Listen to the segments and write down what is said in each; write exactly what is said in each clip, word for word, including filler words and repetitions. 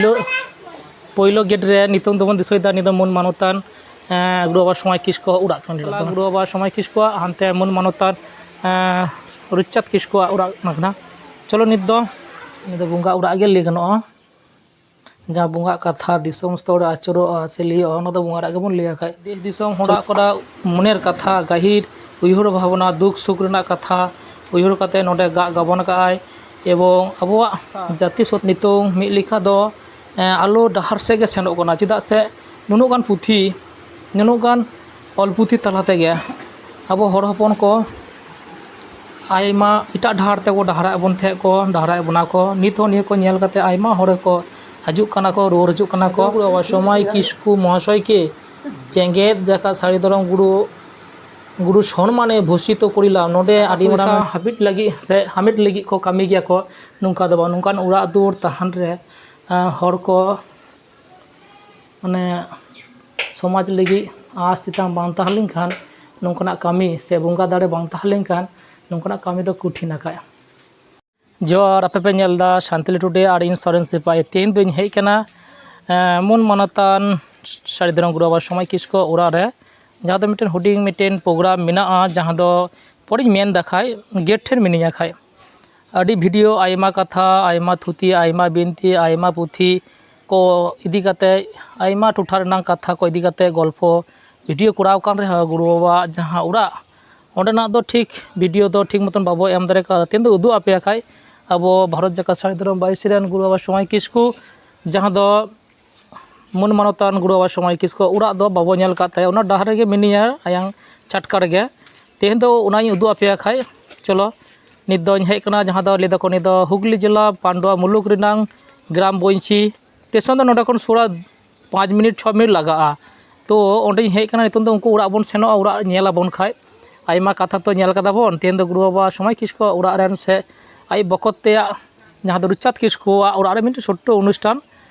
ᱯᱳᱭᱞᱳ, ᱯᱳᱭᱞᱳ ᱜᱮᱴ ᱨᱮ ᱱᱤᱛᱚᱝ ᱫᱚᱵᱚᱱ ᱫᱤᱥᱟᱹᱭᱮᱫᱟ, ᱱᱤᱭᱟᱹ ᱫᱚ ᱢᱟᱹᱱ ᱢᱟᱱᱚᱛᱟᱱ, ᱮᱸ, ᱜᱩᱨᱩ ᱵᱟᱵᱟ ᱥᱚᱢᱟᱭ ᱠᱤᱥᱠᱩ ᱚᱲᱟᱜ ᱠᱟᱱ ᱜᱮᱭᱟ᱾ ᱜᱩᱨᱩ ᱵᱟᱵᱟ ᱥᱚᱢᱟᱭ ᱠᱤᱥᱠᱩᱣᱟᱜ ᱦᱟᱱᱛᱮ ᱢᱟᱹᱱ ᱢᱟᱱᱚᱛᱟᱱ, ᱮᱸ, ᱨᱩᱪᱟᱸᱫᱽ ᱠᱤᱥᱠᱩᱣᱟᱜ ᱚᱲᱟᱜ ᱠᱟᱱᱟ᱾ ᱪᱚᱞᱚ ᱱᱤᱛ ᱫᱚ, ᱱᱤᱭᱟᱹ ᱫᱚ ᱵᱚᱸᱜᱟ ᱚᱲᱟᱜ ᱜᱮ ᱞᱟᱹᱭ ᱜᱟᱱᱚᱜᱼᱟ᱾ ᱡᱟᱦᱟᱸ ᱵᱚᱸᱜᱟᱜ ᱠᱟᱛᱷᱟ, ᱫᱤᱥᱚᱢ ᱥᱛᱚᱨ ᱨᱮ ᱟᱹᱪᱩᱨᱚᱜᱼᱟ ᱥᱮ ᱞᱟᱹᱭᱚᱜᱼᱟ, ᱚᱱᱟ ᱫᱚ ᱵᱚᱸᱜᱟ ᱚᱲᱟᱜ ᱜᱮᱵᱚᱱ ᱞᱟᱹᱭᱟ ᱠᱷᱟᱡ᱾ ᱫᱮᱥ ᱫᱤᱥᱚᱢ ᱦᱚᱲᱟᱜ ᱠᱚᱨᱟ ᱢᱚᱱᱮᱨ ᱠᱟᱛᱷᱟ, ᱜᱟᱹᱦᱤᱨ ᱩᱭᱦᱟᱹᱨ ᱵᱷᱟᱵᱽᱱᱟ, ᱫᱩᱠ ᱥᱩᱠ ᱨᱮᱱᱟᱜ ᱠᱟᱛᱷᱟ ᱩᱭᱦᱟᱹᱨ ᱠᱟᱛᱮ ᱱᱚᱰᱮ ᱜᱟᱜ ᱜᱟᱵᱟᱱ ᱠᱟᱜᱼᱟᱭ᱾ ᱮᱵᱚᱝ ᱟᱵᱚᱣᱟᱜ ᱡᱟᱹᱛᱤ ᱥᱚᱛ ᱱᱤᱛᱚᱝ ᱢᱤᱫ ᱞᱮᱠᱟ ᱫᱚ, ᱮᱸ, ᱟᱞᱚ ᱰᱟᱦᱟᱨ ᱥᱮᱫ ᱜᱮ ᱥᱮᱱᱚᱜ ᱠᱟᱱᱟ᱾ ᱪᱮᱫᱟᱜ ᱥᱮ ᱱᱩᱱᱟᱹᱜ ᱜᱟᱱ ᱯᱩᱛᱷᱤ, ᱱᱩᱱᱟᱹᱜ ᱜᱟᱱ ᱚᱞ ᱯᱩᱛᱷᱤ ᱛᱟᱞᱟ ᱛᱮᱜᱮ ᱟᱵᱚ ᱦᱚᱲ ᱦᱚᱯᱚᱱ ᱠᱚ ᱟᱭᱢᱟ ᱮᱴᱟᱜ ᱰᱟᱦᱟᱨ ᱛᱮᱠᱚ ᱰᱟᱦᱟᱨᱟᱜ ᱵᱚᱱ ᱛᱟᱦᱮᱸᱫ ᱠᱚ, ᱰᱟᱦᱟᱨᱟᱜ ᱵᱚᱱᱟ ᱠᱚ᱾ ᱱᱤᱛ ᱦᱚᱸ ᱱᱤᱭᱟᱹ ᱠᱚ ᱧᱮᱞ ᱠᱟᱛᱮ ᱟᱭᱢᱟ ᱦᱚᱲ ᱠᱚ ᱦᱤᱡᱩᱜ ᱠᱟᱱᱟ ᱠᱚ, ᱨᱩᱣᱟᱹᱲ ᱦᱤᱡᱩᱜ ᱠᱟᱱᱟ ᱠᱚ᱾ ᱥᱚᱢᱟᱭ ᱠᱤᱥᱠᱩ ᱢᱚᱦᱟᱥᱚᱭ ᱠᱤ ᱡᱮᱜᱮᱛ ᱡᱟᱠᱟᱛ ᱥᱟᱹᱨᱤ ᱫᱷᱚᱨᱚᱢ ᱜᱩᱨᱩ, ᱜᱩᱨᱩ ᱥᱚᱱᱢᱟᱱᱮ ᱵᱷᱩᱥᱤᱛᱚ ᱠᱚᱨᱤᱞᱟ᱾ ᱱᱚᱰᱮ ᱟᱹᱰᱤ ᱢᱟᱨᱟᱝ ᱦᱟᱹᱯᱤᱫ ᱞᱟᱹᱜᱤᱫ ᱥᱮ ᱦᱟᱢᱮᱴ ᱞᱟᱹᱜᱤᱫ ᱠᱚ ᱠᱟᱹᱢᱤ ᱜᱮᱭᱟ ᱠᱚ᱾ ᱱᱚᱝᱠᱟ ᱫᱚ ᱵᱟᱝ, ᱱᱚᱝᱠᱟᱱ ᱚᱲᱟᱜ ᱫᱩᱣᱟᱹᱨ ᱛᱟᱦᱮᱱ ᱨᱮ, ᱟᱸ, ᱦᱚᱲ ᱠᱚ ᱢᱟᱱᱮ ᱥᱚᱢᱟᱡᱽ ᱞᱟᱹᱜᱤᱫ ᱟᱸᱥ ᱛᱮᱛᱟᱝ ᱵᱟᱝ ᱛᱟᱦᱮᱸ ᱞᱮᱱᱠᱷᱟᱱ ᱱᱚᱝᱠᱟᱱᱟᱜ ᱠᱟᱹᱢᱤ ᱥᱮ ᱵᱚᱸᱜᱟ ᱫᱟᱲᱮ ᱵᱟᱝ ᱛᱟᱦᱮᱸ ᱞᱮᱱᱠᱷᱟᱱ ᱱᱚᱝᱠᱟᱱᱟᱜ ᱠᱟᱹᱢᱤ ᱫᱚ ᱠᱚᱴᱷᱤᱱ ᱟᱠᱟᱫ᱾ ᱡᱚᱦᱟᱨ, ᱟᱯᱮ ᱯᱮ ᱧᱮᱞ ᱮᱫᱟ ᱥᱟᱱᱛᱟᱞᱤ ᱴᱩᱰᱮ ᱟᱨ ᱤᱧ ᱥᱚᱨᱮᱱ ᱥᱤᱯᱟᱦᱤ᱾ ᱛᱮᱦᱮᱧ ᱫᱚᱧ ᱦᱮᱡ ᱟᱠᱟᱱᱟ, ᱮᱸ, ᱢᱟᱹᱱ ᱢᱟᱱᱚᱛᱟᱱ ᱥᱟᱹᱨᱤ ᱫᱷᱚᱨᱚᱢ ᱜᱩᱨᱩ ᱵᱟᱵᱟ ᱥᱚᱢᱟᱭ ᱠᱤᱥᱠᱩ ᱚᱲᱟᱜ ᱨᱮ, ᱡᱟᱦᱟᱸ ᱫᱚ ᱢᱤᱫᱴᱮᱱ ᱦᱩᱰᱤᱧ ᱢᱤᱫᱴᱮᱱ ᱯᱨᱳᱜᱨᱟᱢ ᱢᱮᱱᱟᱜᱼᱟ, ᱡᱟᱦᱟᱸ ᱫᱚ ᱯᱚᱨᱮᱧ ᱢᱮᱱ ᱮᱫᱟ ᱠᱷᱟᱡ, ᱜᱮᱴ ᱴᱷᱮᱱ ᱢᱤᱱᱟᱹᱧᱟ ᱠᱷᱟᱡ᱾ ᱟᱹᱰᱤ ᱵᱷᱤᱰᱤᱭᱳ, ᱟᱭᱢᱟ ᱠᱟᱛᱷᱟ, ᱟᱭᱢᱟ ᱛᱷᱩᱛᱤ, ᱟᱭᱢᱟ ᱵᱤᱱᱛᱤ, ᱟᱭᱢᱟ ᱯᱩᱛᱷᱤ ᱠᱚ ᱤᱫᱤ ᱠᱟᱛᱮ, ᱟᱭᱢᱟ ᱴᱚᱴᱷᱟ ᱨᱮᱱᱟᱜ ᱠᱟᱛᱷᱟ ᱠᱚ ᱤᱫᱤ ᱠᱟᱛᱮ ᱜᱚᱞᱯᱚ ᱵᱷᱤᱰᱤᱭᱳ ᱠᱚᱨᱟᱣ ᱠᱟᱱ ᱨᱮᱦᱚᱸ, ᱜᱩᱨᱩ ᱵᱟᱵᱟᱣᱟᱜ ᱡᱟᱦᱟᱸ ᱚᱲᱟᱜ, ᱚᱸᱰᱮᱱᱟᱜ ᱫᱚ ᱴᱷᱤᱠ ᱵᱷᱤᱰᱤᱭᱳ ᱫᱚ ᱴᱷᱤᱠ ᱢᱚᱛᱚᱱ ᱵᱟᱵᱚ ᱮᱢ ᱫᱟᱲᱮ ᱠᱟᱣᱫᱟ᱾ ᱛᱮᱦᱮᱧ ᱫᱚ ᱩᱫᱩᱜ ᱟᱯᱮᱭᱟ ᱠᱷᱟᱡ ᱟᱵᱚ ᱵᱷᱟᱨᱚᱛ ᱡᱟᱠᱟᱛ ᱥᱟᱹᱨᱤ ᱫᱷᱚᱨᱚᱢ ᱵᱟᱭᱥᱤ ᱨᱮᱱ ᱜᱩᱨᱩ ᱵᱟᱵᱟ ᱥᱚᱢᱟᱭ ᱠᱤᱥᱠᱩ, ᱡᱟᱦᱟᱸ ᱫᱚ ᱢᱟᱹᱱ ᱢᱟᱱᱚᱛᱟᱱ ᱜᱩᱨᱩ ᱵᱟᱵᱟ ᱥᱚᱢᱟᱭ ᱠᱤᱥᱠᱩ ᱚᱲᱟᱜ ᱫᱚ ᱵᱟᱵᱚ ᱧᱮᱞ ᱟᱠᱟᱫ ᱛᱟᱭᱟ᱾ ᱚᱱᱟ ᱰᱟᱦᱟᱨ ᱨᱮᱜᱮ ᱢᱮᱱᱟᱭᱟ, ᱟᱭᱟᱝ ᱪᱷᱟᱴᱠᱟ ᱨᱮᱜᱮ᱾ ᱛᱮᱦᱮᱧ ᱫᱚ ᱚᱱᱟᱧ ᱩᱫᱩᱜ ᱟᱯᱮᱭᱟ ᱠᱷᱟᱡ᱾ ᱪᱚᱞᱚ, ᱱᱤᱛ ᱫᱚᱧ ᱦᱮᱡ ᱟᱠᱟᱱᱟ ᱡᱟᱦᱟᱸ ᱫᱚ ᱞᱟᱹᱭ ᱫᱟᱠᱚ ᱱᱤᱭᱟᱹ ᱫᱚ ᱦᱩᱜᱽᱞᱤ ᱡᱮᱞᱟ ᱯᱟᱱᱰᱩᱣᱟ ᱢᱩᱞᱩᱠ ᱨᱮᱱᱟᱝ ᱜᱨᱟᱢ ᱵᱚᱧᱪᱤ᱾ ᱥᱴᱮᱥᱚᱱ ᱫᱚ ᱱᱚᱰᱮ ᱠᱷᱚᱱ ᱥᱳᱲᱟ ᱯᱟᱸᱪ ᱢᱤᱱᱤᱴ, ᱪᱷᱚ ᱢᱤᱱᱤᱴ ᱞᱟᱜᱟᱜᱼᱟ᱾ ᱛᱚ ᱚᱸᱰᱮᱧ ᱦᱮᱡ ᱟᱠᱟᱱᱟ, ᱱᱤᱛᱚᱝ ᱫᱚ ᱩᱱᱠᱩ ᱚᱲᱟᱜ ᱵᱚᱱ ᱥᱮᱱᱚᱜᱼᱟ, ᱚᱲᱟᱜ ᱧᱮᱞ ᱟᱵᱚᱱ ᱠᱷᱟᱡ᱾ ᱟᱭᱢᱟ ᱠᱟᱛᱷᱟ ᱛᱚ ᱧᱮᱞ ᱠᱟᱫᱟ ᱵᱚᱱ᱾ ᱛᱮᱦᱮᱧ ᱫᱚ ᱜᱩᱨᱩ ᱵᱟᱵᱟ ᱥᱚᱢᱟᱭ ᱠᱤᱥᱠᱩ ᱚᱲᱟᱜ ᱨᱮᱱ ᱥᱮ ᱟᱡ ᱵᱚᱠᱚᱛ ᱛᱮᱭᱟᱜ ᱡᱟᱦᱟᱸ ᱫᱚ ᱨᱩᱪᱟᱸᱫᱽ ᱠᱤᱥᱠᱩᱣᱟᱜ ᱚᱲᱟᱜ ᱨᱮ ᱢᱤᱫᱴᱮᱱ ᱪᱷᱳᱴᱳ ᱚᱱᱩᱥᱴᱷᱟᱱ,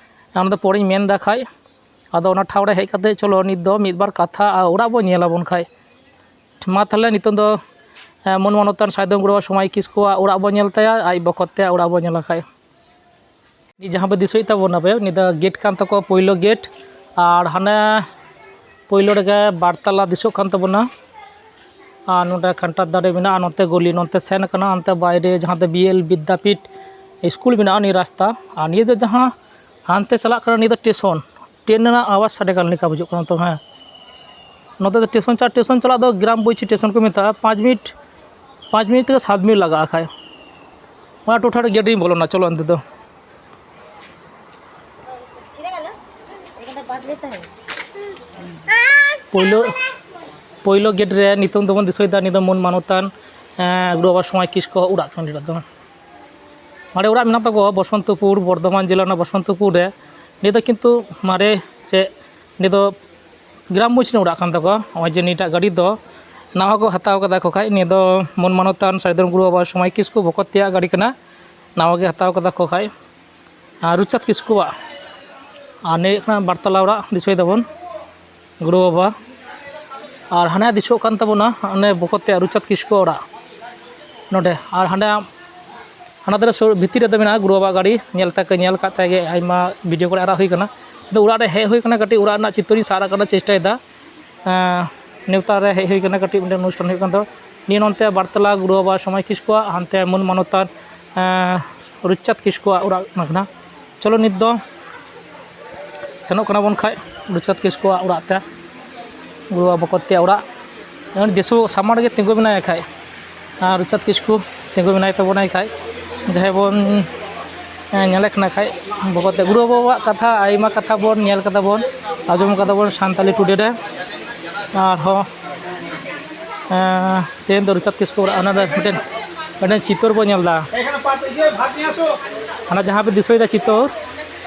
ᱚᱱᱟ ᱫᱚ ᱯᱚᱨᱮᱧ ᱢᱮᱱ ᱮᱫᱟ ᱠᱷᱟᱡ᱾ ᱟᱫᱚ ᱚᱱᱟ ᱴᱷᱟᱶ ᱨᱮ ᱦᱮᱡ ᱠᱟᱛᱮ ᱪᱚᱞᱚ ᱱᱤᱛ ᱫᱚ ᱢᱤᱫ ᱵᱟᱨ ᱠᱟᱛᱷᱟ ᱟᱨ ᱚᱲᱟᱜ ᱵᱚ ᱧᱮᱞ ᱟᱵᱚᱱ ᱠᱷᱟᱡ᱾ ᱢᱟ ᱛᱟᱦᱞᱮ ᱱᱤᱛᱚᱝ ᱫᱚ, ᱮ, ᱢᱟᱹᱱ ᱢᱟᱱᱚᱛᱟᱱ ᱥᱟᱭᱫᱚᱢ ᱜᱩᱨᱩ ᱥᱚᱢᱟᱭ ᱠᱤᱥᱠᱩᱣᱟᱜ ᱚᱲᱟᱜ ᱵᱚ ᱧᱮᱞ ᱛᱟᱭᱟ, ᱟᱡ ᱵᱚᱠᱚᱛ ᱛᱮᱭᱟᱜ ᱚᱲᱟᱜ ᱵᱚ ᱧᱮᱞᱟ ᱠᱷᱟᱡ᱾ ᱱᱤᱭᱟᱹ ᱡᱟᱦᱟᱸ ᱯᱮ ᱫᱤᱥᱟᱹᱭᱮᱫ ᱛᱟᱵᱚᱱᱟ ᱯᱮ, ᱱᱤᱭᱟᱹ ᱫᱚ ᱜᱮᱴ ᱠᱟᱱ ᱛᱟᱠᱚᱣᱟ, ᱯᱳᱭᱞᱳ ᱜᱮᱴ᱾ ᱟᱨ ᱦᱟᱱᱮ ᱯᱳᱭᱞᱳ ᱨᱮᱜᱮ ᱵᱟᱨ ᱛᱟᱞᱟ ᱫᱤᱥᱟᱹᱜ ᱠᱟᱱ ᱛᱟᱵᱚᱱᱟ᱾ ᱟᱨ ᱱᱚᱰᱮ ᱠᱟᱱᱴᱟᱲ ᱫᱟᱨᱮ ᱢᱮᱱᱟᱜᱼᱟ, ᱱᱚᱛᱮ ᱜᱚᱞᱤ, ᱱᱚᱛᱮ ᱥᱮᱱ ᱠᱟᱱᱟ, ᱚᱱᱛᱮ ᱵᱟᱭᱨᱮ ᱡᱟᱦᱟᱸ ᱫᱚ ᱵᱤ ᱮᱞ ᱵᱤᱫᱽᱫᱟᱯᱤᱴ ᱥᱠᱩᱞ ᱢᱮᱱᱟᱜᱼᱟ, ᱱᱤᱭᱟᱹ ᱨᱟᱥᱛᱟ᱾ ᱟᱨ ᱱᱤᱭᱟᱹ ᱫᱚ ᱡᱟᱦᱟᱸ ᱦᱟᱱᱛᱮ ᱪᱟᱞᱟᱜ ᱠᱟᱱᱟ, ᱱᱤᱭᱟᱹ ᱫᱚ ᱴᱮᱥᱚᱱ, ᱴᱨᱮᱱ ᱨᱮᱱᱟᱜ ᱟᱣᱟᱡᱽ ᱥᱟᱰᱮ ᱠᱟᱱ ᱞᱮᱠᱟ ᱵᱩᱡᱷᱟᱹᱜ ᱠᱟᱱᱟ ᱛᱚ᱾ ᱦᱮᱸ, ᱱᱚᱛᱮ ᱫᱚ ᱴᱮᱥᱚᱱ ᱪᱟᱞᱟᱜ, ᱴᱮᱥᱚᱱ ᱪᱟᱞᱟᱜ ᱫᱚ ᱜᱨᱟᱢ ᱵᱳᱭᱪᱤ ᱴᱮᱥᱚᱱ ᱠᱚ ᱢᱮᱛᱟᱜᱼᱟ, ᱯᱟᱸᱪ ᱢᱤᱱᱤᱴ, ᱯᱟᱸᱪ ᱢᱤᱱᱤᱴ ᱛᱷᱮᱠᱮ ᱥᱟᱛ ᱢᱤᱱᱤᱴ ᱞᱟᱜᱟᱜᱼᱟ ᱠᱷᱟᱡ᱾ ᱚᱱᱟ ᱴᱚᱴᱷᱟ ᱨᱮ ᱜᱮᱴ ᱨᱤᱧ ᱵᱚᱞᱚᱱᱟ, ᱪᱚᱞᱚ ᱚᱱᱛᱮ ᱫᱚ᱾ ᱯᱳᱭᱞᱳ, ᱯᱳᱭᱞᱳ ᱜᱮᱴ ᱨᱮ ᱱᱤᱛᱚᱝ ᱫᱚᱵᱚᱱ ᱫᱤᱥᱟᱹᱭᱮᱫᱟ, ᱱᱤᱭᱟᱹ ᱫᱚ ᱢᱟᱹᱱ ᱢᱟᱱᱚᱛᱟᱱ, ᱮᱸ, ᱜᱩᱨᱩ ᱵᱟᱵᱟ ᱥᱚᱢᱟᱡᱽ ᱠᱤᱥᱠᱩ ᱚᱲᱟᱜ ᱠᱟᱱᱟ ᱱᱤᱭᱟᱹ ᱫᱚ᱾ ᱢᱟᱨᱮ ᱚᱲᱟᱜ ᱢᱮᱱᱟᱜ ᱛᱟᱠᱚᱣᱟ ᱵᱚᱥᱚᱱᱛᱚᱯᱩᱨ, ᱵᱚᱨᱫᱷᱚᱢᱟᱱ ᱡᱮᱞᱟ ᱨᱮᱱᱟᱜ ᱵᱚᱥᱚᱱᱛᱚᱯᱩᱨ ᱨᱮ᱾ ᱱᱤᱭᱟᱹ ᱫᱚ ᱠᱤᱱᱛᱩ ᱢᱟᱨᱮ ᱥᱮ ᱱᱤᱭᱟᱹ ᱫᱚ ᱜᱨᱟᱢ ᱵᱳᱭᱪᱤ ᱨᱮᱱ ᱚᱲᱟᱜ ᱠᱟᱱ ᱛᱟᱠᱚᱣᱟ᱾ ᱱᱚᱜᱼᱚᱭ ᱡᱮ ᱱᱤᱭᱟᱹᱴᱟᱜ ᱜᱟᱹᱰᱤ ᱫᱚ ᱱᱟᱣᱟ ᱠᱚ ᱦᱟᱛᱟᱣ ᱠᱟᱫᱟ ᱠᱚ ᱠᱷᱟᱡ, ᱱᱤᱭᱟᱹ ᱫᱚ ᱢᱟᱹᱱ ᱢᱟᱱᱚᱛᱟᱱ ᱥᱟᱹᱨᱤ ᱫᱷᱚᱨᱚᱢ ᱜᱩᱨᱩ ᱵᱟᱵᱟ ᱥᱚᱢᱟᱡᱽ ᱠᱤᱥᱠᱩ ᱵᱚᱠᱚᱛ ᱛᱮᱭᱟᱜ ᱜᱟᱹᱰᱤ ᱠᱟᱱᱟ, ᱱᱟᱣᱟ ᱜᱮ ᱦᱟᱛᱟᱣ ᱠᱟᱫᱟ ᱠᱚ ᱠᱷᱟᱡ᱾ ᱟᱨ ᱨᱩᱪᱟᱸᱫᱽ ᱠᱤᱥᱠᱩᱣᱟᱜ, ᱟᱨ ᱱᱤᱭᱟᱹ ᱦᱩᱭᱩᱜ ᱠᱟᱱᱟ ᱵᱟᱨᱛᱟᱞᱟ ᱚᱲᱟᱜ, ᱫᱤᱥᱟᱹᱭ ᱫᱟᱵᱚᱱ ᱜᱩᱨᱩ ᱵᱟᱵᱟ᱾ ᱟᱨ ᱦᱟᱱᱮ ᱫᱤᱥᱟᱹᱜ ᱠᱟᱱ ᱛᱟᱵᱚᱱᱟ ᱚᱱᱮ ᱵᱚᱠᱚᱛ ᱛᱮᱭᱟᱜ ᱨᱩᱪᱟᱸᱫᱽ ᱠᱤᱥᱠᱩ ᱚᱲᱟᱜ᱾ ᱱᱚᱰᱮ ᱟᱨ ᱦᱟᱸᱰᱮ ᱦᱟᱱᱟ ᱫᱷᱟᱨᱮ ᱥᱩᱨ ᱵᱷᱤᱛᱤᱨ ᱨᱮᱫᱚ ᱢᱮᱱᱟᱜᱼᱟ ᱜᱩᱨᱩ ᱵᱟᱵᱟᱣᱟᱜ ᱜᱟᱹᱰᱤ᱾ ᱧᱮᱞ ᱛᱟᱠᱚ, ᱧᱮᱞ ᱠᱟᱜ ᱛᱟᱭ ᱜᱮ, ᱟᱭᱢᱟ ᱵᱷᱤᱰᱤᱭᱳ ᱠᱚᱨᱮ ᱟᱨᱟᱜ ᱦᱩᱭ ᱠᱟᱱᱟ᱾ ᱟᱫᱚ ᱚᱲᱟᱜ ᱨᱮ ᱦᱮᱡ ᱦᱩᱭ ᱠᱟᱱᱟ, ᱠᱟᱹᱴᱤᱡ ᱚᱲᱟᱜ ᱨᱮᱱᱟᱜ ᱪᱤᱛᱟᱹᱨᱤᱧ ᱥᱟᱵ ᱨᱟᱠᱟᱵ ᱨᱮᱱᱟᱜ ᱪᱮᱥᱴᱟᱭᱮᱫᱟ᱾ ᱮᱸ, ᱱᱮᱣᱛᱟ ᱨᱮ ᱦᱮᱡ ᱦᱩᱭ ᱠᱟᱱᱟ, ᱠᱟᱹᱴᱤᱡ ᱢᱤᱫᱴᱮᱱ ᱚᱱᱩᱥᱴᱷᱟᱱ ᱦᱩᱭᱩᱜ ᱠᱟᱱ ᱛᱟᱦᱮᱸ᱾ ᱱᱤᱭᱟᱹ ᱱᱚᱱᱛᱮ ᱵᱟᱨᱛᱟᱞᱟ ᱜᱩᱨᱩ ᱵᱟᱵᱟ ᱥᱚᱢᱟᱡᱽ ᱠᱤᱥᱠᱩᱣᱟᱜ, ᱦᱟᱱᱛᱮ ᱢᱟᱹᱱ ᱢᱟᱱᱚᱛᱟᱱ, ᱮᱸ, ᱨᱩᱪᱟᱸᱫᱽ ᱠᱤᱥᱠᱩᱣᱟᱜ ᱚᱲᱟᱜ ᱚᱱᱟ ᱠᱟᱱᱟ᱾ ᱪᱚᱞᱚ ᱱᱤᱛ ᱫᱚ ᱥᱮᱱᱚᱜ ᱠᱟᱱᱟ ᱵᱚᱱ ᱠᱷᱟᱡ ᱨᱩᱪᱟᱸᱫᱽ ᱠᱤᱥᱠᱩᱣᱟᱜ ᱚᱲᱟᱜ ᱛᱮ, ᱜᱩᱨᱩ ᱵᱟᱵᱟ ᱵᱚᱠᱚᱛ ᱛᱮᱭᱟᱜ ᱚᱲᱟᱜ᱾ ᱩᱱᱤ ᱫᱤᱥᱩ ᱥᱟᱢᱟᱝ ᱨᱮᱜᱮ ᱛᱤᱸᱜᱩ ᱢᱮᱱᱟᱭᱟ ᱠᱷᱟᱡ, ᱟᱨ ᱨᱩᱪᱟᱸᱫᱽ ᱠᱤᱥᱠᱩ ᱛᱤᱸᱜᱩ ᱢᱮᱱᱟᱭ ᱛᱟᱵᱚᱱᱟᱭ ᱠᱷᱟᱡ, ᱡᱟᱦᱟᱸᱭ ᱵᱚᱱ, ᱮᱸ, ᱧᱮᱞᱮ ᱠᱟᱱᱟ ᱠᱷᱟᱡ ᱵᱚᱠᱚᱛ ᱛᱮ᱾ ᱜᱩᱨᱩ ᱵᱟᱵᱟᱣᱟᱜ ᱠᱟᱛᱷᱟ, ᱟᱭᱢᱟ ᱠᱟᱛᱷᱟ ᱵᱚᱱ ᱧᱮᱞ ᱠᱟᱫᱟ ᱵᱚᱱ, ᱟᱸᱡᱚᱢ ᱠᱟᱫᱟ ᱵᱚᱱ ᱥᱟᱱᱛᱟᱞᱤ ᱴᱩᱰᱮ ᱨᱮ᱾ ᱟᱨᱦᱚᱸ, ᱮᱸ, ᱛᱮᱦᱮᱧ ᱫᱚ ᱨᱩᱪᱟᱸᱫᱽ ᱠᱤᱥᱠᱩ ᱚᱲᱟᱜ, ᱚᱱᱟ ᱨᱮ ᱢᱤᱫᱴᱮᱱ, ᱢᱤᱫᱴᱮᱱ ᱪᱤᱛᱟᱹᱨ ᱵᱚᱱ ᱧᱮᱞ ᱮᱫᱟ᱾ ᱚᱱᱟ ᱡᱟᱦᱟᱸ ᱯᱮ ᱫᱤᱥᱟᱹᱭᱮᱫᱟ ᱪᱤᱛᱟᱹᱨ,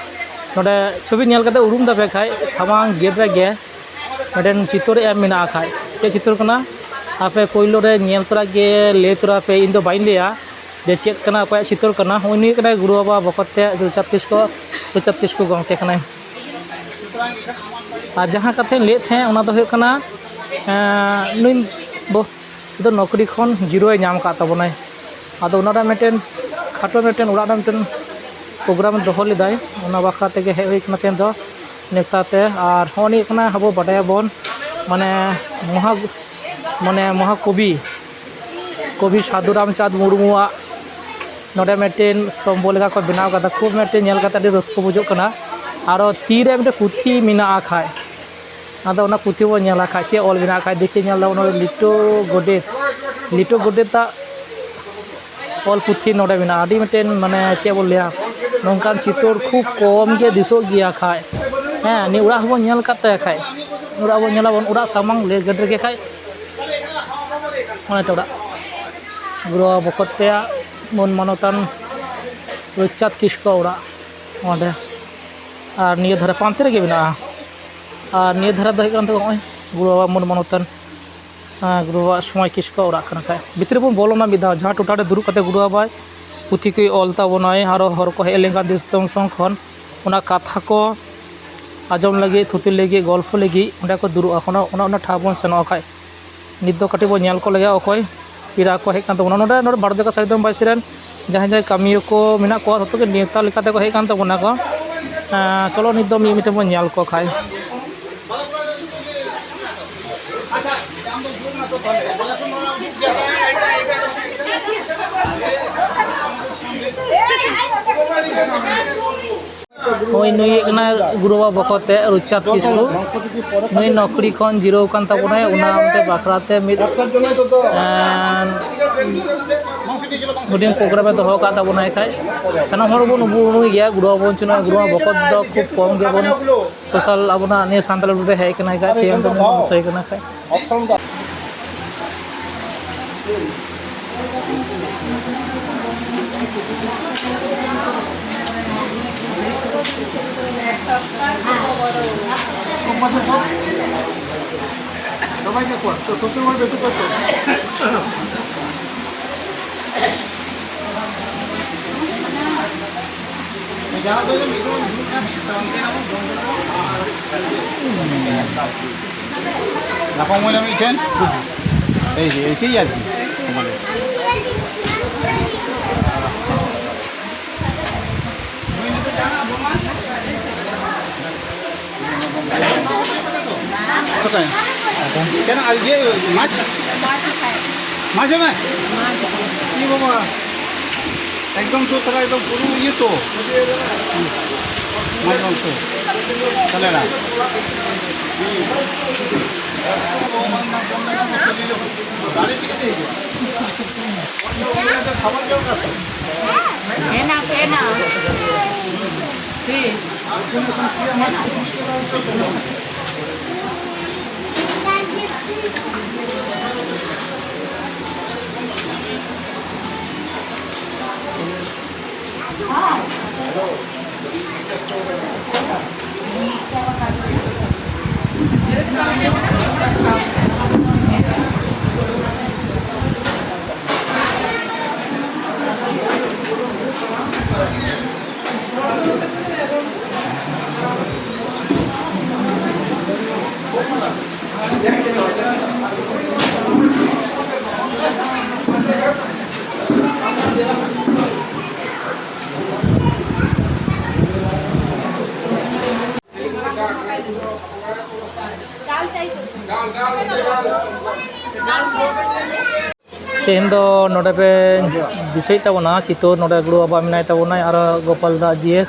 ᱱᱚᱰᱮ ᱪᱷᱚᱵᱤ ᱧᱮᱞ ᱠᱟᱛᱮ ᱩᱨᱩᱢ ᱫᱟᱯᱮ ᱠᱷᱟᱡ, ᱥᱟᱢᱟᱝ ᱜᱮᱴ ᱨᱮᱜᱮ ᱢᱤᱫᱴᱮᱱ ᱪᱤᱛᱟᱹᱨ ᱮᱢ ᱢᱮᱱᱟᱜ ᱠᱷᱟᱡ᱾ ᱪᱮᱫ ᱪᱤᱛᱟᱹᱨ ᱠᱟᱱᱟ? ᱟᱯᱮ ᱯᱳᱭᱞᱳ ᱨᱮ ᱧᱮᱞ ᱛᱚᱨᱟ ᱜᱮ ᱞᱟᱹᱭ ᱛᱚᱨᱟ ᱯᱮ, ᱤᱧ ᱫᱚ ᱵᱟᱹᱧ ᱞᱟᱹᱭᱟ ᱡᱮ ᱪᱮᱫ ᱠᱟᱱᱟ, ᱚᱠᱚᱭᱟᱜ ᱪᱤᱛᱟᱹᱨ ᱠᱟᱱᱟ᱾ ᱩᱱᱤ ᱦᱩᱭᱩᱜ ᱠᱟᱱᱟᱭ ᱜᱩᱨᱩ ᱵᱟᱵᱟ ᱵᱚᱠᱚᱛ ᱛᱮ ᱨᱩᱪᱟᱸᱫᱽ ᱠᱤᱥᱠᱩ, ᱨᱩᱪᱟᱸᱫᱽ ᱠᱤᱥᱠᱩ ᱜᱚᱢᱠᱮ ᱠᱟᱱᱟᱭ᱾ ᱟᱨ ᱡᱟᱦᱟᱸ ᱠᱟᱛᱷᱟᱧ ᱞᱟᱹᱭᱮᱫ ᱛᱟᱦᱮᱸᱫ, ᱚᱱᱟ ᱫᱚ ᱦᱩᱭᱩᱜ ᱠᱟᱱᱟ, ᱮᱸ, ᱱᱩᱭ ᱵᱚ-, ᱫᱚ ᱱᱚᱠᱨᱤ ᱠᱷᱚᱱ ᱡᱤᱨᱟᱹᱣ ᱮ ᱧᱟᱢ ᱟᱠᱟᱫ ᱛᱟᱵᱚᱱᱟᱭ᱾ ᱟᱫᱚ ᱚᱱᱟ ᱨᱮ ᱢᱤᱫᱴᱮᱱ ᱠᱷᱟᱴᱚ ᱢᱤᱫᱴᱮᱱ ᱚᱲᱟᱜ ᱨᱮ ᱢᱤᱫᱴᱮᱱ ᱯᱨᱳᱜᱨᱟᱢ ᱫᱚᱦᱚ ᱞᱮᱫᱟᱭ, ᱚᱱᱟ ᱵᱟᱠᱷᱨᱟ ᱛᱮᱜᱮ ᱦᱮᱡ ᱦᱩᱭ ᱠᱟᱱᱟ ᱛᱮᱦᱮᱧ ᱫᱚ ᱱᱮᱣᱛᱟ ᱛᱮ᱾ ᱟᱨ ᱦᱚᱸᱜᱼᱚ ᱱᱤᱭᱟᱹ ᱠᱟᱱᱟ ᱟᱵᱚ ᱵᱟᱰᱟᱭᱟᱵᱚᱱ, ᱢᱟᱱᱮ ᱢᱚᱦᱟ ᱢᱟᱱᱮ ᱢᱚᱦᱟᱠᱚᱵᱤ ᱠᱚᱵᱤ ᱥᱟᱹᱫᱷᱩ ᱨᱟᱢᱪᱟᱸᱫᱽ ᱢᱩᱨᱢᱩᱣᱟᱜ ᱱᱚᱰᱮ ᱢᱤᱫᱴᱮᱱ ᱥᱛᱚᱢᱵᱷᱚ ᱞᱮᱠᱟ ᱠᱚ ᱵᱮᱱᱟᱣ ᱠᱟᱫᱟ᱾ ᱠᱷᱩᱵ ᱢᱤᱫᱴᱮᱱ ᱧᱮᱞ ᱠᱟᱛᱮ ᱟᱹᱰᱤ ᱨᱟᱹᱥᱠᱟᱹ ᱵᱩᱡᱷᱟᱹᱜ ᱠᱟᱱᱟ᱾ ᱟᱨᱚ ᱛᱤᱨᱮ ᱢᱤᱫᱴᱮᱱ ᱯᱩᱛᱷᱤ ᱢᱮᱱᱟᱜᱼᱟ ᱠᱷᱟᱡ, ᱟᱫᱚ ᱚᱱᱟ ᱯᱩᱛᱷᱤ ᱵᱚᱱ ᱧᱮᱞᱟ ᱠᱷᱟᱡ, ᱪᱮᱫ ᱚᱞ ᱢᱮᱱᱟᱜ ᱠᱷᱟᱡ, ᱫᱮᱠᱷᱤ ᱧᱮᱞ ᱫᱟᱵᱚᱱ ᱱᱚᱰᱮ ᱞᱤᱴᱟᱹ ᱜᱚᱰᱮᱛ, ᱞᱤᱴᱟᱹ ᱜᱚᱰᱮᱛᱟᱜ ᱚᱞ ᱯᱩᱛᱷᱤ ᱱᱚᱰᱮ ᱢᱮᱱᱟᱜᱼᱟ᱾ ᱟᱹᱰᱤ ᱢᱤᱫᱴᱮᱱ, ᱢᱟᱱᱮ, ᱪᱮᱫ ᱵᱚᱱ ᱞᱟᱹᱭᱟ, ᱱᱚᱝᱠᱟᱱ ᱪᱤᱛᱟᱹᱨ ᱠᱷᱩᱵ ᱠᱚᱢ ᱜᱮ ᱫᱤᱥᱟᱹᱜ ᱜᱮᱭᱟ ᱠᱷᱟᱡ᱾ ᱦᱮᱸ, ᱱᱤᱭᱟᱹ ᱚᱲᱟᱜ ᱦᱚᱸᱵᱚᱱ ᱧᱮᱞ ᱠᱟᱫ ᱛᱟᱭᱟ ᱠᱷᱟᱡ, ᱚᱲᱟᱜ ᱵᱚᱱ ᱧᱮᱞᱟᱵᱚᱱ, ᱚᱲᱟᱜ ᱥᱟᱢᱟᱝ ᱞᱮ ᱜᱮᱴ ᱨᱮᱜᱮ ᱠᱷᱟᱡ, ᱚᱱᱮ ᱛᱚ ᱚᱲᱟᱜ ᱜᱩᱨᱩ ᱵᱟᱵᱟ ᱵᱚᱠᱚᱛ ᱛᱮᱭᱟᱜ ᱢᱟᱹᱱ ᱢᱟᱱᱚᱛᱟᱱ ᱨᱩᱪᱟᱸᱫᱽ ᱠᱤᱥᱠᱩ ᱚᱲᱟᱜ ᱚᱸᱰᱮ, ᱟᱨ ᱱᱤᱭᱟᱹ ᱫᱷᱟᱨᱮ ᱯᱟᱱᱛᱮ ᱨᱮᱜᱮ ᱢᱮᱱᱟᱜᱼᱟ᱾ ᱟᱨ ᱱᱤᱭᱟᱹ ᱫᱷᱟᱨᱮ ᱫᱚ ᱦᱩᱭᱩᱜ ᱠᱟᱱ ᱛᱟᱵᱚᱱᱟ ᱱᱚᱜᱼᱚᱭ ᱜᱩᱨᱩ ᱵᱟᱵᱟ ᱢᱟᱹᱱ ᱢᱟᱱᱚᱛᱟᱱ, ᱟᱸ, ᱜᱩᱨᱩ ᱵᱟᱵᱟ ᱥᱚᱢᱟᱭ ᱠᱤᱥᱠᱩ ᱚᱲᱟᱜ ᱠᱟᱱᱟ ᱠᱷᱟᱡ᱾ ᱵᱷᱤᱛᱨᱤ ᱵᱚᱱ ᱵᱚᱞᱚᱱᱟ ᱢᱤᱫ ᱫᱷᱟᱣ, ᱡᱟᱦᱟᱸ ᱴᱚᱴᱷᱟ ᱨᱮ ᱫᱩᱲᱩᱵ ᱠᱟᱛᱮ ᱜᱩᱨᱩ ᱵᱟᱵᱟᱭ ᱯᱩᱛᱷᱤ ᱠᱚᱭ ᱚᱞ ᱛᱟᱵᱚᱱᱟᱭ, ᱟᱨᱚ ᱦᱚᱲ ᱠᱚ ᱦᱮᱡ ᱞᱮᱱᱠᱷᱟᱱ ᱫᱤᱥᱚᱢ ᱫᱤᱥᱚᱢ ᱠᱷᱚᱱ ᱚᱱᱟ ᱠᱟᱛᱷᱟ ᱠᱚ ᱟᱸᱡᱚᱢ ᱞᱟᱹᱜᱤᱫ, ᱛᱷᱩᱛᱤ ᱞᱟᱹᱜᱤᱫ, ᱜᱚᱞᱯᱷᱚ ᱞᱟᱹᱜᱤᱫ ᱚᱸᱰᱮ ᱠᱚ ᱫᱩᱲᱩᱵᱼᱟ᱾ ᱚᱱᱟ, ᱚᱱᱟ, ᱚᱱᱟ ᱴᱷᱟᱶ ᱵᱚᱱ ᱥᱮᱱᱚᱜᱼᱟ ᱠᱷᱟᱡ᱾ ᱱᱤᱛ ᱫᱚ ᱠᱟᱹᱴᱤᱡ ᱵᱚᱱ ᱧᱮᱞ ᱠᱚ ᱞᱮᱜᱮ ᱚᱠᱚᱭ ᱯᱮᱲᱟ ᱠᱚ ᱦᱮᱡ ᱠᱟᱱ ᱛᱟᱵᱚᱱᱟ᱾ ᱱᱚᱰᱮ, ᱱᱚᱰᱮ ᱵᱟᱨᱚ ᱡᱟᱭᱜᱟ ᱥᱟᱹᱨᱤ ᱫᱷᱚᱨᱚᱢ ᱵᱟᱭᱥᱤ ᱨᱮᱱ ᱡᱟᱦᱟᱸᱭ ᱡᱟᱦᱟᱸᱭ ᱠᱟᱹᱢᱤᱭᱟᱹ ᱠᱚ ᱢᱮᱱᱟᱜ ᱠᱚᱣᱟ, ᱡᱷᱚᱛᱚ ᱜᱮ ᱱᱮᱣᱛᱟ ᱞᱮᱠᱟ ᱛᱮᱠᱚ ᱦᱮᱡ ᱠᱟᱱ ᱛᱟᱵᱚᱱᱟ ᱠᱚ᱾ ᱮᱸ, ᱪᱚᱞᱚ ᱱᱤᱛ ᱫᱚ ᱢᱤᱫ ᱢᱤᱫᱴᱮᱱ ᱵᱚᱱ ᱧᱮᱞ ᱠᱚ ᱠᱷᱟᱡ᱾ ᱦᱳᱭ, ᱱᱩᱭ ᱦᱩᱭᱩᱜ ᱠᱟᱱᱟᱭ ᱜᱩᱨᱩ ᱵᱟᱵᱟ ᱵᱚᱠᱚᱛ ᱛᱮ ᱨᱩᱪᱟᱸᱫᱽ ᱠᱤᱥᱠᱩ᱾ ᱱᱩᱭ ᱱᱚᱠᱨᱤ ᱠᱷᱚᱱ ᱡᱤᱨᱟᱹᱣ ᱠᱟᱱ ᱛᱟᱵᱚᱱᱟᱭ, ᱚᱱᱟ ᱢᱤᱫᱴᱮᱱ ᱵᱟᱠᱷᱨᱟ ᱛᱮ ᱢᱤᱫ, ᱮᱸ, ᱦᱩᱰᱤᱧ ᱯᱨᱳᱜᱨᱟᱢ ᱮ ᱫᱚᱦᱚ ᱟᱠᱟᱫ ᱛᱟᱵᱚᱱᱟᱭ ᱠᱷᱟᱡ᱾ ᱥᱟᱱᱟᱢ ᱦᱚᱲ ᱵᱚᱱ ᱩᱨᱩᱢᱮ ᱜᱮᱭᱟ, ᱜᱩᱨᱩ ᱵᱟᱵᱟ ᱵᱚᱱ ᱪᱤᱱᱦᱟᱹᱣᱟ᱾ ᱜᱩᱨᱩ ᱵᱟᱵᱟ ᱵᱚᱠᱚᱛ ᱫᱚ ᱠᱷᱩᱵ ᱠᱚᱢ ᱜᱮᱵᱚᱱ ᱥᱳᱥᱟᱞ ᱟᱵᱚᱱᱟᱜ ᱱᱤᱭᱟᱹ ᱥᱟᱱᱛᱟᱲ ᱜᱨᱩᱯ ᱨᱮ ᱦᱮᱡ ᱠᱟᱱᱟᱭ ᱠᱷᱟᱡ, ᱛᱮᱦᱮᱧ ᱫᱚ ᱵᱤᱥᱚᱭ ᱠᱟᱱᱟ ᱠᱷᱟᱡ᱾ ᱧᱟᱯᱟᱢ ᱦᱩᱭᱱᱟ ᱢᱤᱫᱴᱷᱮᱱ᱾ ᱮᱭ ᱡᱮ, ᱮᱭ ᱴᱷᱤᱠ ᱟᱨᱠᱤ᱾ কেন আজকে মাছ? মাছ হবে? কি বাবা, একদম তো তারা একদম পুরো ইয়ে তো। মাছ মাংস, তাহলে না। ᱛᱮᱦᱮᱧ ᱫᱚ ᱱᱚᱰᱮ ᱯᱮ ᱫᱤᱥᱟᱹᱭᱮᱫ ᱛᱟᱵᱚᱱᱟ ᱪᱤᱛᱟᱹᱨ, ᱱᱚᱰᱮ ᱜᱩᱨᱩ ᱵᱟᱵᱟ ᱢᱮᱱᱟᱭ ᱛᱟᱵᱚᱱᱟᱭ, ᱟᱨ ᱜᱳᱯᱟᱞ ᱫᱟ ᱡᱤ ᱮᱥ,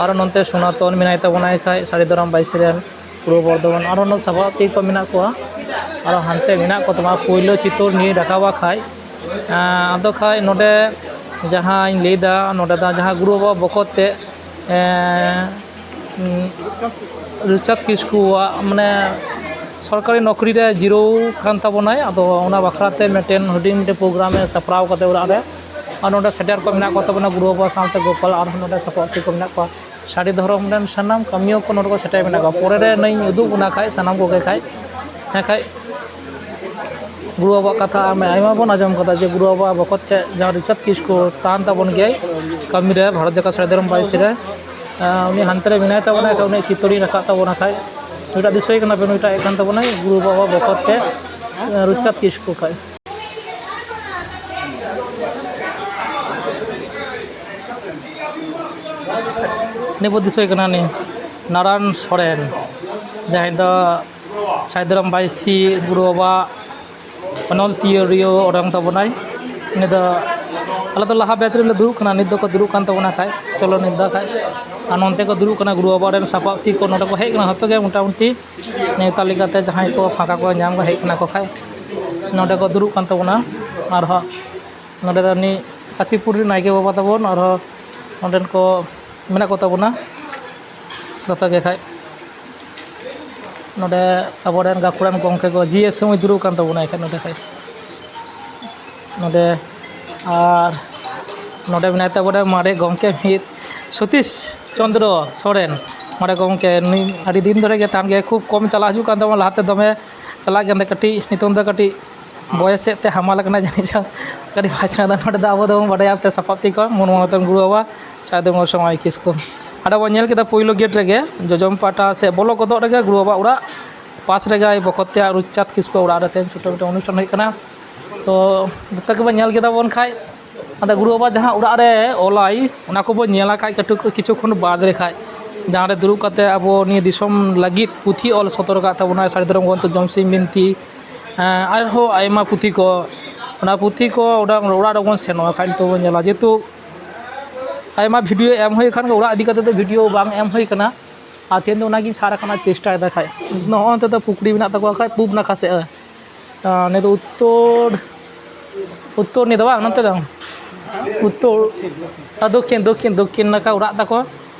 ᱟᱨ ᱱᱚᱱᱛᱮ ᱥᱳᱱᱟᱛᱚᱱ ᱢᱮᱱᱟᱭ ᱛᱟᱵᱚᱱᱟᱭ ᱠᱷᱟᱡ ᱥᱟᱹᱨᱤ ᱫᱷᱚᱨᱚᱢ ᱵᱟᱭᱤᱥ ᱨᱮᱱ ᱯᱩᱨᱵᱚ ᱵᱚᱨᱫᱷᱚᱢᱟᱱ, ᱟᱨ ᱱᱚᱣᱟ ᱥᱟᱯᱟᱵ ᱛᱮ ᱠᱚ ᱢᱮᱱᱟᱜ ᱠᱚᱣᱟ, ᱟᱨ ᱦᱟᱱᱛᱮ ᱢᱮᱱᱟᱜ ᱠᱚ ᱛᱟᱢᱟ ᱯᱳᱭᱞᱳ ᱪᱤᱛᱟᱹᱨ ᱱᱤᱭᱟᱹ ᱨᱟᱠᱟᱵᱟ ᱠᱷᱟᱡ᱾ ᱟᱫᱚ ᱠᱷᱟᱡ ᱱᱚᱰᱮ ᱡᱟᱦᱟᱸᱧ ᱞᱟᱹᱭᱫᱟ, ᱱᱚᱰᱮ ᱫᱚ ᱡᱟᱦᱟᱸ ᱜᱩᱨᱩ ᱵᱟᱵᱟ ᱵᱚᱠᱚᱛ ᱛᱮ ᱮᱸ, ᱩᱸ, ᱨᱩᱪᱟᱸᱫᱽ ᱠᱤᱥᱠᱩᱣᱟᱜ, ᱢᱟᱱᱮ, ᱥᱚᱨᱠᱟᱨᱤ ᱱᱚᱠᱨᱤ ᱨᱮ ᱡᱤᱨᱟᱹᱣ ᱠᱟᱱ ᱛᱟᱵᱚᱱᱟᱭ᱾ ᱟᱫᱚ ᱚᱱᱟ ᱵᱟᱠᱷᱨᱟ ᱛᱮ ᱢᱤᱫᱴᱮᱱ ᱦᱩᱰᱤᱧ ᱢᱤᱫᱴᱮᱱ ᱯᱨᱳᱜᱨᱟᱢ ᱮ ᱥᱟᱯᱲᱟᱣ ᱠᱟᱫᱟ ᱚᱲᱟᱜ ᱨᱮ᱾ ᱟᱨ ᱱᱚᱰᱮ ᱥᱮᱴᱮᱨ ᱠᱚ ᱢᱮᱱᱟᱜ ᱠᱚ ᱛᱟᱵᱚᱱᱟ ᱜᱩᱨᱩ ᱵᱟᱵᱟ ᱥᱟᱶᱛᱮ ᱜᱳᱯᱟᱞ, ᱟᱨᱦᱚᱸ ᱱᱚᱰᱮ ᱥᱟᱯᱟᱵ ᱛᱮ ᱠᱚ ᱢᱮᱱᱟᱜ ᱠᱚᱣᱟ᱾ ᱥᱟᱹᱨᱤ ᱫᱷᱚᱨᱚᱢ ᱨᱮᱱ ᱥᱟᱱᱟᱢ ᱠᱟᱹᱢᱤᱭᱟᱹ ᱠᱚ ᱱᱚᱰᱮ ᱠᱚ ᱥᱮᱴᱮᱨ ᱢᱮᱱᱟᱜ ᱠᱚᱣᱟ᱾ ᱯᱚᱨᱮ ᱨᱮ ᱱᱟᱹᱧ ᱩᱫᱩᱜ ᱵᱚᱱᱟ ᱠᱷᱟᱡ ᱥᱟᱱᱟᱢ ᱠᱚᱜᱮ ᱠᱷᱟᱡ᱾ ᱦᱮᱸ ᱠᱷᱟᱡ᱾ ᱜᱩᱨᱩ ᱵᱟᱵᱟᱣᱟᱜ ᱠᱟᱛᱷᱟ ᱟᱭᱢᱟ, ᱟᱭᱢᱟ ᱵᱚᱱ ᱟᱸᱡᱚᱢ ᱠᱟᱫᱟ ᱡᱮ ᱜᱩᱨᱩ ᱵᱟᱵᱟ ᱵᱚᱠᱚᱛ ᱛᱮ ᱡᱟᱦᱟᱸ ᱨᱩᱪᱟᱸᱫᱽ ᱠᱤᱥᱠᱩ ᱛᱟᱦᱮᱱ ᱛᱟᱵᱚᱱ ᱜᱮᱭᱟᱭ ᱠᱟᱹᱢᱤ ᱨᱮ, ᱵᱷᱟᱨᱚᱛ ᱡᱟᱠᱟᱛ ᱥᱟᱹᱨᱤ ᱫᱷᱚᱨᱚᱢ ᱵᱟᱭᱤᱥ ᱨᱮ᱾ ᱟᱸ, ᱩᱱᱤ ᱦᱟᱱᱛᱮ ᱨᱮ ᱢᱮᱱᱟᱭ ᱛᱟᱵᱚᱱᱟ, ᱮᱱᱠᱷᱟᱱ ᱩᱱᱤᱭᱟᱜ ᱪᱤᱛᱟᱹᱨᱤᱧ ᱨᱟᱠᱟᱵ ᱛᱟᱵᱚᱱᱟ ᱠᱷᱟᱡ᱾ ᱱᱩᱭᱴᱟᱜ ᱫᱤᱥᱟᱹᱭ ᱠᱟᱱᱟ ᱯᱮ, ᱱᱩᱭᱴᱟᱜ ᱦᱮᱡ ᱠᱟᱱ ᱛᱟᱵᱚᱱᱟᱭ ᱜᱩᱨᱩ ᱵᱟᱵᱟ ᱵᱚᱠᱚᱛ ᱛᱮ, ᱟᱸ, ᱨᱩᱪᱟᱸᱫᱽ ᱠᱤᱥᱠᱩ ᱠᱷᱟᱡ᱾ ᱩᱱᱤ ᱵᱚ ᱫᱤᱥᱟᱹᱭ ᱠᱟᱱᱟ, ᱩᱱᱤ ᱱᱟᱨᱟᱭᱚᱱ ᱥᱚᱨᱮᱱ, ᱡᱟᱦᱟᱸᱭ ᱫᱚ ᱥᱟᱭᱫᱟᱨᱟᱢ ᱵᱟᱭᱥᱤ ᱜᱩᱨᱩ ᱵᱟᱵᱟ ᱚᱱᱚᱞ ᱛᱤᱭᱟᱹᱨᱤᱭᱟᱹ ᱚᱰᱚᱝ ᱛᱟᱵᱚᱱᱟᱭ᱾ ᱩᱱᱤ ᱫᱚ, ᱟᱞᱮ ᱫᱚ ᱞᱟᱦᱟ batch ᱨᱮᱞᱮ ᱫᱩᱲᱩᱵ ᱠᱟᱱᱟ, ᱱᱤᱛ ᱫᱚᱠᱚ ᱫᱩᱲᱩᱵ ᱠᱟᱱ ᱛᱟᱵᱚᱱᱟ ᱠᱷᱟᱡ, ᱪᱚᱞᱚ ᱱᱤᱛ ᱫᱚ ᱠᱷᱟᱡ᱾ ᱟᱨ ᱱᱚᱱᱛᱮ ᱠᱚ ᱫᱩᱲᱩᱵ ᱠᱟᱱᱟ ᱜᱩᱨᱩ ᱵᱟᱵᱟ ᱨᱮᱱ ᱥᱟᱯᱟᱵ ᱛᱤ ᱠᱚ, ᱱᱚᱰᱮ ᱠᱚ ᱦᱮᱡ ᱠᱟᱱᱟ ᱡᱚᱛᱚ ᱜᱮ ᱢᱚᱴᱟᱢᱩᱴᱤ᱾ ᱱᱮᱣᱛᱟ ᱞᱮᱠᱟᱛᱮ ᱡᱟᱦᱟᱸᱭ ᱠᱚ ᱯᱷᱟᱸᱠᱟ ᱠᱚ ᱧᱟᱢ ᱠᱚ ᱦᱮᱡ ᱠᱟᱱᱟ ᱠᱚ ᱠᱷᱟᱡ, ᱱᱚᱰᱮ ᱠᱚ ᱫᱩᱲᱩᱵ ᱠᱟᱱ ᱛᱟᱵᱚᱱᱟ᱾ ᱟᱨᱦᱚᱸ ᱱᱚᱰᱮ ᱫᱚ ᱩᱱᱤ ᱠᱟᱥᱤᱯᱩᱨ ᱨᱤᱱ ᱱᱟᱭᱠᱮ ᱵᱟᱵᱟ ᱛᱟᱵᱚᱱ, ᱟᱨᱦᱚᱸ ᱱᱚᱰᱮᱱ ᱠᱚ ᱢᱮᱱᱟᱜ ᱠᱚ ᱛᱟᱵᱚᱱᱟ ᱡᱚᱛᱚ ᱜᱮ ᱠᱷᱟᱡ᱾ ᱱᱚᱰᱮ ᱟᱵᱚᱨᱮᱱ ᱜᱟᱹᱠᱷᱩᱲᱟᱱ ᱜᱚᱢᱠᱮ ᱠᱚ, ᱡᱤ ᱮᱥ ᱦᱚᱸᱭ ᱫᱩᱲᱩᱵ ᱠᱟᱱ ᱛᱟᱵᱚᱱᱟ ᱮᱱᱠᱷᱟᱱ ᱱᱚᱰᱮ ᱠᱷᱟᱡ᱾ ᱱᱚᱰᱮ, ᱟᱨ ᱱᱚᱰᱮ ᱢᱮᱱᱟᱭ ᱛᱟᱵᱚᱱᱟ ᱢᱟᱨᱮ ᱜᱚᱢᱠᱮ ᱢᱤᱫ ᱥᱚᱛᱤᱥ ᱪᱚᱱᱫᱨᱚ ᱥᱚᱨᱮᱱ, ᱢᱟᱨᱮ ᱜᱚᱢᱠᱮ᱾ ᱱᱩᱭ ᱟᱹᱰᱤ ᱫᱤᱱ ᱫᱷᱚᱨᱮ ᱜᱮ ᱛᱟᱦᱮᱱ ᱜᱮ, ᱠᱷᱩᱵ ᱠᱚᱢ ᱪᱟᱞᱟᱜ ᱦᱤᱡᱩᱜ ᱠᱟᱱ ᱛᱟᱵᱚᱱᱟ, ᱞᱟᱦᱟᱛᱮ ᱫᱚᱢᱮ ᱪᱟᱞᱟᱜ ᱠᱟᱱ ᱛᱟᱦᱮᱸ ᱠᱟᱹᱴᱤᱡ, ᱱᱤᱛᱚᱝ ᱫᱚ ᱠᱟᱹᱴᱤᱡ ᱵᱚᱭᱮᱥ ᱥᱮᱫ ᱛᱮ ᱦᱟᱢᱟᱞ ᱟᱠᱟᱱᱟ ᱡᱟᱹᱱᱤᱡ ᱪᱚᱝ, ᱠᱟᱹᱴᱤᱡ ᱵᱟᱭ ᱥᱮᱬᱟ ᱫᱟ᱾ ᱱᱚᱰᱮ ᱫᱚ ᱟᱵᱚ ᱫᱚᱵᱚᱱ ᱵᱟᱰᱟᱭᱟ ᱛᱮ ᱥᱟᱯᱟᱵ ᱛᱤ ᱠᱚ ᱢᱚᱱ ᱢᱚᱦᱚᱛᱚᱱ ᱜᱩᱨᱩ ᱵᱟᱵᱟ ᱥᱟᱭᱫᱚ ᱢᱚᱦᱮᱥ ᱥᱚᱢᱟᱭ ᱠᱤᱥᱠᱩ᱾ ᱚᱸᱰᱮ ᱵᱚᱱ ᱧᱮᱞ ᱠᱮᱫᱟ ᱯᱳᱭᱞᱳ ᱜᱮᱴ ᱨᱮᱜᱮ, ᱡᱚᱡᱚᱢ ᱯᱟᱦᱴᱟ ᱥᱮᱫ ᱵᱚᱞᱚ ᱜᱚᱫᱚᱜ ᱨᱮᱜᱮ ᱜᱩᱨᱩ ᱵᱟᱵᱟ ᱚᱲᱟᱜ ᱯᱟᱥ ᱨᱮᱜᱮ ᱵᱚᱠᱚᱛ ᱛᱮᱭᱟᱜ ᱨᱩᱪᱟᱸᱫᱽ ᱠᱤᱥᱠᱩ ᱚᱲᱟᱜ ᱨᱮ ᱛᱮᱦᱮᱧ ᱪᱷᱳᱴᱳ ᱢᱤᱫᱴᱟᱝ ᱚᱱᱩᱥᱴᱷᱟᱱ ᱦᱩᱭᱩᱜ ᱠᱟᱱᱟ᱾ ᱛᱚ ᱡᱚᱛᱚ ᱜᱮᱵᱚᱱ ᱧᱮᱞ ᱠᱮᱫᱟ ᱵᱚᱱ ᱠᱷᱟᱡ, ᱟᱫᱚ ᱜᱩᱨᱩ ᱵᱟᱵᱟ ᱡᱟᱦᱟᱸ ᱚᱲᱟᱜ ᱨᱮ ᱚᱞᱟᱭ, ᱚᱱᱟ ᱠᱚᱵᱚᱱ ᱧᱮᱞᱟ ᱠᱷᱟᱡ ᱠᱟᱹᱴᱤᱡ ᱠᱤᱪᱷᱩ ᱠᱷᱚᱱ ᱵᱟᱫᱽ ᱨᱮ ᱠᱷᱟᱡ, ᱡᱟᱦᱟᱸ ᱨᱮ ᱫᱩᱲᱩᱵ ᱠᱟᱛᱮ ᱟᱵᱚ ᱱᱤᱭᱟᱹ ᱫᱤᱥᱚᱢ ᱞᱟᱹᱜᱤᱫ ᱯᱩᱛᱷᱤ ᱚᱞ ᱥᱚᱫᱚᱨ ᱟᱠᱟᱫ ᱛᱟᱵᱚᱱᱟᱭ ᱥᱟᱹᱨᱤ ᱫᱷᱚᱨᱚᱢ ᱜᱨᱚᱱᱛᱷᱚ ᱡᱚᱢᱥᱤᱢ ᱵᱤᱱᱛᱤ, ᱮᱸ, ᱟᱨᱦᱚᱸ ᱟᱭᱢᱟ ᱯᱩᱛᱷᱤ ᱠᱚ, ᱚᱱᱟ ᱯᱩᱛᱷᱤ ᱠᱚ ᱚᱱᱟ ᱚᱲᱟᱜ ᱨᱮᱵᱚᱱ ᱥᱮᱱᱚᱜᱼᱟ ᱠᱷᱟᱡ ᱱᱤᱛᱚᱜ ᱵᱚᱱ ᱧᱮᱞᱟ, ᱡᱮᱦᱮᱛᱩ ᱟᱭᱢᱟ ᱵᱷᱤᱰᱤᱭᱳ ᱮᱢ ᱦᱩᱭ ᱟᱠᱟᱱ ᱜᱮ, ᱚᱲᱟᱜ ᱤᱫᱤ ᱠᱟᱛᱮ ᱫᱚ ᱵᱷᱤᱰᱤᱭᱳ ᱵᱟᱝ ᱮᱢ ᱦᱩᱭ ᱟᱠᱟᱱᱟ᱾ ᱟᱨ ᱛᱮᱦᱮᱧ ᱫᱚ ᱚᱱᱟᱜᱤᱧ ᱥᱟᱨ ᱟᱠᱟᱱᱟ, ᱪᱮᱥᱴᱟᱭᱮᱫᱟ ᱠᱷᱟᱡ᱾ ᱱᱚᱜᱼᱚ ᱱᱚᱛᱮ ᱫᱚ ᱯᱩᱠᱷᱨᱤ ᱢᱮᱱᱟᱜ ᱛᱟᱠᱚᱣᱟ ᱠᱷᱟᱡ ᱯᱩᱵ ᱱᱟᱠᱷᱟ ᱥᱮᱫ᱾ ᱟᱨ ᱱᱤᱭᱟᱹ ᱫᱚ ᱩᱛᱛᱚᱨ, ᱩᱛᱛᱚᱨ ᱱᱤᱭᱟᱹ ᱫᱚ ᱵᱟᱝ, ᱱᱚᱛᱮ ᱫᱚ ᱩᱛᱛᱚᱨ, ᱟᱨ ᱫᱚᱠᱠᱷᱤᱱ, ᱫᱚᱠᱠᱷᱤᱱ, ᱫᱚᱠᱠᱷᱤᱱ ᱱᱟᱠᱷᱟ ᱚᱲᱟᱜ ᱛᱟᱠᱚ᱾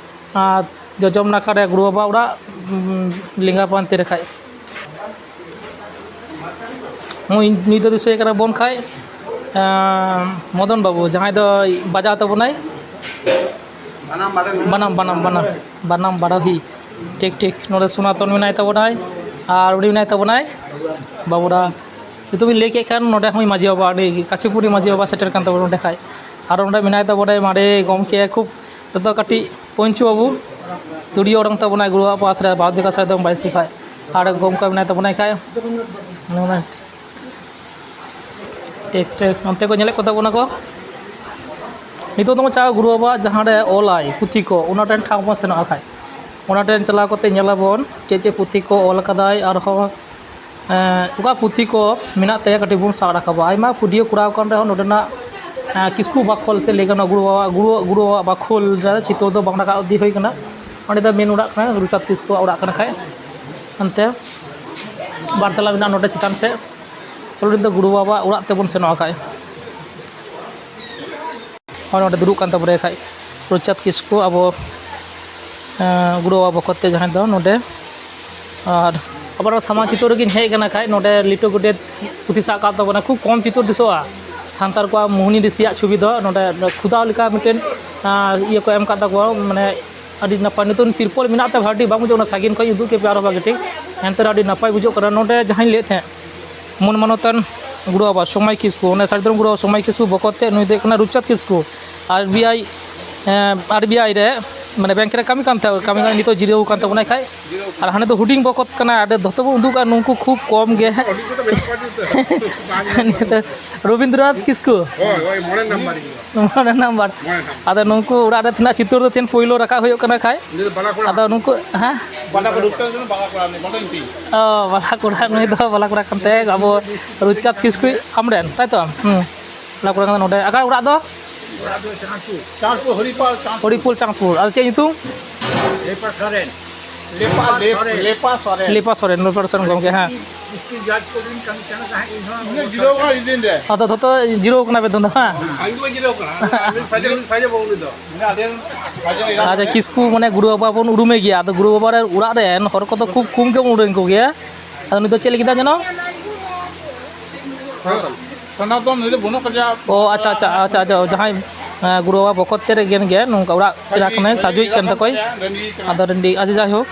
ᱟᱨ ᱡᱚᱡᱚᱢ ᱱᱟᱠᱷᱟ ᱨᱮ ᱜᱩᱨᱩ ᱵᱟᱵᱟ ᱚᱲᱟᱜ, ᱩᱸ, ᱞᱮᱸᱜᱟ ᱯᱟᱱᱛᱮ ᱨᱮ ᱠᱷᱟᱡ᱾ ᱱᱩᱭ, ᱱᱩᱭ ᱫᱚ ᱫᱤᱥᱟᱹᱭ ᱠᱟᱱᱟ ᱵᱚᱱ ᱠᱷᱟᱡ, ᱟᱸ, ᱢᱚᱫᱚᱱ ᱵᱟᱹᱵᱩ, ᱡᱟᱦᱟᱸᱭ ᱫᱚ ᱵᱟᱡᱟᱣ ᱛᱟᱵᱚᱱᱟᱭ᱾ ᱵᱟᱱᱟᱢ, ᱵᱟᱱᱟᱢ, ᱵᱟᱱᱟᱢ, ᱵᱟᱱᱟᱢ ᱵᱟᱰᱟᱦᱤ᱾ ᱴᱷᱤᱠ, ᱴᱷᱤᱠ᱾ ᱱᱚᱰᱮ ᱥᱚᱱᱟᱛᱚᱱ ᱢᱮᱱᱟᱭ ᱛᱟᱵᱚᱱᱟᱭ, ᱟᱨ ᱩᱱᱤ ᱢᱮᱱᱟᱭ ᱛᱟᱵᱚᱱᱟᱭ ᱵᱟᱵᱩᱨᱟ᱾ ᱡᱩᱫᱤ ᱵᱤᱱ ᱞᱟᱹᱭ ᱠᱮᱫ ᱠᱷᱟᱱ, ᱱᱚᱰᱮ ᱦᱚᱸ ᱢᱟᱹᱡᱷᱤ ᱵᱟᱵᱟ, ᱩᱱᱤ ᱠᱟᱥᱤᱯᱩᱨᱤ ᱢᱟᱹᱡᱷᱤ ᱵᱟᱵᱟ ᱥᱮᱴᱮᱨ ᱠᱟᱱ ᱛᱟᱵᱚᱱᱟ ᱱᱚᱰᱮ ᱠᱷᱟᱡ᱾ ᱟᱨ ᱱᱚᱰᱮ ᱢᱮᱱᱟᱭ ᱛᱟᱵᱚᱱᱟᱭ ᱢᱟᱨᱮ ᱜᱚᱢᱠᱮ, ᱠᱷᱩᱵ ᱡᱚᱛᱚ ᱠᱟᱹᱴᱤᱡ ᱯᱚᱧᱪᱩ ᱵᱟᱹᱵᱩ, ᱛᱩᱲᱤ ᱚᱰᱚᱝ ᱛᱟᱵᱚᱱᱟᱭ ᱜᱩᱨᱩᱣᱟᱜ ᱯᱟᱥ ᱨᱮ, ᱵᱟᱨ ᱡᱟᱭᱜᱟ ᱥᱟᱭ ᱫᱚ ᱵᱟᱭᱥᱤ ᱠᱷᱟᱡ᱾ ᱟᱨ ᱜᱚᱢᱠᱮ ᱢᱮᱱᱟᱭ ᱛᱟᱵᱚᱱᱟᱭ ᱠᱷᱟᱡ, ᱴᱷᱤᱠ, ᱴᱷᱤᱠ᱾ ᱚᱱᱛᱮ ᱠᱚ ᱧᱮᱞᱮᱫ ᱠᱚ ᱛᱟᱵᱚᱱᱟ ᱠᱚ᱾ ᱱᱤᱛᱚᱜ ᱫᱚ ᱪᱟᱞᱟᱜ ᱜᱩᱨᱩ ᱵᱟᱵᱟ ᱡᱟᱦᱟᱸ ᱨᱮ ᱚᱞᱟᱭ ᱯᱩᱛᱷᱤ ᱠᱚ, ᱚᱱᱟ ᱴᱷᱮᱱ ᱴᱷᱟᱶ ᱵᱚᱱ ᱥᱮᱱᱚᱜᱼᱟ ᱠᱷᱟᱡ᱾ ᱚᱱᱟ ᱴᱷᱮᱱ ᱪᱟᱞᱟᱣ ᱠᱟᱛᱮ ᱧᱮᱞᱟᱵᱚᱱ ᱪᱮᱫ ᱪᱮᱫ ᱯᱩᱛᱷᱤ ᱠᱚ ᱚᱞ ᱟᱠᱟᱫᱟᱭ, ᱟᱨᱦᱚᱸ ᱮᱸ, ᱚᱠᱟ ᱯᱩᱛᱷᱤ ᱠᱚ ᱢᱮᱱᱟᱜ ᱛᱟᱭᱟ, ᱠᱟᱹᱴᱤᱡ ᱵᱚᱱ ᱥᱟᱵ ᱨᱟᱠᱟᱵᱟ᱾ ᱟᱭᱢᱟ ᱵᱷᱤᱰᱤᱭᱳ ᱠᱚᱨᱟᱣ ᱠᱟᱱ ᱨᱮᱦᱚᱸ, ᱱᱚᱰᱮᱱᱟᱜ ᱮᱸ, ᱠᱤᱥᱠᱩ ᱵᱟᱠᱷᱳᱞ ᱥᱮ ᱞᱟᱹᱭ ᱜᱟᱱᱚᱜᱼᱟ, ᱜᱩᱨᱩ ᱵᱟᱵᱟ, ᱜᱩᱨᱩ, ᱜᱩᱨᱩ ᱵᱟᱵᱟ ᱵᱟᱠᱷᱳᱞ ᱨᱮ ᱪᱤᱛᱟᱹᱨ ᱫᱚ ᱵᱟᱝ ᱨᱟᱠᱟᱵ ᱤᱫᱤ ᱦᱩᱭ ᱠᱟᱱᱟ᱾ ᱚᱸᱰᱮ ᱫᱚ ᱢᱮᱱ ᱚᱲᱟᱜ ᱠᱟᱱᱟ, ᱨᱩᱪᱟᱸᱫᱽ ᱠᱤᱥᱠᱩᱣᱟᱜ ᱚᱲᱟᱜ ᱠᱟᱱᱟ ᱠᱷᱟᱡ᱾ ᱦᱟᱱᱛᱮ ᱵᱟᱨ ᱛᱟᱞᱟ ᱢᱮᱱᱟᱜᱼᱟ ᱱᱚᱰᱮ ᱪᱮᱛᱟᱱ ᱥᱮᱫ᱾ ᱪᱚᱞᱚ, ᱱᱤᱛ ᱫᱚ ᱜᱩᱨᱩ ᱵᱟᱵᱟᱣᱟᱜ ᱚᱲᱟᱜ ᱛᱮᱵᱚᱱ ᱥᱮᱱᱚᱜᱼᱟ ᱠᱷᱟᱡ᱾ ᱦᱳᱭ, ᱱᱚᱰᱮ ᱫᱩᱲᱩᱵ ᱠᱟᱱ ᱛᱟᱵᱚᱱᱟᱭ ᱠᱷᱟᱡ ᱨᱩᱪᱟᱸᱫᱽ ᱠᱤᱥᱠᱩ, ᱟᱵᱚ, ᱮᱸ, ᱜᱩᱨᱩ ᱵᱟᱵᱟ ᱵᱚᱠᱚᱛ ᱛᱮ ᱡᱟᱦᱟᱸᱭ ᱫᱚ ᱱᱚᱰᱮ᱾ ᱟᱨ ᱟᱵᱟᱨ ᱥᱟᱢᱟᱝ ᱪᱤᱛᱟᱹᱨ ᱨᱮᱜᱮᱧ ᱦᱮᱡ ᱟᱠᱟᱱᱟ ᱠᱷᱟᱡ, ᱱᱚᱰᱮ ᱞᱤᱴᱟᱹ ᱜᱚᱰᱮᱛ ᱯᱩᱛᱷᱤ ᱥᱟᱵ ᱠᱟᱜ ᱛᱟᱵᱚᱱᱟ, ᱠᱷᱩᱵ ᱠᱚᱢ ᱪᱤᱛᱟᱹᱨ ᱫᱤᱥᱟᱹᱜᱼᱟ᱾ ᱥᱟᱱᱛᱟᱲ ᱠᱚᱣᱟᱜ ᱢᱳᱦᱱᱤ ᱨᱤᱥᱤᱭᱟᱜ ᱪᱷᱚᱵᱤ ᱫᱚ ᱱᱚᱰᱮ ᱠᱷᱩᱫᱟᱣ ᱞᱮᱠᱟ ᱢᱤᱫᱴᱮᱱ, ᱟᱸ, ᱤᱭᱟᱹ ᱠᱚ ᱮᱢ ᱠᱟᱜ ᱛᱟᱠᱚᱣᱟ, ᱢᱟᱱᱮ ᱟᱹᱰᱤ ᱱᱟᱯᱟᱭ᱾ ᱱᱤᱛᱚᱝ ᱛᱤᱨᱯᱚᱞ ᱢᱮᱱᱟᱜ ᱛᱮ ᱵᱷᱟᱹᱜᱤ ᱴᱷᱤᱠ ᱵᱟᱝ ᱵᱩᱡᱷᱟᱹᱜ ᱠᱟᱱᱟ, ᱥᱟᱺᱜᱤᱧ ᱠᱷᱚᱱ ᱩᱫᱩᱜ ᱠᱮᱫ ᱯᱮ ᱟᱨᱦᱚᱸ ᱵᱷᱟᱹᱜᱤ ᱴᱷᱤᱠ, ᱮᱱᱛᱮ ᱨᱮᱦᱚᱸ ᱟᱹᱰᱤ ᱱᱟᱯᱟᱭ ᱵᱩᱡᱷᱟᱹᱜ ᱠᱟᱱᱟ᱾ ᱱᱚᱰᱮ ᱡᱟᱦᱟᱸᱧ ᱞᱟᱹᱭᱮᱫ ᱛᱟᱦᱮᱸᱫ, ᱢᱟᱹᱱ ᱢᱟᱱᱚᱛᱟᱱ ᱜᱩᱨᱩ ᱵᱟᱵᱟ ᱥᱚᱢᱟᱭ ᱠᱤᱥᱠᱩ, ᱚᱱᱮ ᱥᱟᱹᱨᱤ ᱫᱷᱚᱨᱚᱢ ᱜᱩᱨᱩ ᱵᱟᱵᱟ ᱥᱚᱢᱟᱭ ᱠᱤᱥᱠᱩ ᱵᱚᱠᱚᱛ ᱛᱮ, ᱱᱩᱭ ᱫᱚ ᱦᱩᱭᱩᱜ ᱠᱟᱱᱟ ᱨᱩᱪᱟᱸᱫᱽ ᱠᱤᱥᱠᱩ, ᱟᱨ ᱵᱤ ᱟᱭ, ᱮᱸ, ᱟᱨ ᱵᱤ ᱟᱭ ᱨᱮ, ᱢᱟᱱᱮ, ᱵᱮᱝᱠ ᱨᱮ ᱠᱟᱹᱢᱤ ᱠᱟᱱ ᱛᱟᱦᱮᱸᱫ, ᱠᱟᱹᱢᱤ ᱠᱟᱱ, ᱱᱤᱛᱚᱜ ᱡᱤᱨᱟᱹᱣ ᱠᱟᱱ ᱛᱟᱵᱚᱱᱟᱭ ᱠᱷᱟᱡ᱾ ᱟᱨ ᱦᱟᱱᱮ ᱫᱚ ᱦᱩᱰᱤᱧ ᱵᱚᱠᱚᱛ ᱠᱟᱱᱟ, ᱟᱨ ᱫᱚᱛᱚ ᱵᱚᱱ ᱩᱫᱩᱜᱟ, ᱱᱩᱠᱩ ᱠᱷᱩᱵ ᱠᱚᱢ ᱜᱮ᱾ ᱱᱤᱭᱟᱹ ᱫᱚ ᱨᱚᱵᱤᱱᱫᱨᱚᱱᱟᱛᱷ ᱠᱤᱥᱠᱩ᱾ ᱦᱳᱭ, ᱦᱳᱭ, ᱢᱚᱬᱮ ᱱᱟᱢᱵᱟᱨ ᱤᱧ ᱫᱚ᱾ ᱢᱚᱬᱮ ᱱᱟᱢᱵᱟᱨ᱾ ᱢᱚᱬᱮ ᱱᱟᱢᱵᱟᱨ᱾ ᱟᱫᱚ ᱱᱩᱠᱩ ᱚᱲᱟᱜ ᱨᱮ ᱛᱤᱱᱟᱹᱜ ᱪᱤᱛᱟᱹᱨ ᱫᱚ ᱛᱤᱦᱤᱧ ᱯᱳᱭᱞᱳ ᱨᱟᱠᱟᱵ ᱦᱩᱭᱩᱜ ᱠᱟᱱᱟ ᱠᱷᱟᱡ᱾ ᱩᱱᱤ ᱫᱚ ᱵᱟᱞᱟ ᱠᱚᱲᱟ᱾ ᱟᱫᱚ ᱱᱩᱠᱩ, ᱦᱮᱸ? ᱵᱟᱞᱟ ᱠᱚᱲᱟ, ᱨᱩᱯᱪᱟᱸᱫᱽ ᱫᱚ ᱵᱟᱞᱟ ᱠᱚᱲᱟ, ᱩᱱᱤ ᱵᱟᱰᱟᱭ ᱤᱧ ᱛᱤᱧ᱾ ᱚ, ᱵᱟᱞᱟ ᱠᱚᱲᱟ, ᱱᱩᱭ ᱫᱚ ᱵᱟᱞᱟ ᱠᱚᱲᱟ ᱠᱟᱱ ᱛᱮ ᱟᱵᱚ ᱨᱩᱪᱟᱸᱫᱽ ᱠᱤᱥᱠᱩ ᱟᱢᱨᱮᱱ, ᱛᱟᱭ ᱛᱚ? ᱦᱩᱸ᱾ ᱵᱟᱞᱟ ᱠᱚᱲᱟ ᱠᱟᱱ ᱛᱮ ᱱᱚᱰᱮ᱾ ᱟᱠᱟ ᱚᱲᱟᱜ ᱫᱚ? ᱚᱲᱟᱜ ᱫᱚ ᱪᱟᱸᱫᱽᱯᱩᱨ, ᱪᱟᱸᱫᱽᱯᱩᱨ, ᱦᱚᱨᱤᱯᱟᱞ, ᱪᱟᱸᱫᱽᱯᱩᱨ᱾ ᱦᱚᱨᱤᱯᱩᱨ ᱪᱟᱸᱫᱽᱯᱩᱨ᱾ ᱟᱫᱚ ᱪᱮᱫ ᱧᱩᱛᱩᱢ? ᱞᱮᱯᱟ ᱥᱚᱨᱮᱱ᱾ ᱞᱮᱯᱟ, ᱞᱮᱯ-, ᱞᱮᱯᱟ ᱥᱚᱨᱮᱱ᱾ ᱞᱮᱯᱟ ᱥᱚᱨᱮᱱ, ᱞᱮᱯᱟ ᱥᱚᱨᱮᱱ ᱜᱚᱢᱠᱮ, ᱦᱮᱸ᱾ ᱰᱤᱥᱴᱨᱤᱠᱴ ᱡᱟᱡᱽ ᱠᱳᱨᱴ ᱨᱤᱧ ᱠᱟᱹᱢᱤ ᱠᱟᱱᱟ ᱛᱟᱦᱮᱸᱫ ᱤᱧ ᱦᱚᱸ᱾ ᱩᱱᱤ ᱡᱤᱨᱟᱹᱣ ᱠᱟᱱᱟ ᱤᱧ ᱫᱤᱱ ᱨᱮ᱾ ᱟᱫᱚ ᱡᱷᱚᱛᱚ ᱡᱤᱨᱟᱹᱣ ᱠᱟᱱᱟ ᱵᱮᱱ ᱫᱚ, ᱦᱮᱸ? ᱤᱧ ᱫᱚ ᱵᱟᱹᱧ ᱡᱤᱨᱟᱹᱣ ᱠᱟᱱᱟ᱾ ᱩᱱᱤ ᱥᱟᱡᱮ, ᱩᱱᱤ ᱥᱟᱡᱮ ᱵᱟᱹᱵᱩ ᱩᱱᱤ ᱫᱚ᱾ ᱩᱱᱤ ᱟᱹᱰᱤ ᱥᱟᱡᱮ ᱮᱨᱟ᱾ ᱟᱪᱪᱷᱟ, ᱠᱤᱥᱠᱩ ᱢᱟᱱᱮ ᱜᱩᱨᱩ ᱵᱟᱵᱟ ᱵᱚᱱ ᱩᱨᱩᱢᱮ ᱜᱮᱭᱟ᱾ ᱟᱫᱚ ᱜᱩᱨᱩ ᱵᱟᱵᱟ ᱨᱮᱱ ᱚᱲᱟᱜ ᱨᱮᱱ ᱦᱚᱲ ᱠᱚᱫᱚ ᱠᱷᱩᱵ ᱠᱚᱢ ᱜᱮᱢ ᱩᱨᱩᱢ ᱠᱚᱜᱮᱭᱟ᱾ ᱟᱫᱚ ᱱᱩᱭ ᱫᱚ ᱪᱮᱫ ᱞᱟᱹᱜᱤᱫ ᱡᱮᱱᱚ? ᱥᱚᱱᱟᱛᱚᱱ᱾ ᱥᱚᱱᱟᱛᱚᱱ ᱱᱩᱭ ᱫᱚ ᱵᱟᱹᱱᱩᱜ ᱠᱟᱫᱮᱭᱟ᱾ ᱚ, ᱟᱪᱪᱷᱟ, ᱟᱪᱪᱷᱟ, ᱟᱪᱪᱷᱟ, ᱟᱪᱪᱷᱟ, ᱡᱟᱦᱟᱸᱭ, ᱮᱸ, ᱜᱩᱨᱩ ᱵᱟᱵᱟ ᱵᱚᱠᱚᱛ ᱛᱮ ᱨᱮᱜᱮᱱ ᱜᱮ ᱱᱚᱝᱠᱟ ᱚᱲᱟᱜ ᱮᱨᱟ ᱠᱟᱱᱟᱭ, ᱥᱟᱡᱩᱭᱤᱡ ᱠᱟᱱ ᱛᱟᱠᱚᱭ᱾ ᱨᱟᱺᱰᱤ ᱠᱟᱱᱟ᱾ ᱟᱫᱚ ᱨᱟᱺᱰᱤ, ᱟᱪᱪᱷᱟ, ᱡᱟᱭᱦᱳᱠ,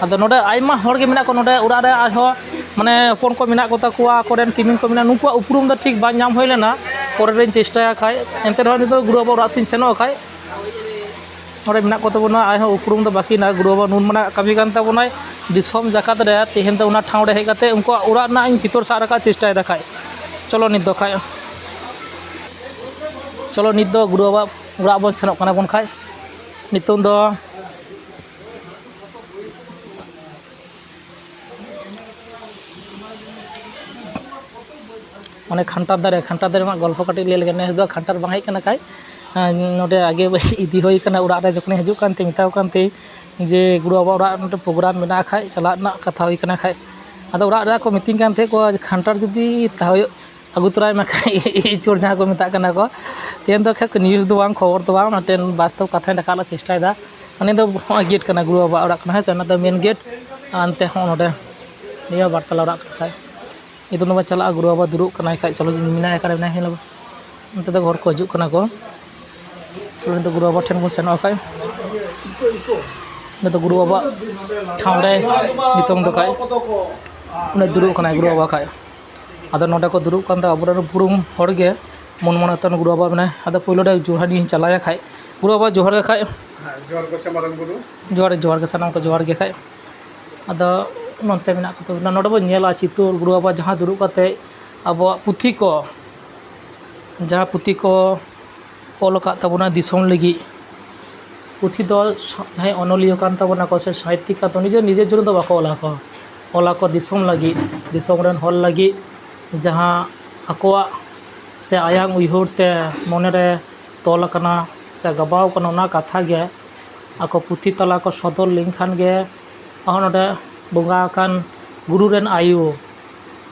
ᱟᱫᱚ ᱱᱚᱰᱮ ᱟᱭᱢᱟ ᱦᱚᱲ ᱜᱮ ᱢᱮᱱᱟᱜ ᱠᱚᱣᱟ ᱱᱚᱰᱮ ᱚᱲᱟᱜ ᱨᱮ, ᱟᱨᱦᱚᱸ ᱢᱟᱱᱮ ᱦᱚᱯᱚᱱ ᱠᱚ ᱢᱮᱱᱟᱜ ᱠᱚᱛᱟ ᱠᱚᱣᱟ, ᱟᱠᱚᱨᱮᱱ ᱠᱤᱢᱤᱱ ᱠᱚ ᱢᱮᱱᱟᱜ, ᱱᱩᱠᱩᱣᱟᱜ ᱩᱯᱨᱩᱢ ᱫᱚ ᱴᱷᱤᱠ ᱵᱟᱝ ᱧᱟᱢ ᱦᱩᱭ ᱞᱮᱱᱟ᱾ ᱯᱚᱨᱮ ᱨᱤᱧ ᱪᱮᱥᱴᱟᱭᱟ ᱠᱷᱟᱡ, ᱮᱱᱛᱮ ᱨᱮᱦᱚᱸ ᱱᱤᱛᱚᱜ ᱜᱩᱨᱩ ᱵᱟᱵᱟ ᱚᱲᱟᱜ ᱥᱮᱫ ᱤᱧ ᱥᱮᱱᱚᱜ ᱠᱷᱟᱡ᱾ ᱱᱚᱰᱮ ᱢᱮᱱᱟᱜ ᱠᱚ ᱛᱟᱵᱚᱱᱟ, ᱟᱨᱦᱚᱸ ᱩᱯᱨᱩᱢ ᱫᱚ ᱵᱟᱹᱠᱤ ᱦᱮᱱᱟᱜᱼᱟ᱾ ᱜᱩᱨᱩ ᱵᱟᱵᱟ ᱱᱩᱱ ᱢᱟᱨᱟᱝ ᱠᱟᱹᱢᱤ ᱠᱟᱱ ᱛᱟᱵᱚᱱᱟᱭ, ᱫᱤᱥᱚᱢ ᱡᱟᱠᱟᱛ ᱨᱮ ᱛᱮᱦᱮᱧ ᱫᱚ ᱚᱱᱟ ᱴᱷᱟᱶ ᱨᱮ ᱦᱮᱡ ᱠᱟᱛᱮ ᱩᱱᱠᱩᱣᱟᱜ ᱚᱲᱟᱜ ᱨᱮᱱᱟᱜ ᱤᱧ ᱪᱤᱛᱟᱹᱨ ᱥᱟᱵ ᱨᱟᱠᱟᱵ ᱪᱮᱥᱴᱟᱭᱮᱫᱟ ᱠᱷᱟᱡ᱾ ᱪᱚᱞᱚ ᱱᱤᱛ ᱫᱚ ᱠᱷᱟᱡ, ᱪᱚᱞᱚ ᱱᱤᱛ ᱫᱚ ᱜᱩᱨᱩ ᱵᱟᱵᱟ ᱚᱲᱟᱜ ᱵᱚᱱ ᱥᱮᱱᱚᱜ ᱠᱟᱱᱟ ᱵᱚᱱ ᱠᱷᱟᱡ᱾ ᱱᱤᱛᱚᱝ ᱫᱚ ᱚᱱᱮ ᱠᱷᱟᱱᱴᱟᱲ ᱫᱟᱨᱮ, ᱠᱷᱟᱱᱴᱟᱲ ᱫᱟᱨᱮ ᱨᱮᱱᱟᱜ ᱜᱚᱞᱯᱷᱚ ᱠᱟᱹᱴᱤᱡ ᱞᱟᱹᱭ ᱞᱮᱜᱮ᱾ ᱱᱮᱥ ᱫᱚ ᱠᱷᱟᱱᱴᱟᱲ ᱵᱟᱝ ᱦᱮᱡ ᱠᱟᱱᱟ ᱠᱷᱟᱡ, ᱟᱨ ᱱᱚᱰᱮ ᱟᱜᱮ ᱤᱫᱤ ᱦᱩᱭ ᱠᱟᱱᱟ ᱚᱲᱟᱜ ᱨᱮ, ᱡᱚᱠᱷᱚᱱᱤᱧ ᱦᱤᱡᱩᱜ ᱠᱟᱱ ᱛᱮ ᱢᱮᱛᱟᱣ ᱠᱟᱱ ᱛᱮ ᱡᱮ ᱜᱩᱨᱩ ᱵᱟᱵᱟ ᱚᱲᱟᱜ ᱢᱤᱫᱴᱮᱱ ᱯᱨᱳᱜᱨᱟᱢ ᱢᱮᱱᱟᱜᱼᱟ ᱠᱷᱟᱡ, ᱪᱟᱞᱟᱜ ᱨᱮᱱᱟᱜ ᱠᱟᱛᱷᱟ ᱦᱩᱭ ᱠᱟᱱᱟ ᱠᱷᱟᱡ, ᱟᱫᱚ ᱚᱲᱟᱜ ᱨᱮ ᱠᱚ ᱢᱤᱛᱟᱹᱧ ᱠᱟᱱ ᱛᱟᱦᱮᱸᱫ ᱠᱚ ᱡᱮ ᱠᱷᱟᱱᱴᱟᱲ ᱡᱩᱫᱤ ᱛᱟᱦᱮᱸ ᱟᱹᱜᱩ ᱛᱚᱨᱟᱭ ᱢᱮ ᱠᱷᱟᱡ ᱤᱪᱚᱲ ᱡᱟᱦᱟᱸ ᱠᱚ ᱢᱮᱛᱟᱜ ᱠᱟᱱᱟ ᱠᱚ᱾ ᱛᱮᱦᱮᱧ ᱫᱚ ᱠᱷᱟᱡ ᱱᱤᱭᱩᱡᱽ ᱫᱚ ᱵᱟᱝ, ᱠᱷᱚᱵᱚᱨ ᱫᱚ ᱵᱟᱝ, ᱢᱤᱫᱴᱮᱱ ᱵᱟᱥᱛᱚᱵ ᱠᱟᱛᱷᱟᱧ ᱨᱟᱠᱟᱵ ᱨᱮᱱᱟᱜ ᱪᱮᱥᱴᱟᱭᱮᱫᱟ᱾ ᱩᱱᱤ ᱫᱚ ᱦᱚᱸᱜᱼᱚᱭ ᱜᱮᱴ ᱠᱟᱱᱟ, ᱜᱩᱨᱩ ᱵᱟᱵᱟ ᱚᱲᱟᱜ ᱠᱟᱱᱟ, ᱦᱮᱸ ᱥᱮ, ᱚᱱᱟ ᱫᱚ ᱢᱮᱱ ᱜᱮᱴ᱾ ᱟᱨ ᱚᱱᱛᱮ ᱦᱚᱸ ᱱᱚᱰᱮ ᱱᱤᱭᱟᱹ ᱵᱟᱨ ᱛᱟᱞᱟ ᱚᱲᱟᱜ ᱠᱟᱱᱟ ᱠᱷᱟᱡ᱾ ᱱᱤᱛᱚᱜ ᱫᱚ ᱵᱚᱱ ᱪᱟᱞᱟᱜᱼᱟ, ᱜᱩᱨᱩ ᱵᱟᱵᱟ ᱫᱩᱲᱩᱵ ᱠᱟᱱᱟᱭ ᱠᱷᱟᱡ, ᱪᱚᱞᱚ ᱢᱮᱱᱟᱭᱟ, ᱚᱠᱟᱨᱮ ᱢᱮᱱᱟᱭᱟ, ᱦᱮᱸ ᱞᱟᱹᱜᱩ᱾ ᱚᱱᱛᱮ ᱫᱚ ᱦᱚᱲ ᱠᱚ ᱦᱤᱡᱩᱜ ᱠᱟᱱᱟ ᱠᱚ᱾ ᱪᱚᱞᱚ ᱱᱤᱛᱚᱜ ᱜᱩᱨᱩ ᱵᱟᱵᱟ ᱴᱷᱮᱱ ᱵᱚᱱ ᱥᱮᱱᱚᱜᱼᱟ ᱠᱷᱟᱡ᱾ ᱱᱤᱛᱚᱜ ᱜᱩᱨᱩ ᱵᱟᱵᱟ ᱴᱷᱟᱶ ᱨᱮ ᱱᱤᱛᱚᱝ ᱫᱚ ᱠᱷᱟᱡ ᱩᱱᱤ ᱫᱩᱲᱩᱵ ᱠᱟᱱᱟᱭ ᱜᱩᱨᱩ ᱵᱟᱵᱟ ᱠᱷᱟᱡ᱾ ᱟᱫᱚ ᱱᱚᱰᱮ ᱠᱚ ᱫᱩᱲᱩᱵ ᱠᱟᱱ ᱛᱟᱦᱮᱸ ᱟᱵᱚᱨᱮᱱ ᱩᱯᱨᱩᱢ ᱦᱚᱲ ᱜᱮ, ᱢᱚᱱ ᱢᱚᱱᱮ ᱛᱮ ᱜᱩᱨᱩ ᱵᱟᱵᱟ ᱢᱮᱱᱟᱭ᱾ ᱟᱫᱚ ᱯᱳᱭᱞᱳ ᱨᱮ ᱡᱚᱦᱟᱨ ᱤᱧ ᱪᱟᱞᱟᱣᱮᱭᱟ ᱠᱷᱟᱡ, ᱜᱩᱨᱩ ᱵᱟᱵᱟ ᱡᱚᱦᱟᱨ ᱜᱮ ᱠᱷᱟᱡ᱾ ᱦᱮᱸ, ᱡᱚᱦᱟᱨ ᱜᱮ ᱥᱮ ᱢᱟᱨᱟᱝ ᱵᱩᱨᱩ᱾ ᱡᱚᱦᱟᱨ, ᱡᱚᱦᱟᱨ ᱜᱮ, ᱥᱟᱱᱟᱢ ᱠᱚ ᱡᱚᱦᱟᱨ ᱜᱮ ᱠᱷᱟᱡ᱾ ᱟᱫᱚ ᱱᱚᱱᱛᱮ ᱢᱮᱱᱟᱜ ᱠᱚ ᱛᱟᱵᱚᱱᱟ, ᱱᱚᱰᱮ ᱵᱚᱱ ᱧᱮᱞᱟ ᱪᱤᱛᱟᱹᱨ ᱜᱩᱨᱩ ᱵᱟᱵᱟ ᱡᱟᱦᱟᱸ ᱫᱩᱲᱩᱵ ᱠᱟᱛᱮ ᱟᱵᱚᱣᱟᱜ ᱯᱩᱛᱷᱤ ᱠᱚ, ᱡᱟᱦᱟᱸ ᱯᱩᱛᱷᱤ ᱠᱚ ᱚᱞ ᱟᱠᱟᱫ ᱛᱟᱵᱚᱱᱟ ᱫᱤᱥᱚᱢ ᱞᱟᱹᱜᱤᱫ, ᱯᱩᱛᱷᱤ ᱫᱚ ᱥᱟ-, ᱡᱟᱦᱟᱸᱭ ᱚᱱᱚᱞᱤᱭᱟᱹ ᱠᱟᱱ ᱛᱟᱵᱚᱱᱟ ᱠᱚ ᱥᱮ ᱥᱟᱦᱤᱛᱭᱤᱠ ᱠᱟᱱ ᱛᱟᱵᱚᱱᱟ, ᱱᱤᱡᱮ, ᱱᱤᱡᱮᱨ ᱡᱚᱱᱚ ᱫᱚ ᱵᱟᱠᱚ ᱚᱞᱟ ᱠᱚ, ᱚᱞᱟ ᱠᱚ ᱫᱤᱥᱚᱢ ᱞᱟᱹᱜᱤᱫ, ᱫᱤᱥᱚᱢ ᱨᱮᱱ ᱦᱚᱲ ᱞᱟᱹᱜᱤᱫ, ᱡᱟᱦᱟᱸ ᱟᱠᱚᱣᱟᱜ ᱥᱮ ᱟᱭᱟᱝ ᱩᱭᱦᱟᱹᱨ ᱛᱮ ᱢᱚᱱᱮ ᱨᱮ ᱛᱚᱞ ᱟᱠᱟᱱᱟ ᱥᱮ ᱜᱟᱵᱟᱣ ᱟᱠᱟᱱᱟ, ᱚᱱᱟ ᱠᱟᱛᱷᱟ ᱜᱮ ᱟᱠᱚ ᱯᱩᱛᱷᱤ ᱛᱟᱞᱟ ᱠᱚ ᱥᱚᱫᱚᱨ ᱞᱮᱱᱠᱷᱟᱱ ᱜᱮ, ᱟᱨᱦᱚᱸ ᱱᱚᱰᱮ ᱵᱚᱸᱜᱟ ᱟᱠᱟᱱ ᱜᱩᱨᱩ ᱨᱮᱱ ᱟᱭᱳ,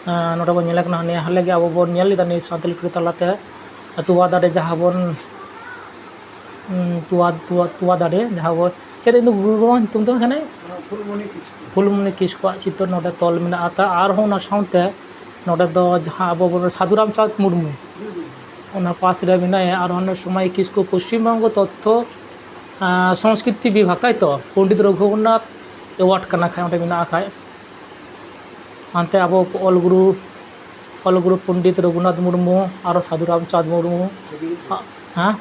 ᱮᱸ, ᱱᱚᱰᱮ ᱵᱚᱱ ᱧᱮᱞᱮ ᱠᱟᱱᱟ, ᱱᱤᱭᱟᱹ ᱦᱟᱞᱮ ᱜᱮ ᱟᱵᱚ ᱵᱚᱱ ᱧᱮᱞ ᱞᱮᱫᱟ ᱱᱤᱭᱟᱹ ᱥᱟᱱᱛᱟᱞᱤ ᱯᱩᱛᱷᱤ ᱛᱟᱞᱟᱛᱮ ᱛᱚᱣᱟ ᱫᱟᱨᱮ, ᱡᱟᱦᱟᱸ ᱵᱚᱱ, ᱩᱸ, ᱛᱚᱣᱟ, ᱛᱚᱣᱟ, ᱛᱚᱣᱟ ᱫᱟᱨᱮ, ᱡᱟᱦᱟᱸ ᱵᱚᱱ, ᱪᱮᱫ ᱤᱧ ᱫᱚ ᱜᱩᱨᱩ ᱵᱟᱵᱟ ᱧᱩᱛᱩᱢ ᱫᱚ ᱡᱟᱱᱮ? ᱯᱷᱩᱞᱢᱩᱱᱤ ᱠᱤᱥᱠᱩ᱾ ᱯᱷᱩᱞᱢᱩᱱᱤ ᱠᱤᱥᱠᱩᱣᱟᱜ ᱪᱤᱛᱟᱹᱨ ᱱᱚᱰᱮ ᱛᱚᱞ ᱢᱮᱱᱟᱜᱼᱟ᱾ ᱛᱟ ᱟᱨᱦᱚᱸ ᱚᱱᱟ ᱥᱟᱶᱛᱮ ᱱᱚᱰᱮ ᱫᱚ ᱡᱟᱦᱟᱸ ᱟᱵᱚ ᱵᱚᱱ ᱥᱟᱹᱫᱷᱩ ᱨᱟᱢᱪᱟᱸᱫᱽ ᱢᱩᱨᱢᱩ, ᱚᱱᱟ ᱯᱟᱥ ᱨᱮ ᱢᱮᱱᱟᱭᱟ᱾ ᱟᱨ ᱚᱱᱟ ᱥᱚᱢᱟᱭ ᱠᱤᱥᱠᱩ ᱯᱚᱥᱪᱤᱢ ᱵᱚᱝᱜᱚ ᱛᱚᱛᱛᱷᱚ, ᱟᱸ, ᱥᱚᱝᱥᱠᱨᱤᱛᱤ ᱵᱤᱵᱷᱟᱜᱽ, ᱛᱟᱭ ᱛᱚ? ᱯᱚᱱᱰᱤᱛ ᱨᱚᱜᱷᱩᱱᱟᱛᱷ ᱮᱣᱟᱨᱰ ᱠᱟᱱᱟ ᱠᱷᱟᱡ, ᱚᱸᱰᱮ ᱢᱮᱱᱟᱜᱼᱟ ᱠᱷᱟᱡ᱾ ᱦᱟᱱᱛᱮ ᱟᱵᱚ ᱚᱞ ᱜᱩᱨᱩ, ᱚᱞ ᱜᱩᱨᱩ ᱯᱚᱱᱰᱤᱛ ᱨᱚᱜᱷᱩᱱᱟᱛᱷ ᱢᱩᱨᱢᱩ, ᱟᱨᱚ ᱥᱟᱹᱫᱷᱩ ᱨᱟᱢᱪᱟᱸᱫᱽ ᱢᱩᱨᱢᱩ, ᱦᱮᱸ?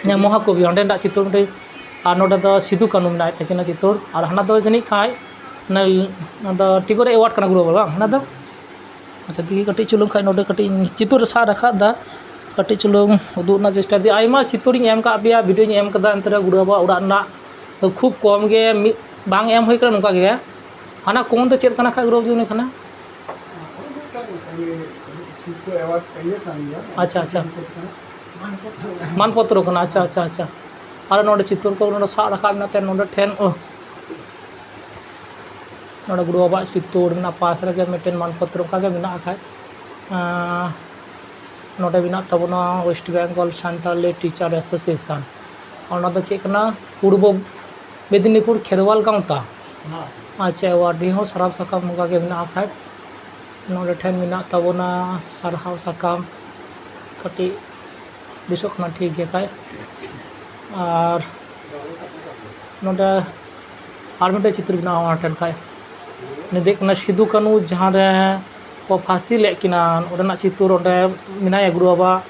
ᱦᱮᱸ, ᱢᱚᱦᱟᱠᱚᱵᱤ, ᱚᱸᱰᱮᱱᱟᱜ ᱪᱤᱛᱟᱹᱨ ᱢᱤᱫᱴᱮᱡ᱾ ᱟᱨ ᱱᱚᱰᱮ ᱫᱚ ᱥᱤᱫᱩ ᱠᱟᱹᱱᱩ ᱢᱮᱱᱟᱜᱼᱟ, ᱛᱟᱹᱠᱤᱱᱟᱜ ᱪᱤᱛᱟᱹᱨ᱾ ᱟᱨ ᱦᱟᱱᱟ ᱫᱚ ᱡᱟᱹᱱᱤᱡ ᱠᱷᱟᱡ ᱚᱱᱟ, ᱚᱱᱟ ᱫᱚ ᱴᱤᱜᱳᱨ ᱮᱣᱟᱨᱰ ᱠᱟᱱᱟ ᱜᱩᱨᱩ ᱵᱟᱵᱟ, ᱵᱟᱝ? ᱚᱱᱟ ᱫᱚ, ᱟᱪᱪᱷᱟ, ᱫᱤᱠᱷᱤ ᱠᱟᱹᱴᱤᱡ ᱪᱩᱞᱩᱝ ᱠᱷᱟᱡ ᱱᱚᱰᱮ ᱠᱟᱹᱴᱤᱡ ᱪᱤᱛᱟᱹᱨ ᱥᱟᱵ ᱨᱟᱠᱟᱵ ᱫᱟ, ᱠᱟᱹᱴᱤᱡ ᱪᱩᱞᱩᱝ ᱩᱫᱩᱜ ᱨᱮᱱᱟᱜ ᱪᱮᱥᱴᱟ ᱫᱤ᱾ ᱟᱭᱢᱟ ᱪᱤᱛᱟᱹᱨᱤᱧ ᱮᱢ ᱠᱟᱜ ᱯᱮᱭᱟ, ᱵᱷᱤᱰᱤᱭᱳᱧ ᱮᱢ ᱠᱟᱫᱟ, ᱮᱱᱛᱮ ᱨᱮᱦᱚᱸ ᱜᱩᱨᱩ ᱵᱟᱵᱟ ᱚᱲᱟᱜ ᱨᱮᱱᱟᱜ ᱫᱚ ᱠᱷᱩᱵ ᱠᱚᱢ ᱜᱮ, ᱢᱤᱫ ᱵᱟᱝ ᱮᱢ ᱦᱩᱭ ᱠᱟᱱᱟ ᱱᱚᱝᱠᱟ ᱜᱮ᱾ ᱦᱟᱱᱟ ᱠᱚᱱ ᱫᱚ ᱪᱮᱫ ᱠᱟᱱᱟ ᱠᱷᱟᱡ ᱜᱩᱨᱩ ᱵᱟᱵᱟ ᱡᱩᱱᱤ ᱠᱟᱱᱟ? ᱪᱮᱫ ᱠᱚ ᱮᱣᱟᱨᱰ ᱤᱭᱟᱹ ᱠᱟᱱ ᱜᱮᱭᱟ᱾ ᱟᱪᱪᱷᱟ, ᱟᱪᱪᱷᱟ᱾ ᱢᱟᱱ ᱯᱚᱛᱨᱚ ᱠᱟᱱᱟ᱾ ᱟᱪᱪᱷᱟ, ᱟᱪᱪᱷᱟ, ᱟᱪᱪᱷᱟ᱾ ᱟᱨ ᱱᱚᱰᱮ ᱪᱤᱛᱟᱹᱨ ᱠᱚ ᱱᱚᱰᱮ ᱥᱟᱵ ᱨᱟᱠᱟᱵ ᱢᱮᱱᱟᱜ ᱛᱮ ᱱᱚᱰᱮ ᱴᱷᱮᱱ, ᱚ, ᱱᱚᱰᱮ ᱜᱩᱨᱩ ᱵᱟᱵᱟᱣᱟᱜ ᱪᱤᱛᱟᱹᱨ ᱢᱮᱱᱟᱜᱼᱟ, ᱯᱟᱥ ᱨᱮᱜᱮ ᱢᱤᱫᱴᱮᱱ ᱢᱟᱱ ᱯᱚᱛᱨᱚ ᱚᱱᱠᱟ ᱜᱮ ᱢᱮᱱᱟᱜ ᱠᱷᱟᱡ᱾ ᱟᱸ, ᱱᱚᱰᱮ ᱢᱮᱱᱟᱜ ᱛᱟᱵᱚᱱᱟ West Bengal Santali Teacher Association᱾ ᱚᱱᱟ ᱫᱚ ᱪᱮᱫ ᱠᱟᱱᱟ? ᱯᱩᱨᱵᱚ ᱢᱮᱫᱤᱱᱤᱯᱩᱨ ᱠᱷᱮᱨᱣᱟᱞ ᱜᱟᱶᱛᱟ᱾ ᱟᱪᱪᱷᱟ, ᱮᱣᱟᱨᱰ ᱦᱚᱸ ᱥᱟᱨᱦᱟᱣ ᱥᱟᱠᱟᱢ ᱱᱚᱝᱠᱟ ᱜᱮ ᱢᱮᱱᱟᱜ ᱠᱷᱟᱡ᱾ ᱱᱚᱰᱮ ᱴᱷᱮᱱ ᱢᱮᱱᱟᱜ ᱛᱟᱵᱚᱱᱟ ᱥᱟᱨᱦᱟᱣ ᱥᱟᱠᱟᱢ, ᱠᱟᱹᱴᱤᱡ ᱫᱤᱥᱚᱜ ᱠᱟᱱᱟ, ᱴᱷᱤᱠ ᱜᱮ ᱠᱷᱟᱡ᱾ ᱟᱨ ᱱᱚᱰᱮ ᱟᱨ ᱢᱤᱫᱴᱮᱱ ᱪᱤᱛᱟᱹᱨ ᱢᱮᱱᱟᱜᱼᱟ ᱚᱱᱟ ᱴᱷᱮᱱ ᱠᱷᱟᱡ᱾ ᱱᱤᱭᱟᱹ ᱫᱚ ᱦᱩᱭᱩᱜ ᱠᱟᱱᱟ ᱥᱤᱫᱩ ᱠᱟᱹᱱᱦᱩ ᱡᱟᱦᱟᱸ ᱨᱮ ᱠᱚ ᱯᱷᱟᱹᱥᱤ ᱞᱮᱫ ᱠᱤᱱᱟ, ᱚᱸᱰᱮᱱᱟᱜ ᱪᱤᱛᱟᱹᱨ ᱚᱸᱰᱮ ᱢᱮᱱᱟᱭᱟ ᱜᱩᱨᱩ ᱵᱟᱵᱟ,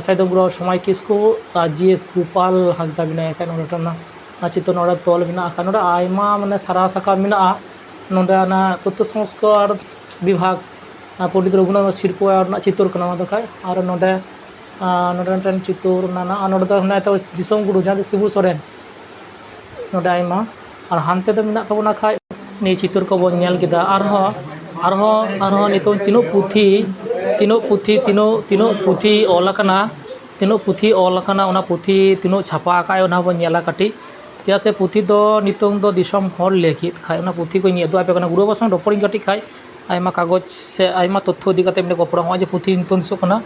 ᱥᱟᱭᱫᱚᱢ ᱜᱩᱨᱩ ᱵᱟᱵᱟ ᱥᱚᱢᱟᱭ ᱠᱤᱥᱠᱩ ᱟᱨ ᱡᱤ ᱮᱥ ᱜᱳᱯᱟᱞ ᱦᱟᱸᱥᱫᱟ ᱢᱮᱱᱟᱭᱟ ᱠᱷᱟᱡ᱾ ᱱᱚᱰᱮ ᱚᱱᱟ ᱪᱤᱛᱟᱹᱨ ᱱᱚᱰᱮ ᱛᱚᱞ ᱢᱮᱱᱟᱜ ᱟᱠᱟᱫ᱾ ᱱᱚᱰᱮ ᱟᱭᱢᱟ ᱢᱟᱱᱮ ᱥᱟᱨᱦᱟᱣ ᱥᱟᱠᱟᱢ ᱢᱮᱱᱟᱜᱼᱟ᱾ ᱱᱚᱰᱮ ᱚᱱᱟ ᱛᱚᱛᱛᱷᱚ ᱥᱚᱝᱥᱠᱟᱨ ᱵᱤᱵᱷᱟᱜᱽ, ᱟᱨ ᱯᱚᱱᱰᱤᱛ ᱨᱚᱜᱷᱩᱱᱟᱛᱷ ᱥᱤᱨᱯᱟᱹ ᱨᱮᱱᱟᱜ ᱪᱤᱛᱟᱹᱨ ᱠᱟᱱᱟ ᱚᱱᱟ ᱫᱚ ᱠᱷᱟᱡ᱾ ᱟᱨ ᱱᱚᱰᱮ, ᱟᱨ ᱱᱚᱰᱮ ᱢᱤᱫᱴᱮᱱ ᱪᱤᱛᱟᱹᱨ ᱢᱮᱱᱟᱜᱼᱟ, ᱟᱨ ᱱᱚᱰᱮ ᱫᱚ ᱦᱮᱱᱟᱜ ᱛᱟᱵᱚ ᱫᱤᱥᱚᱢ ᱜᱩᱨᱩ ᱡᱟᱦᱟᱸ ᱫᱚ ᱥᱤᱵᱩ ᱥᱚᱨᱮᱱ᱾ ᱱᱚᱰᱮ ᱟᱭᱢᱟ᱾ ᱟᱨ ᱦᱟᱱᱛᱮ ᱫᱚ ᱢᱮᱱᱟᱜ ᱛᱟᱵᱚᱱᱟ ᱠᱷᱟᱡ ᱱᱤᱭᱟᱹ ᱪᱤᱛᱟᱹᱨ ᱠᱚᱵᱚᱱ ᱧᱮᱞ ᱠᱮᱫᱟ᱾ ᱟᱨᱦᱚᱸ, ᱟᱨᱦᱚᱸ, ᱟᱨᱦᱚᱸ ᱱᱤᱛᱚᱝ ᱛᱤᱱᱟᱹᱜ ᱯᱩᱛᱷᱤ, ᱛᱤᱱᱟᱹᱜ ᱯᱩᱛᱷᱤ, ᱛᱤᱱᱟᱹᱜ, ᱛᱤᱱᱟᱹᱜ ᱯᱩᱛᱷᱤ ᱚᱞ ᱟᱠᱟᱱᱟ, ᱛᱤᱱᱟᱹᱜ ᱯᱩᱛᱷᱤ ᱚᱞ ᱟᱠᱟᱱᱟ, ᱚᱱᱟ ᱯᱩᱛᱷᱤ ᱛᱤᱱᱟᱹᱜ ᱪᱷᱟᱯᱟ ᱟᱠᱟᱫ ᱟᱭ, ᱚᱱᱟ ᱦᱚᱸᱵᱚᱱ ᱧᱮᱞᱟ ᱠᱟᱹᱴᱤᱡ᱾ ᱪᱮᱫᱟᱜ ᱥᱮ ᱯᱩᱛᱷᱤ ᱫᱚ ᱱᱤᱛᱚᱝ ᱫᱚ ᱫᱤᱥᱚᱢ ᱦᱚᱲ ᱞᱟᱹᱜᱤᱫ ᱠᱷᱟᱡ, ᱚᱱᱟ ᱯᱩᱛᱷᱤ ᱠᱚᱧ ᱩᱫᱩᱜ ᱟᱯᱮ ᱠᱟᱱᱟ᱾ ᱜᱩᱨᱩ ᱵᱟᱵᱟ ᱥᱟᱶ ᱨᱚᱯᱚᱲᱤᱧ ᱠᱟᱹᱴᱤᱡ ᱠᱷᱟᱡ, ᱟᱭᱢᱟ ᱠᱟᱜᱚᱡᱽ ᱥᱮ ᱟᱭᱢᱟ ᱛᱚᱛᱛᱷᱚ ᱤᱫᱤ ᱠᱟᱛᱮ ᱢᱤᱫᱴᱮᱱ ᱠᱚ ᱯᱚᱲᱟ᱾ ᱱᱚᱜᱼᱚᱭ ᱡᱮ ᱯᱩᱛᱷᱤ ᱱᱤᱛᱚᱝ ᱫᱤᱥᱟᱹᱜ ᱠᱟᱱᱟ,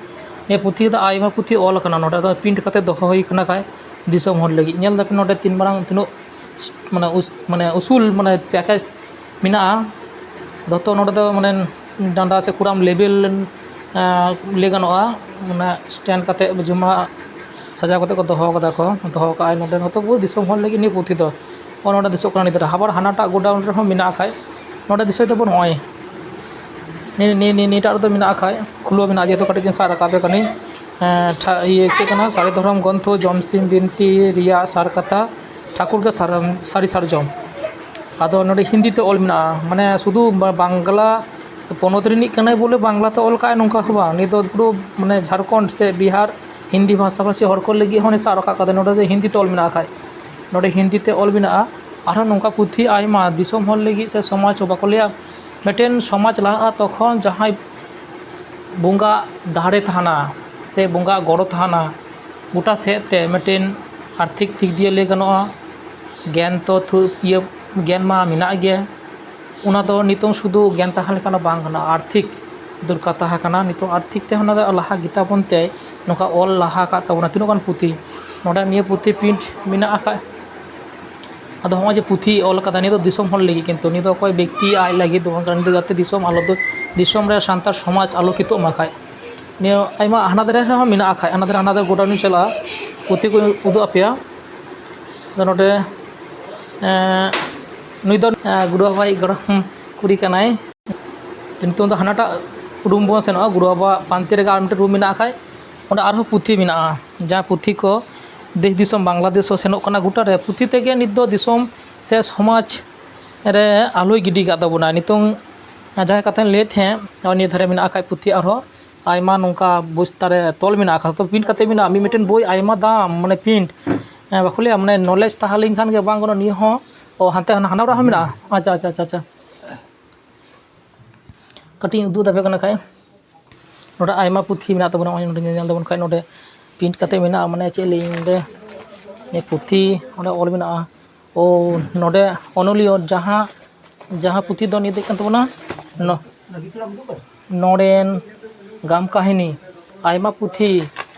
ᱱᱤᱭᱟᱹ ᱯᱩᱛᱷᱤ ᱨᱮᱫᱚ ᱟᱭᱢᱟ ᱯᱩᱛᱷᱤ ᱚᱞ ᱟᱠᱟᱱᱟ, ᱱᱚᱰᱮ ᱫᱚ ᱯᱨᱤᱱᱴ ᱠᱟᱛᱮ ᱫᱚᱦᱚ ᱦᱩᱭ ᱠᱟᱱᱟ ᱠᱷᱟᱡ ᱫᱤᱥᱚᱢ ᱦᱚᱲ ᱞᱟᱹᱜᱤᱫ᱾ ᱧᱮᱞ ᱫᱟᱯᱮ ᱱᱚᱰᱮ ᱛᱤᱱ ᱢᱟᱨᱟᱝ ᱛᱤᱱᱟᱹᱜ ᱢᱟᱱᱮ ᱩᱥ-, ᱢᱟᱱᱮ ᱩᱥᱩᱞ ᱢᱟᱱᱮ ᱯᱮᱠᱮᱡᱽ ᱢᱮᱱᱟᱜᱼᱟ᱾ ᱫᱚᱛᱚ ᱱᱚᱰᱮ ᱫᱚ ᱢᱟᱱᱮ ᱰᱟᱸᱰᱟ ᱥᱮ ᱠᱚᱲᱟᱢ ᱞᱮᱵᱮᱞ, ᱮᱸ, ᱞᱟᱹᱭ ᱜᱟᱱᱚᱜᱼᱟ, ᱢᱟᱱᱮ ᱥᱴᱮᱱᱰ ᱠᱟᱛᱮ ᱡᱚᱢᱟᱜ ᱥᱟᱡᱟᱣ ᱠᱟᱛᱮ ᱠᱚ ᱫᱚᱦᱚ ᱠᱟᱫᱟ ᱠᱚ, ᱫᱚᱦᱚ ᱠᱟᱜᱼᱟᱭ ᱱᱚᱰᱮ ᱱᱚᱛᱚ ᱯᱩᱨᱟᱹ ᱫᱤᱥᱚᱢ ᱦᱚᱲ ᱞᱟᱹᱜᱤᱫ ᱱᱤᱭᱟᱹ ᱯᱩᱛᱷᱤ ᱫᱚ᱾ ᱱᱚᱜᱼᱚ ᱱᱚᱰᱮ ᱫᱤᱥᱟᱹᱜ ᱠᱟᱱᱟ ᱱᱤᱛ ᱨᱮ᱾ ᱟᱵᱟᱨ ᱦᱟᱱᱟᱴᱟᱜ ᱜᱳᱰᱟᱣᱩᱱ ᱨᱮᱦᱚᱸ ᱢᱮᱱᱟᱜ ᱠᱷᱟᱡ, ᱱᱚᱰᱮ ᱫᱤᱥᱟᱹᱭ ᱛᱟᱵᱚᱱ ᱱᱚᱜᱼᱚᱭ ᱱᱤᱭᱟᱹ, ᱱᱤᱭᱟᱹ, ᱱᱤᱭᱟᱹ, ᱱᱤᱭᱟᱹᱴᱟᱜ ᱨᱮᱫᱚ ᱢᱮᱱᱟᱜ ᱠᱷᱟᱡ, ᱠᱷᱩᱞᱟᱹᱣ ᱢᱮᱱᱟᱜᱼᱟ, ᱡᱮᱦᱮᱛᱩ ᱠᱟᱹᱴᱤᱡ ᱪᱩᱞᱩᱝ ᱥᱟᱵ ᱨᱟᱠᱟᱵ ᱠᱟᱹᱱᱟᱹᱧ᱾ ᱮᱸ, ᱴᱷᱟ-, ᱤᱭᱟᱹ ᱪᱮᱫ ᱠᱟᱱᱟ, ᱥᱟᱹᱨᱤ ᱫᱷᱚᱨᱚᱢ ᱜᱨᱚᱱᱛᱷᱚ, ᱡᱚᱢᱥᱤᱢ ᱵᱤᱱᱛᱤ ᱨᱮᱭᱟᱜ ᱥᱟᱨ ᱠᱟᱛᱷᱟ, ᱴᱷᱟᱹᱠᱩᱨ ᱜᱮ ᱥᱟᱨ-, ᱥᱟᱹᱨᱤ ᱥᱟᱨᱡᱚᱢ᱾ ᱟᱫᱚ ᱱᱚᱰᱮ ᱦᱤᱱᱫᱤ ᱛᱮ ᱚᱞ ᱢᱮᱱᱟᱜᱼᱟ, ᱢᱟᱱᱮ ᱥᱩᱫᱷᱩ ᱵᱟ-, ᱵᱟᱝᱞᱟ ᱯᱚᱱᱚᱛ ᱨᱤᱱᱤᱡ ᱠᱟᱱᱟᱭ ᱵᱚᱞᱮ ᱵᱟᱝᱞᱟ ᱛᱮ ᱚᱞ ᱠᱟᱜᱼᱟᱭ ᱱᱚᱝᱠᱟ ᱦᱚᱸ ᱵᱟᱝ, ᱱᱤᱭᱟᱹ ᱫᱚ ᱯᱩᱨᱟᱹ ᱢᱟᱱᱮ ᱡᱷᱟᱲᱠᱷᱚᱸᱰ ᱥᱮ ᱵᱤᱦᱟᱨ ᱦᱤᱱᱫᱤ ᱵᱷᱟᱥᱟᱵᱷᱟᱥᱤ ᱦᱚᱲ ᱠᱚ ᱞᱟᱹᱜᱤᱫ ᱦᱚᱸ ᱩᱱᱤ ᱥᱟᱵ ᱨᱟᱠᱟᱵ ᱠᱟᱫᱟ᱾ ᱱᱚᱰᱮ ᱫᱚ ᱦᱤᱱᱫᱤ ᱛᱮ ᱚᱞ ᱢᱮᱱᱟᱜᱼᱟ ᱠᱷᱟᱡ, ᱱᱚᱰᱮ ᱦᱤᱱᱫᱤ ᱛᱮ ᱚᱞ ᱢᱮᱱᱟᱜᱼᱟ᱾ ᱟᱨᱦᱚᱸ ᱱᱚᱝᱠᱟ ᱯᱩᱛᱷᱤ ᱟᱭᱢᱟ ᱫᱤᱥᱚᱢ ᱦᱚᱲ ᱞᱟᱹᱜᱤᱫ ᱥᱮ ᱥᱚᱢᱟᱡᱽ ᱦᱚᱸ ᱵᱟᱠᱚ ᱞᱟᱹᱭᱟ, ᱢᱤᱫᱴᱮᱱ ᱥᱚᱢᱟᱡᱽ ᱞᱟᱦᱟᱜᱼᱟ ᱛᱚᱠᱷᱚᱱ ᱡᱟᱦᱟᱸᱭ ᱵᱚᱸᱜᱟ ᱫᱟᱲᱮ ᱛᱟᱦᱮᱱᱟ ᱥᱮ ᱵᱚᱸᱜᱟ ᱜᱚᱲᱚ ᱛᱟᱦᱮᱱᱟ, ᱜᱚᱴᱟ ᱥᱮᱫ ᱛᱮ ᱢᱤᱫᱴᱮᱱ ᱟᱨᱛᱷᱤᱠ ᱫᱤᱠ ᱫᱤᱭᱮ ᱞᱟᱹᱭ ᱜᱟᱱᱚᱜᱼᱟ, ᱜᱮᱭᱟᱱ ᱛᱚ ᱛᱷᱩ-, ᱤᱭᱟᱹ, ᱜᱮᱭᱟᱱ ᱢᱟ ᱢᱮᱱᱟᱜ ᱜᱮ, ᱚᱱᱟ ᱫᱚ ᱱᱤᱛᱚᱝ ᱥᱩᱫᱷᱩ ᱜᱮᱭᱟᱱ ᱛᱟᱦᱮᱸ ᱞᱮᱠᱷᱟᱱ ᱫᱚ ᱵᱟᱝ ᱠᱟᱱᱟ, ᱟᱨᱛᱷᱤᱠ ᱫᱚᱨᱠᱟᱨ ᱛᱟᱦᱮᱸ ᱠᱟᱱᱟ᱾ ᱱᱤᱛᱚᱝ ᱟᱨᱛᱷᱤᱠ ᱛᱮ ᱚᱱᱟ ᱫᱚ ᱞᱟᱦᱟ ᱜᱮᱛᱟ ᱵᱚᱱ ᱛᱮ ᱱᱚᱝᱠᱟ ᱚᱞ ᱞᱟᱦᱟ ᱟᱠᱟᱫ ᱛᱟᱵᱚᱱᱟ ᱛᱤᱱᱟᱹᱜ ᱜᱟᱱ ᱯᱩᱛᱷᱤ᱾ ᱱᱚᱰᱮ ᱱᱤᱭᱟᱹ ᱯᱩᱛᱷᱤ ᱯᱨᱤᱱᱴ ᱢᱮᱱᱟᱜ ᱟᱠᱟᱫ᱾ ᱟᱫᱚ ᱦᱚᱸᱜᱼᱚᱭ ᱡᱮ ᱯᱩᱛᱷᱤ ᱚᱞ ᱠᱟᱫᱟ, ᱱᱤᱭᱟᱹ ᱫᱚ ᱫᱤᱥᱚᱢ ᱦᱚᱲ ᱞᱟᱹᱜᱤᱫ, ᱠᱤᱱᱛᱩ ᱱᱤᱭᱟᱹ ᱫᱚ ᱚᱠᱚᱭ ᱵᱮᱠᱛᱤ ᱟᱡ ᱞᱟᱹᱜᱤᱫ ᱫᱚ ᱵᱟᱝ ᱠᱟᱱᱟ, ᱱᱤᱭᱟᱹ ᱫᱚ ᱡᱟᱛᱮ ᱫᱤᱥᱚᱢ ᱟᱞᱚ ᱫᱚ, ᱫᱤᱥᱚᱢ ᱨᱮ ᱥᱟᱱᱛᱟᱲ ᱥᱚᱢᱟᱡᱽ ᱟᱞᱚ ᱠᱷᱮᱛᱚᱜ ᱢᱟ ᱠᱷᱟᱡ᱾ ᱱᱤᱭᱟᱹ ᱟᱭᱢᱟ ᱦᱟᱱᱟ ᱫᱷᱟᱨᱮ ᱨᱮᱦᱚᱸ ᱢᱮᱱᱟᱜ ᱠᱷᱟᱡ, ᱦᱟᱱᱟ ᱫᱷᱟᱨᱮ, ᱦᱟᱱᱟ ᱫᱷᱟᱨᱮ ᱜᱳᱰᱟᱣᱩᱱ ᱤᱧ ᱪᱟᱞᱟᱜᱼᱟ, ᱯᱩᱛᱷᱤ ᱠᱚ ᱩᱫᱩᱜ ᱟᱯᱮᱭᱟ᱾ ᱟᱫᱚ ᱱᱚᱰᱮ, ᱮᱸ, ᱱᱩᱭ ᱫᱚ, ᱮᱸ, ᱜᱩᱨᱩ ᱵᱟᱵᱟ ᱟᱡ ᱜᱚᱲᱚᱢ ᱠᱩᱲᱤ ᱠᱟᱱᱟᱭ᱾ ᱛᱚ, ᱱᱤᱛᱚᱝ ᱫᱚ ᱦᱟᱱᱟᱴᱟᱜ ᱨᱩᱢ ᱵᱚᱱ ᱥᱮᱱᱚᱜᱼᱟ, ᱜᱩᱨᱩ ᱵᱟᱵᱟ ᱯᱟᱱᱛᱮ ᱨᱮᱜᱮ ᱟᱨ ᱢᱤᱫᱴᱮᱱ ᱨᱩᱢ ᱢᱮᱱᱟᱜ ᱠᱷᱟᱡ, ᱚᱸᱰᱮ ᱟᱨᱦᱚᱸ ᱯᱩᱛᱷᱤ ᱢᱮᱱᱟᱜᱼᱟ, ᱡᱟᱦᱟᱸ ᱯᱩᱛᱷᱤ ᱠᱚ ᱫᱮᱥ ᱫᱤᱥᱚᱢ ᱵᱟᱝᱞᱟᱫᱮᱥ ᱦᱚᱸ ᱥᱮᱱᱚᱜ ᱠᱟᱱᱟ ᱜᱚᱴᱟ ᱨᱮ᱾ ᱯᱩᱛᱷᱤ ᱛᱮᱜᱮ ᱱᱤᱛ ᱫᱚ ᱫᱤᱥᱚᱢ ᱥᱮ ᱥᱚᱢᱟᱡᱽ ᱨᱮ ᱟᱞᱚᱭ ᱜᱤᱰᱤ ᱠᱟᱜ ᱛᱟᱵᱚᱱᱟ᱾ ᱱᱤᱛᱚᱝ ᱡᱟᱦᱟᱸ ᱠᱟᱛᱷᱟᱧ ᱞᱟᱹᱭᱮᱫ ᱛᱟᱦᱮᱸᱫ, ᱱᱚᱜᱼᱚᱭ ᱱᱤᱭᱟᱹ ᱫᱷᱟᱨᱮ ᱢᱮᱱᱟᱜ ᱠᱷᱟᱡ ᱯᱩᱛᱷᱤ ᱟᱨᱦᱚᱸ ᱟᱭᱢᱟ ᱱᱚᱝᱠᱟ ᱵᱚᱥᱛᱟ ᱨᱮ ᱛᱚᱞ ᱢᱮᱱᱟᱜ ᱟᱠᱟᱫᱟ᱾ ᱛᱚ, ᱯᱨᱤᱱᱴ ᱠᱟᱛᱮ ᱢᱮᱱᱟᱜᱼᱟ, ᱢᱤᱫ ᱢᱤᱫᱴᱮᱱ ᱵᱳᱭ ᱟᱭᱢᱟ ᱫᱟᱢ, ᱢᱟᱱᱮ ᱯᱨᱤᱱᱴ, ᱦᱮᱸ, ᱵᱟᱠᱚ ᱞᱟᱹᱭᱟ, ᱢᱟᱱᱮ ᱱᱚᱞᱮᱡᱽ ᱛᱟᱦᱮᱸ ᱞᱮᱱᱠᱷᱟᱱ ᱜᱮ ᱵᱟᱝ ᱜᱟᱱᱚᱜᱼᱟ᱾ ᱱᱤᱭᱟᱹ ᱦᱚᱸ, ᱚ, ᱦᱟᱱᱛᱮ ᱦᱟᱱᱟ, ᱦᱟᱱᱟ ᱚᱲᱟᱜ ᱦᱚᱸ ᱢᱮᱱᱟᱜᱼᱟ᱾ ᱟᱪᱪᱷᱟ, ᱟᱪᱪᱷᱟ, ᱟᱪᱪᱷᱟ, ᱟᱪᱪᱷᱟ᱾ ᱠᱟᱹᱴᱤᱡ ᱤᱧ ᱩᱫᱩᱜ ᱟᱯᱮ ᱠᱟᱱᱟ ᱠᱷᱟᱡ, ᱱᱚᱰᱮ ᱟᱭᱢᱟ ᱯᱩᱛᱷᱤ ᱢᱮᱱᱟᱜ ᱛᱟᱵᱚᱱᱟ᱾ ᱱᱚᱜᱼᱚᱭ ᱱᱚᱰᱮ ᱧᱮᱞ ᱫᱟᱵᱚᱱ ᱠᱷᱟᱡ, ᱱᱚᱰᱮ ᱯᱨᱤᱱᱴ ᱠᱟᱛᱮ ᱢᱮᱱᱟᱜᱼᱟ, ᱢᱟᱱᱮ ᱪᱮᱫ ᱞᱟᱹᱭᱟᱹᱧ, ᱱᱚᱰᱮ ᱱᱤᱭᱟᱹ ᱯᱩᱛᱷᱤ ᱚᱸᱰᱮ ᱚᱞ ᱢᱮᱱᱟᱜᱼᱟ᱾ ᱳ, ᱱᱚᱰᱮ ᱚᱱᱚᱞᱤᱭᱟᱹ ᱡᱟᱦᱟᱸ, ᱡᱟᱦᱟᱸ ᱯᱩᱛᱷᱤ ᱫᱚ ᱱᱤᱭᱟᱹ ᱫᱚ ᱦᱩᱭᱩᱜ ᱠᱟᱱ ᱛᱟᱵᱚᱱᱟ ᱱᱚ-, ᱱᱚᱰᱮᱱ ᱜᱟᱢ ᱠᱟᱹᱦᱱᱤ, ᱟᱭᱢᱟ ᱯᱩᱛᱷᱤ,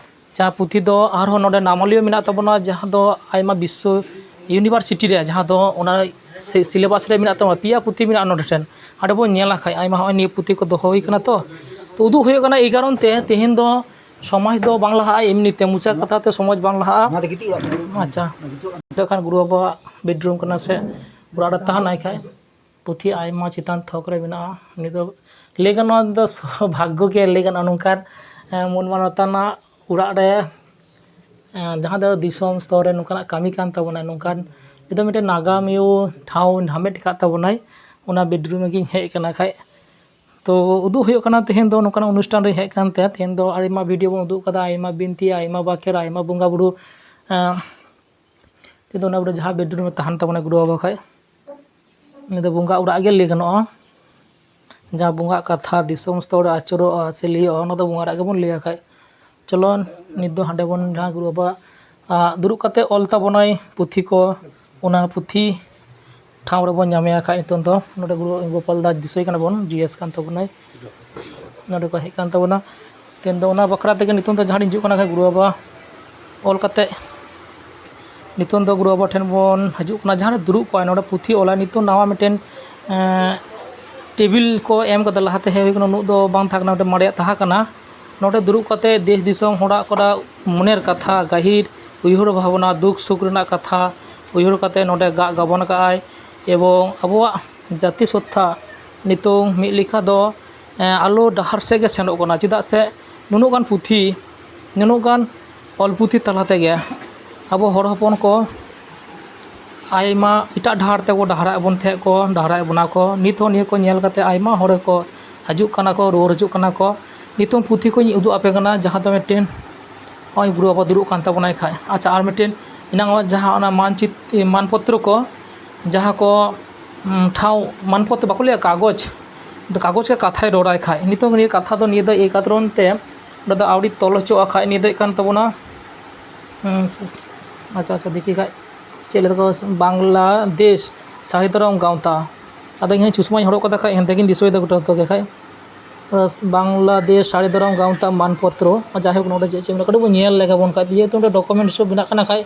ᱡᱟᱦᱟᱸ ᱯᱩᱛᱷᱤ ᱫᱚ ᱟᱨᱦᱚᱸ ᱱᱚᱰᱮ ᱱᱟᱢᱟᱞᱤᱭᱟᱹ ᱢᱮᱱᱟᱜ ᱛᱟᱵᱚᱱᱟ, ᱡᱟᱦᱟᱸ ᱫᱚ ᱟᱭᱢᱟ ᱵᱤᱥᱥᱚ ᱤᱭᱩᱱᱤᱵᱷᱟᱨᱥᱤᱴᱤ ᱨᱮ, ᱡᱟᱦᱟᱸ ᱫᱚ ᱚᱱᱟ ᱥᱤ-, ᱥᱤᱞᱮᱵᱟᱥ ᱨᱮ ᱢᱮᱱᱟᱜ ᱛᱟᱵᱚᱱᱟ, ᱯᱮᱭᱟ ᱯᱩᱛᱷᱤ ᱢᱮᱱᱟᱜᱼᱟ ᱱᱚᱰᱮ ᱴᱷᱮᱱ᱾ ᱦᱟᱸᱰᱮ ᱵᱚᱱ ᱧᱮᱞ ᱞᱮᱠᱷᱟᱡ ᱟᱭᱢᱟ, ᱦᱚᱸᱜᱼᱚᱭ ᱱᱤᱭᱟᱹ ᱯᱩᱛᱷᱤ ᱠᱚ ᱫᱚᱦᱚ ᱦᱩᱭ ᱠᱟᱱᱟ᱾ ᱛᱚ, ᱛᱚ ᱩᱫᱩᱜ ᱦᱩᱭᱩᱜ ᱠᱟᱱᱟ ᱮᱭ ᱠᱟᱨᱚᱱ ᱛᱮ, ᱛᱮᱦᱮᱧ ᱫᱚ ᱥᱚᱢᱟᱡᱽ ᱫᱚ ᱵᱟᱝ ᱞᱟᱦᱟᱜᱼᱟ, ᱮᱢᱱᱤ ᱛᱮ ᱢᱚᱪᱟ ᱠᱟᱛᱷᱟ ᱛᱮ ᱥᱚᱢᱟᱡᱽ ᱵᱟᱝ ᱞᱟᱦᱟᱜᱼᱟ᱾ ᱟᱪᱪᱷᱟ, ᱮᱱᱠᱷᱟᱱ ᱜᱩᱨᱩ ᱵᱟᱵᱟᱣᱟᱜ ᱵᱮᱰᱨᱩᱢ ᱠᱟᱱᱟ ᱥᱮ ᱚᱲᱟᱜ ᱨᱮ ᱛᱟᱦᱮᱱᱟᱭ ᱠᱷᱟᱡ, ᱯᱩᱛᱷᱤ ᱟᱭᱢᱟ ᱪᱮᱛᱟᱱ ᱛᱷᱚᱠ ᱨᱮ ᱢᱮᱱᱟᱜᱼᱟ᱾ ᱩᱱᱤ ᱫᱚ ᱞᱟᱹᱭ ᱜᱟᱱᱚᱜᱼᱟ, ᱩᱱᱤ ᱫᱚ ᱥᱚ-, ᱵᱷᱟᱜᱽᱜᱚ ᱜᱮ ᱞᱟᱹᱭ ᱜᱟᱱᱚᱜᱼᱟ᱾ ᱱᱚᱝᱠᱟᱱ, ᱮᱸ, ᱢᱟᱹᱱ ᱢᱟᱱᱚᱛᱟᱱᱟᱜ ᱚᱲᱟᱜ ᱨᱮ, ᱮᱸ, ᱡᱟᱦᱟᱸ ᱫᱚ ᱫᱤᱥᱚᱢ ᱥᱛᱚᱨ ᱨᱮ ᱱᱚᱝᱠᱟᱱᱟᱜ ᱠᱟᱹᱢᱤ ᱠᱟᱱ ᱛᱟᱵᱚᱱᱟᱭ, ᱱᱚᱝᱠᱟᱱ ᱱᱤᱛᱚᱜ ᱢᱤᱫᱴᱮᱱ ᱱᱟᱜᱟᱢᱤᱭᱟᱹ ᱴᱷᱟᱶ ᱦᱟᱢᱮᱴ ᱟᱠᱟᱫ ᱛᱟᱵᱚᱱᱟᱭ, ᱚᱱᱟ ᱵᱮᱰᱨᱩᱢ ᱨᱮᱜᱮᱧ ᱦᱮᱡ ᱟᱠᱟᱱᱟ ᱠᱷᱟᱡ᱾ ᱛᱚ, ᱩᱫᱩᱜ ᱦᱩᱭᱩᱜ ᱠᱟᱱᱟ, ᱛᱮᱦᱮᱧ ᱫᱚ ᱱᱚᱝᱠᱟᱱᱟᱜ ᱚᱱᱩᱥᱴᱷᱟᱱ ᱨᱮᱧ ᱦᱮᱡ ᱟᱠᱟᱱ ᱛᱮ, ᱛᱮᱦᱮᱧ ᱫᱚ ᱟᱭᱢᱟ ᱵᱷᱤᱰᱤᱭᱳ ᱵᱚᱱ ᱩᱫᱩᱜ ᱠᱟᱫᱟ, ᱟᱭᱢᱟ ᱵᱤᱱᱛᱤ, ᱟᱭᱢᱟ ᱵᱟᱠᱷᱮᱲ, ᱟᱭᱢᱟ ᱵᱚᱸᱜᱟ ᱵᱩᱨᱩ, ᱮᱸ, ᱛᱮᱫᱚ ᱚᱱᱟ ᱵᱚᱞᱮ ᱡᱟᱦᱟᱸ ᱵᱮᱰᱨᱩᱢ ᱨᱮ ᱛᱟᱦᱮᱱ ᱛᱟᱵᱚᱱᱟ ᱜᱩᱨᱩ ᱵᱟᱵᱟ ᱠᱷᱟᱡ, ᱩᱱᱤ ᱫᱚ ᱵᱚᱸᱜᱟ ᱚᱲᱟᱜ ᱜᱮ ᱞᱟᱹᱭ ᱜᱟᱱᱚᱜᱼᱟ᱾ ᱡᱟᱦᱟᱸ ᱵᱚᱸᱜᱟᱜ ᱠᱟᱛᱷᱟ ᱫᱤᱥᱚᱢ ᱥᱛᱚᱨ ᱨᱮ ᱟᱹᱪᱩᱨᱚᱜᱼᱟ ᱥᱮ ᱞᱟᱹᱭᱚᱜᱼᱟ, ᱚᱱᱟ ᱫᱚ ᱵᱚᱸᱜᱟ ᱨᱮᱭᱟᱜ ᱜᱮᱵᱚᱱ ᱞᱟᱹᱭᱟ ᱠᱷᱟᱡ᱾ ᱪᱚᱞᱚ, ᱱᱤᱛ ᱫᱚ ᱦᱟᱸᱰᱮ ᱵᱚᱱ ᱡᱟᱦᱟᱸ ᱜᱩᱨᱩ ᱵᱟᱵᱟ, ᱟ, ᱫᱩᱲᱩᱵ ᱠᱟᱛᱮ ᱚᱞ ᱛᱟᱵᱚᱱᱟᱭ ᱯᱩᱛᱷᱤ ᱠᱚ, ᱚᱱᱟ ᱯᱩᱛᱷᱤ ᱴᱷᱟᱶ ᱨᱮᱵᱚᱱ ᱧᱟᱢᱮᱭᱟ ᱠᱷᱟᱡ᱾ ᱱᱤᱛᱚᱝ ᱫᱚ ᱱᱚᱰᱮ ᱜᱩᱨᱩ ᱜᱳᱯᱟᱞ ᱫᱟᱥ ᱫᱤᱥᱚᱭ ᱠᱟᱱᱟ ᱵᱚᱱ, ᱡᱤ ᱮᱥ ᱠᱟᱱ ᱛᱟᱵᱚᱱᱟᱭ, ᱱᱚᱰᱮ ᱠᱚ ᱦᱮᱡ ᱠᱟᱱ ᱛᱟᱵᱚᱱᱟ᱾ ᱛᱮᱦᱮᱧ ᱫᱚ ᱚᱱᱟ ᱵᱟᱠᱷᱨᱟ ᱛᱮᱜᱮ ᱱᱤᱛᱚᱝ ᱫᱚ ᱡᱟᱦᱟᱸ ᱞᱤᱧ ᱦᱤᱡᱩᱜ ᱠᱟᱱᱟ ᱠᱷᱟᱡ, ᱜᱩᱨᱩ ᱵᱟᱵᱟ ᱚᱞ ᱠᱟᱛᱮ ᱱᱤᱛᱚᱝ ᱫᱚ ᱜᱩᱨᱩ ᱵᱟᱵᱟ ᱴᱷᱮᱱ ᱵᱚᱱ ᱦᱤᱡᱩᱜ ᱠᱟᱱᱟ, ᱡᱟᱦᱟᱸ ᱨᱮ ᱫᱩᱲᱩᱵ ᱠᱚᱜᱼᱟᱭ, ᱱᱚᱰᱮ ᱯᱩᱛᱷᱤ ᱚᱞᱟᱭ᱾ ᱱᱤᱛᱚᱝ ᱱᱟᱣᱟ ᱢᱤᱫᱴᱮᱱ, ᱮᱸ, ᱴᱮᱵᱤᱞ ᱠᱚ ᱮᱢ ᱠᱟᱫᱟ, ᱞᱟᱦᱟᱛᱮ ᱦᱮᱡ ᱦᱩᱭ ᱠᱟᱱᱟ, ᱩᱱᱟᱹᱜ ᱫᱚ ᱵᱟᱝ ᱛᱟᱦᱮᱸ ᱠᱟᱱᱟ, ᱢᱤᱫᱴᱮᱱ ᱢᱟᱨᱮᱭᱟᱜ ᱛᱟᱦᱮᱸ ᱠᱟᱱᱟ᱾ ᱱᱚᱰᱮ ᱫᱩᱲᱩᱵ ᱠᱟᱛᱮ ᱫᱮᱥ ᱫᱤᱥᱚᱢ ᱦᱚᱲᱟᱜ ᱠᱚᱨᱟ ᱢᱚᱱᱮᱨ ᱠᱟᱛᱷᱟ, ᱜᱟᱹᱦᱤᱨ ᱩᱭᱦᱟᱹᱨ ᱵᱷᱟᱵᱽᱱᱟ, ᱫᱩᱠ ᱥᱩᱠ ᱨᱮᱱᱟᱜ ᱠᱟᱛᱷᱟ ᱩᱭᱦᱟᱹᱨ ᱠᱟᱛᱮ ᱱᱚᱰᱮ ᱜᱟᱜ ᱜᱟᱵᱟᱱ ᱠᱟᱜᱼᱟᱭ᱾ ᱮᱵᱚᱝ ᱟᱵᱚᱣᱟᱜ ᱡᱟᱹᱛᱤ ᱥᱚᱛᱛᱷᱟ ᱱᱤᱛᱚᱝ ᱢᱤᱫ ᱞᱮᱠᱟ ᱫᱚ, ᱮᱸ, ᱟᱞᱚ ᱰᱟᱦᱟᱨ ᱥᱮᱫ ᱜᱮ ᱥᱮᱱᱚᱜ ᱠᱟᱱᱟ᱾ ᱪᱮᱫᱟᱜ ᱥᱮ ᱱᱩᱱᱟᱹᱜ ᱜᱟᱱ ᱯᱩᱛᱷᱤ, ᱱᱩᱱᱟᱹᱜ ᱜᱟᱱ ᱚᱞ ᱯᱩᱛᱷᱤ ᱛᱟᱞᱟ ᱛᱮᱜᱮ ᱟᱵᱚ ᱦᱚᱲ ᱦᱚᱯᱚᱱ ᱠᱚ ᱟᱭᱢᱟ ᱮᱴᱟᱜ ᱰᱟᱦᱟᱨ ᱛᱮᱠᱚ ᱰᱟᱦᱟᱨᱟᱜ ᱵᱚᱱ ᱛᱟᱦᱮᱸᱫ ᱠᱚ, ᱰᱟᱦᱟᱨᱟᱜ ᱵᱚᱱᱟ ᱠᱚ᱾ ᱱᱤᱛ ᱦᱚᱸ ᱱᱤᱭᱟᱹ ᱠᱚ ᱧᱮᱞ ᱠᱟᱛᱮ ᱟᱭᱢᱟ ᱦᱚᱲ ᱠᱚ ᱦᱤᱡᱩᱜ ᱠᱟᱱᱟ ᱠᱚ, ᱨᱩᱣᱟᱹᱲ ᱦᱤᱡᱩᱜ ᱠᱟᱱᱟ ᱠᱚ᱾ ᱱᱤᱛᱚᱝ ᱯᱩᱛᱷᱤ ᱠᱚᱧ ᱩᱫᱩᱜ ᱟᱯᱮ ᱠᱟᱱᱟ, ᱡᱟᱦᱟᱸ ᱫᱚ ᱢᱤᱫᱴᱮᱱ ᱱᱚᱜᱼᱚᱭ ᱜᱩᱨᱩ ᱵᱟᱵᱟ ᱫᱩᱲᱩᱵ ᱠᱟᱱ ᱛᱟᱵᱚᱱᱟᱭ ᱠᱷᱟᱡ᱾ ᱟᱪᱪᱷᱟ, ᱟᱨ ᱢᱤᱫᱴᱮᱱ ᱮᱱᱟᱝ ᱡᱟᱦᱟᱸ ᱚᱱᱟ ᱢᱟᱱᱪᱤᱛ-, ᱢᱟᱱᱯᱚᱛᱨᱚ ᱠᱚ, ᱡᱟᱦᱟᱸ ᱠᱚ, ᱩᱸ, ᱴᱷᱟᱶ, ᱢᱟᱱᱯᱚᱛᱨᱚ ᱵᱟᱠᱚ ᱞᱟᱹᱭᱟ, ᱠᱟᱜᱚᱡᱽ, ᱠᱟᱜᱚᱡᱽ ᱜᱮ ᱠᱟᱛᱷᱟᱭ ᱨᱚᱲᱟᱭ ᱠᱷᱟᱡ᱾ ᱱᱤᱛᱚᱝ ᱱᱤᱭᱟᱹ ᱠᱟᱛᱷᱟ ᱫᱚ ᱱᱤᱭᱟᱹ ᱫᱚ ᱮᱭ ᱠᱟᱨᱚᱱ ᱛᱮ ᱚᱸᱰᱮ ᱫᱚ ᱟᱹᱣᱨᱤ ᱛᱚᱞ ᱦᱚᱪᱚᱣᱟᱜᱼᱟ ᱠᱷᱟᱡ᱾ ᱱᱤᱭᱟᱹ ᱫᱚ ᱦᱩᱭᱩᱜ ᱠᱟᱱ ᱛᱟᱵᱚᱱᱟ, ᱩᱸ, ᱟᱪᱪᱷᱟ, ᱟᱪᱪᱷᱟ, ᱫᱮᱠᱷᱤ ᱠᱷᱟᱡ ᱪᱮᱫ ᱞᱮᱠᱟ ᱠᱚ, ᱵᱟᱝᱞᱟᱫᱮᱥ ᱥᱟᱹᱨᱤ ᱫᱷᱚᱨᱚᱢ ᱜᱟᱶᱛᱟ᱾ ᱟᱫᱚ ᱤᱧ ᱦᱚᱸ ᱪᱚᱥᱢᱟᱧ ᱦᱚᱨᱚᱜ ᱠᱟᱫᱟ ᱠᱷᱟᱡ, ᱦᱮᱸᱫᱮ ᱜᱤᱧ ᱫᱤᱥᱟᱹᱭᱮᱫᱟ ᱜᱚᱴᱟ ᱡᱚᱛᱚ ᱜᱮ ᱠᱷᱟᱡ᱾ ᱵᱟᱝᱞᱟᱫᱮᱥ ᱥᱟᱹᱨᱤ ᱫᱷᱚᱨᱚᱢ ᱜᱟᱶᱛᱟ ᱢᱟᱱᱯᱚᱛᱨᱚ᱾ ᱡᱟᱭᱦᱳᱠ, ᱱᱚᱰᱮ ᱪᱮᱫ ᱪᱮᱫ ᱢᱮᱱᱟᱜᱼᱟ, ᱠᱟᱹᱴᱤᱡ ᱵᱚᱱ ᱧᱮᱞ ᱞᱮᱜᱮ ᱵᱚᱱ ᱠᱷᱟᱡ᱾ ᱡᱮᱦᱮᱛᱩ ᱱᱚᱰᱮ ᱰᱚᱠᱩᱢᱮᱱᱴᱥ ᱠᱚ ᱵᱮᱱᱟᱜ ᱠᱟᱱᱟ ᱠᱷᱟᱡ,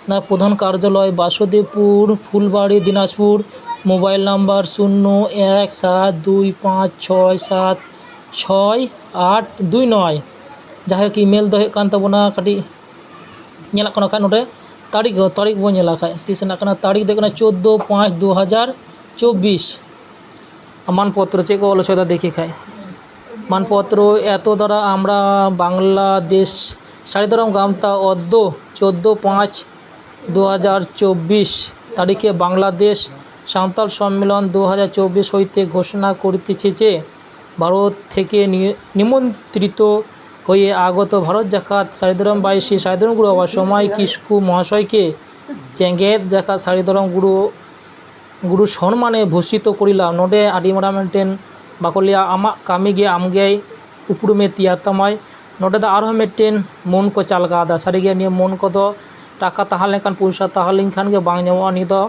ᱚᱱᱟ ᱯᱨᱚᱫᱷᱟᱱ ᱠᱟᱨᱡᱟᱞᱚᱭ, ᱵᱟᱥᱩᱫᱮᱵᱽᱯᱩᱨ, ᱯᱷᱩᱞᱵᱟᱲᱤ, ᱫᱤᱱᱟᱡᱽᱯᱩᱨ, ᱢᱳᱵᱟᱭᱤᱞ ᱱᱟᱢᱵᱟᱨ ᱥᱩᱱᱱᱚ ᱮᱠ ᱥᱟᱛ ᱫᱩᱭ ᱯᱟᱸᱪ ᱪᱷᱚᱭ ᱥᱟᱛ ᱪᱷᱚᱭ ᱟᱴ ᱫᱩᱭ ᱱᱚᱭ᱾ ᱡᱟᱭᱦᱳᱠ, ᱤᱢᱮᱞ ᱫᱚ ᱦᱩᱭᱩᱜ ᱠᱟᱱ ᱛᱟᱵᱚᱱᱟ, ᱠᱟᱹᱴᱤᱡ ᱧᱮᱞᱚᱜ ᱠᱟᱱᱟ ᱠᱷᱟᱡ ᱱᱚᱰᱮ ᱛᱟᱹᱨᱤᱠᱷ, ᱛᱟᱹᱨᱤᱠᱷ ᱵᱚᱱ ᱧᱮᱞᱟ ᱠᱷᱟᱡ, ᱛᱤᱥ ᱨᱮᱱᱟᱜ ᱠᱟᱱᱟ? ᱛᱟᱹᱨᱤᱠᱷ ᱫᱚ ᱦᱩᱭᱩᱜ ᱠᱟᱱᱟ ᱪᱳᱫᱽᱫᱳ ᱯᱟᱸᱪ ᱫᱩ ᱦᱟᱡᱟᱨ ᱪᱚᱵᱽᱵᱤᱥ᱾ ᱢᱟᱱᱯᱚᱛᱨᱚ ᱪᱮᱫ ᱠᱚ ᱚᱞ ᱦᱚᱪᱚᱭᱮᱫᱟ ᱫᱮᱠᱷᱤ ᱠᱷᱟᱡ᱾ ᱢᱟᱱᱯᱚᱛᱨᱚ, এত দ্বারা আমরা বাংলাদেশ সারি ধরম গামতা অদ্য চোদ্দো পাঁচ দু হাজার চব্বিশ তারিখে বাংলাদেশ সাঁওতাল সম্মেলন দু হাজার চব্বিশ হইতে ঘোষণা করিতেছি যে ভারত থেকে নি-, নিমন্ত্রিত হয়ে আগত ভারত জাকাত সারি ধরম বাইশি সারি ধরম গুরু বাবা সময় কিসকু মহাশয়কে ᱡᱮᱜᱮᱛ ᱡᱟᱠᱟᱛ ᱥᱟᱹᱨᱤ ᱫᱷᱚᱨᱚᱢ ᱜᱩᱨᱩ, ᱜᱩᱨᱩ ᱥᱚᱱᱢᱟᱱᱮ ᱵᱷᱩᱥᱤᱛᱚ ᱠᱚᱨᱤᱞᱟ᱾ ᱱᱚᱰᱮ ᱟᱹᱰᱤ ᱢᱟᱨᱟᱝ ᱢᱤᱫᱴᱮᱱ ᱵᱟᱠᱚ ᱞᱟᱹᱭᱟ, ᱟᱢᱟᱜ ᱠᱟᱹᱢᱤ ᱜᱮ ᱟᱢᱜᱮᱭ ᱩᱯᱨᱩᱢᱮ ᱛᱮᱭᱟᱨ ᱛᱟᱢᱟᱭ᱾ ᱱᱚᱰᱮ ᱫᱚ ᱟᱨᱦᱚᱸ ᱢᱤᱫᱴᱮᱱ ᱢᱚᱱ ᱠᱚ ᱪᱟᱞ ᱠᱟᱣᱫᱟ᱾ ᱥᱟᱹᱨᱤᱜᱮ ᱱᱤᱭᱟᱹ ᱢᱚᱱ ᱠᱚᱫᱚ ᱴᱟᱠᱟ ᱛᱟᱦᱮᱸ ᱞᱮᱱᱠᱷᱟᱱ, ᱯᱚᱭᱥᱟ ᱛᱟᱦᱮᱸ ᱞᱮᱱᱠᱷᱟᱱ ᱜᱮ ᱵᱟᱝ ᱧᱟᱢᱚᱜᱼᱟ᱾ ᱱᱤᱭᱟᱹ ᱫᱚ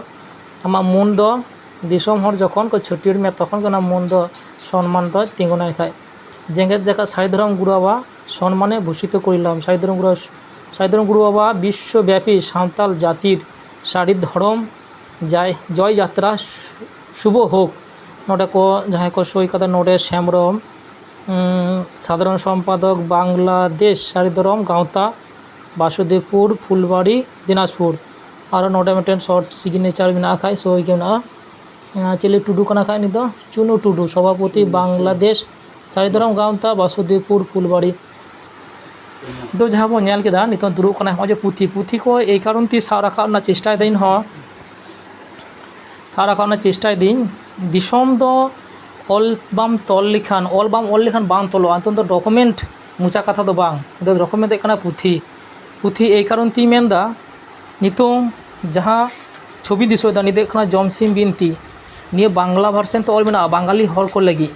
ᱟᱢᱟᱜ ᱢᱚᱱ ᱫᱚ ᱫᱤᱥᱚᱢ ᱦᱚᱲ ᱡᱚᱠᱷᱚᱱ ᱠᱚ ᱪᱷᱟᱹᱴᱭᱟᱹᱨ ᱢᱮᱭᱟ, ᱛᱚᱠᱷᱚᱱ ᱜᱮ ᱚᱱᱟ ᱢᱚᱱ ᱫᱚ ᱥᱚᱱᱢᱟᱱ ᱫᱚ ᱛᱤᱸᱜᱩᱱᱟᱭ ᱠᱷᱟᱡ᱾ ᱡᱮᱜᱮᱛ ᱡᱟᱠᱟᱛ ᱥᱟᱹᱨᱤ ᱫᱷᱚᱨᱚᱢ ᱜᱩᱨᱩ ᱵᱟᱵᱟ ᱥᱚᱱᱢᱟᱱᱮ ᱵᱷᱩᱥᱤᱛᱚ ᱠᱚᱨᱤᱞᱟᱢ᱾ ᱥᱟᱹᱨᱤ ᱫᱷᱚᱨᱚᱢ ᱜᱩᱨᱩ, ᱥᱟᱹᱨᱤ ᱫᱷᱚᱨᱚᱢ ᱜᱩᱨᱩ ᱵᱟᱵᱟ ᱵᱤᱥᱥᱚ ᱵᱮᱯᱤ ᱥᱟᱱᱛᱟᱞ ᱡᱟᱹᱛᱤᱨ ᱥᱟᱹᱨᱤ ᱫᱷᱚᱨᱚᱢ ᱡᱟᱭ, ᱡᱚᱭ ᱡᱟᱛᱨᱟ ᱥᱩ-, ᱥᱩᱵᱷᱚ ᱦᱳᱠ᱾ ᱱᱚᱰᱮ ᱠᱚ ᱡᱟᱦᱟᱸᱭ ᱠᱚ ᱥᱳᱭ ᱠᱟᱫᱟ, ᱱᱚᱰᱮ ᱥᱮᱢᱨᱚᱢ, ᱩᱸ, ᱥᱟᱫᱷᱟᱨᱚᱱ ᱥᱚᱢᱯᱟᱫᱚᱠ, ᱵᱟᱝᱞᱟᱫᱮᱥ ᱥᱟᱹᱨᱤ ᱫᱷᱚᱨᱚᱢ ᱜᱟᱶᱛᱟ, ᱵᱟᱥᱩᱫᱮᱵᱯᱩᱨ, ᱯᱷᱩᱞᱵᱟᱲᱤ, ᱫᱤᱱᱟᱡᱽᱯᱩᱨ᱾ ᱟᱨᱚ ᱱᱚᱰᱮ ᱢᱤᱫᱴᱮᱱ ᱥᱚᱨᱴ ᱥᱤᱜᱽᱱᱮᱪᱟᱨ ᱢᱮᱱᱟᱜ ᱠᱷᱟᱡ, ᱥᱳᱭ ᱜᱮ ᱢᱮᱱᱟᱜᱼᱟ᱾ ᱟᱸ, ᱪᱤᱞᱤ ᱴᱩᱰᱩ ᱠᱟᱱᱟ ᱠᱷᱟᱡ ᱩᱱᱤ ᱫᱚ? ᱪᱩᱱᱩ ᱴᱩᱰᱩ, ᱥᱚᱵᱷᱟᱯᱚᱛᱤ, ᱪᱩᱱᱩ ᱴᱩᱰᱩ᱾ ᱵᱟᱝᱞᱟᱫᱮᱥ ᱥᱟᱹᱨᱤ ᱫᱷᱚᱨᱚᱢ ᱜᱟᱶᱛᱟ, ᱵᱟᱥᱩᱫᱮᱵᱯᱩᱨ, ᱯᱷᱩᱞᱵᱟᱲᱤ᱾ ᱫᱚ ᱡᱟᱦᱟᱸ ᱵᱚᱱ ᱧᱮᱞ ᱠᱮᱫᱟ, ᱱᱤᱛᱚᱜ ᱫᱩᱲᱩᱵ ᱠᱟᱱᱟᱭ, ᱱᱚᱜᱼᱚᱭ ᱡᱮ ᱯᱩᱛᱷᱤ, ᱯᱩᱛᱷᱤ ᱠᱚ ᱮᱭ ᱠᱟᱨᱚᱱ ᱛᱮ ᱥᱟᱵ ᱨᱟᱠᱟᱵ ᱨᱮᱱᱟᱜ ᱪᱮᱥᱴᱟᱭᱮᱫᱟ ᱤᱧ ᱦᱚᱸ᱾ ᱥᱟᱵ ᱨᱟᱠᱟᱵ ᱨᱮᱱᱟᱜ ᱪᱮᱥᱴᱟᱭᱮᱫᱟᱹᱧ, ᱫᱤᱥᱚᱢ ᱫᱚ ᱚᱞ ᱵᱟᱢ ᱛᱚᱞ ᱞᱮᱠᱷᱟᱱ, ᱚᱞ ᱵᱟᱢ ᱚᱞ ᱞᱮᱠᱷᱟᱱ ᱵᱟᱝ ᱛᱚᱞᱚᱜᱼᱟ᱾ ᱱᱤᱛᱚᱝ ᱫᱚ ᱰᱚᱠᱩᱢᱮᱱᱴ, ᱢᱚᱪᱟ ᱠᱟᱛᱷᱟ ᱫᱚ ᱵᱟᱝ, ᱱᱤᱛᱚᱝ ᱫᱚ ᱰᱚᱠᱩᱢᱮᱱᱴ ᱫᱚ ᱦᱩᱭᱩᱜ ᱠᱟᱱᱟ ᱯᱩᱛᱷᱤ᱾ ᱯᱩᱛᱷᱤ ᱮᱭ ᱠᱟᱨᱚᱱ ᱛᱤᱧ ᱢᱮᱱᱫᱟ, ᱱᱤᱛᱚᱝ ᱡᱟᱦᱟᱸ ᱪᱷᱚᱵᱤ ᱫᱤᱥᱟᱹᱭᱮᱫᱟ, ᱱᱤᱭᱟᱹ ᱫᱚ ᱦᱩᱭᱩᱜ ᱠᱟᱱᱟ ᱡᱚᱢᱥᱤᱢ ᱵᱤᱱᱛᱤ᱾ ᱱᱤᱭᱟᱹ ᱵᱟᱝᱞᱟ ᱵᱷᱟᱨᱥᱮᱱ ᱛᱮ ᱚᱞ ᱢᱮᱱᱟᱜᱼᱟ, ᱵᱟᱝᱜᱟᱞᱤ ᱦᱚᱲ ᱠᱚ ᱞᱟᱹᱜᱤᱫ,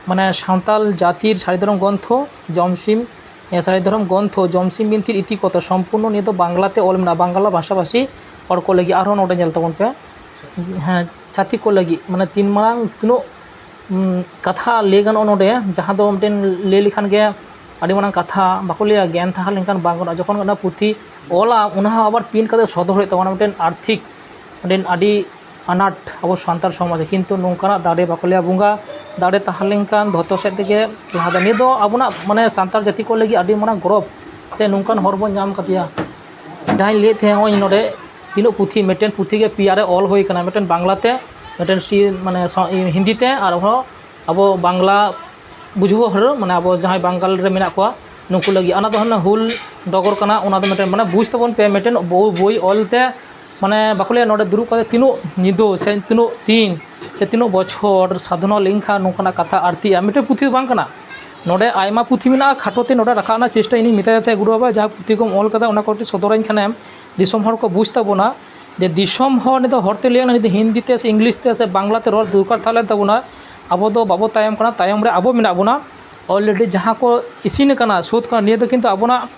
ᱢᱟᱱᱮ ᱥᱟᱱᱛᱟᱞ ᱡᱟᱹᱛᱤ ᱥᱟᱹᱨᱤ ᱫᱷᱚᱨᱚᱢ ᱜᱨᱚᱱᱛᱷᱚ ᱡᱚᱢᱥᱤᱢ, ᱮ, ᱥᱟᱹᱨᱤ ᱫᱷᱚᱨᱚᱢ ᱜᱨᱚᱱᱛᱷᱚ ᱡᱚᱢᱥᱤᱢ ᱵᱤᱱᱛᱤᱨ ᱤᱛᱤ ᱠᱚᱛᱚ, ᱥᱚᱢᱯᱩᱨᱱᱚ ᱱᱤᱭᱟᱹ ᱫᱚ ᱵᱟᱝᱞᱟᱛᱮ ᱚᱞ ᱢᱮᱱᱟᱜᱼᱟ, ᱵᱟᱝᱞᱟ ᱵᱷᱟᱥᱟᱵᱷᱟᱥᱤ ᱦᱚᱲ ᱠᱚ ᱞᱟᱹᱜᱤᱫ᱾ ᱟᱨᱦᱚᱸ ᱱᱚᱰᱮ ᱧᱮᱞ ᱛᱟᱵᱚᱱ ᱯᱮ, ᱦᱮᱸ, ᱪᱷᱟᱹᱛᱤᱠ ᱠᱚ ᱞᱟᱹᱜᱤᱫ, ᱢᱟᱱᱮ ᱛᱤᱱ ᱢᱟᱨᱟᱝ ᱛᱤᱱᱟᱹᱜ, ᱩᱢ, ᱠᱟᱛᱷᱟ ᱞᱟᱹᱭ ᱜᱟᱱᱚᱜᱼᱟ ᱱᱚᱰᱮ, ᱡᱟᱦᱟᱸ ᱫᱚ ᱢᱤᱫᱴᱮᱱ ᱞᱟᱹᱭ ᱞᱮᱠᱷᱟᱱ ᱜᱮ ᱟᱹᱰᱤ ᱢᱟᱨᱟᱝ ᱠᱟᱛᱷᱟ, ᱵᱟᱠᱚ ᱞᱟᱹᱭᱟ ᱜᱮᱭᱟᱱ ᱛᱟᱦᱮᱸ ᱞᱮᱱᱠᱷᱟᱱ ᱵᱟᱝ ᱜᱟᱱᱚᱜᱼᱟ᱾ ᱡᱚᱠᱷᱚᱱ ᱚᱱᱟ ᱯᱩᱛᱷᱤ ᱚᱞᱟ, ᱚᱱᱟ ᱦᱚᱸ ᱟᱵᱟᱨ ᱯᱨᱤᱱᱴ ᱠᱟᱛᱮ ᱥᱚᱫᱚᱨ ᱦᱩᱭᱩᱜ ᱛᱟᱵᱚᱱᱟ, ᱢᱤᱫᱴᱮᱱ ᱟᱨᱛᱷᱤᱠ ᱢᱤᱫᱴᱮᱱ ᱟᱹᱰᱤ ᱟᱱᱟᱴ ᱟᱵᱚ ᱥᱟᱱᱛᱟᱲ ᱥᱚᱢᱟᱡᱽ ᱨᱮ, ᱠᱤᱱᱛᱩ ᱱᱚᱝᱠᱟᱱᱟᱜ ᱫᱟᱲᱮ ᱵᱟᱠᱚ ᱞᱟᱹᱭᱟ, ᱵᱚᱸᱜᱟ ᱫᱟᱲᱮ ᱛᱟᱦᱮᱸ ᱞᱮᱱᱠᱷᱟᱱ ᱫᱷᱚᱛᱚ ᱥᱮᱫ ᱛᱮᱜᱮ ᱞᱟᱦᱟ ᱫᱚ᱾ ᱱᱤᱭᱟᱹ ᱫᱚ ᱟᱵᱚᱱᱟᱜ ᱢᱟᱱᱮ ᱥᱟᱱᱛᱟᱲ ᱡᱟᱹᱛᱤ ᱠᱚ ᱞᱟᱹᱜᱤᱫ ᱟᱹᱰᱤ ᱢᱟᱨᱟᱝ ᱜᱚᱨᱚᱵᱽ, ᱥᱮ ᱱᱚᱝᱠᱟᱱ ᱦᱚᱲ ᱵᱚᱱ ᱧᱟᱢ ᱠᱟᱫᱮᱭᱟ᱾ ᱡᱟᱦᱟᱸᱧ ᱞᱟᱹᱭᱮᱫ ᱛᱟᱦᱮᱸᱫ, ᱱᱚᱜᱼᱚᱭ ᱱᱚᱰᱮ ᱛᱤᱱᱟᱹᱜ ᱯᱩᱛᱷᱤ, ᱢᱤᱫᱴᱮᱱ ᱯᱩᱛᱷᱤ ᱜᱮ ᱯᱮᱭᱟ ᱨᱮ ᱚᱞ ᱦᱩᱭ ᱠᱟᱱᱟ, ᱢᱤᱫᱴᱮᱱ ᱵᱟᱝᱞᱟᱛᱮ, ᱢᱤᱫᱴᱮᱱ ᱥᱤ-, ᱢᱟᱱᱮ ᱥᱟ-, ᱦᱤᱱᱫᱤ ᱛᱮ, ᱟᱨ ᱦᱚᱸ ᱟᱵᱚ ᱵᱟᱝᱞᱟ ᱵᱩᱡᱷᱟᱹᱣ ᱦᱚᱲ, ᱢᱟᱱᱮ ᱟᱵᱚ ᱡᱟᱦᱟᱸᱭ ᱵᱟᱝᱜᱟᱞ ᱨᱮ ᱢᱮᱱᱟᱜ ᱠᱚᱣᱟ, ᱱᱩᱠᱩ ᱞᱟᱹᱜᱤᱫ᱾ ᱚᱱᱟ ᱫᱚ ᱦᱟᱱᱟ ᱦᱩᱞ ᱰᱚᱜᱚᱨ ᱠᱟᱱᱟ, ᱚᱱᱟ ᱫᱚ ᱢᱤᱫᱴᱮᱱ ᱢᱟᱱᱮ ᱵᱩᱡᱽ ᱛᱟᱵᱚᱱ ᱯᱮ, ᱢᱤᱫᱴᱮᱱ ᱵᱳ-, ᱵᱳᱭ ᱚᱞ ᱛᱮ, ᱢᱟᱱᱮ ᱵᱟᱠᱚ ᱞᱟᱹᱭᱟ ᱱᱚᱰᱮ ᱫᱩᱲᱩᱵ ᱠᱟᱛᱮ ᱛᱤᱱᱟᱹᱜ ᱧᱤᱫᱟᱹ ᱥᱮ ᱛᱤᱱᱟᱹᱜ ᱫᱤᱱ ᱥᱮ ᱛᱤᱱᱟᱹᱜ ᱵᱚᱪᱷᱚᱨ ᱥᱟᱫᱷᱚᱱᱟ ᱞᱮᱱᱠᱷᱟᱱ ᱱᱚᱝᱠᱟᱱᱟᱜ ᱠᱟᱛᱷᱟ ᱟᱨᱛᱤᱜᱼᱟ, ᱢᱤᱫᱴᱮᱱ ᱯᱩᱛᱷᱤ ᱫᱚ ᱵᱟᱝ ᱠᱟᱱᱟ᱾ ᱱᱚᱰᱮ ᱟᱭᱢᱟ ᱯᱩᱛᱷᱤ ᱢᱮᱱᱟᱜᱼᱟ, ᱠᱷᱟᱴᱚ ᱛᱮ ᱱᱚᱰᱮ ᱨᱟᱠᱟᱵ ᱨᱮᱱᱟᱜ ᱪᱮᱥᱴᱟ ᱤᱧᱤᱧ ᱢᱮᱛᱟᱭᱟ, ᱛᱮ ᱜᱩᱨᱩ ᱵᱟᱵᱟ, ᱡᱟᱦᱟᱸ ᱯᱩᱛᱷᱤ ᱠᱚᱢ ᱚᱞ ᱠᱟᱫᱟ, ᱚᱱᱟ ᱠᱚ ᱠᱟᱹᱴᱤᱡ ᱥᱚᱫᱚᱨᱟᱹᱧ ᱠᱷᱟᱱᱮᱢ, ᱫᱤᱥᱚᱢ ᱦᱚᱲ ᱠᱚ ᱵᱩᱡᱽ ᱛᱟᱵᱚᱱᱟ ᱡᱮ ᱫᱤᱥᱚᱢ ᱦᱚᱲ ᱱᱤᱛᱚᱜ ᱦᱚᱲ ᱛᱮ ᱞᱟᱹᱭ ᱞᱮᱱᱟ, ᱡᱩᱫᱤ ᱦᱤᱱᱫᱤ ᱛᱮ ᱥᱮ ᱤᱝᱞᱤᱥ ᱛᱮ ᱥᱮ ᱵᱟᱝᱞᱟ ᱛᱮ ᱨᱚᱲ ᱫᱚᱨᱠᱟᱨ ᱛᱟᱦᱮᱸ ᱞᱮᱱ ᱛᱟᱵᱚᱱᱟ, ᱟᱵᱚ ᱫᱚ ᱵᱟᱵᱚ ᱛᱟᱭᱚᱢ ᱠᱟᱱᱟ, ᱛᱟᱭᱚᱢ ᱨᱮ ᱟᱵᱚ ᱢᱮᱱᱟᱜ ᱵᱚᱱᱟ᱾ Already ᱡᱟᱦᱟᱸ ᱠᱚ ᱤᱥᱤᱱ ᱟᱠᱟᱱᱟ, ᱥᱟᱹᱛ ᱠᱟᱱᱟ, ᱱᱤᱭᱟᱹ ᱫᱚ ᱠᱤᱱᱛᱩ ᱟᱵᱚᱱᱟᱜ,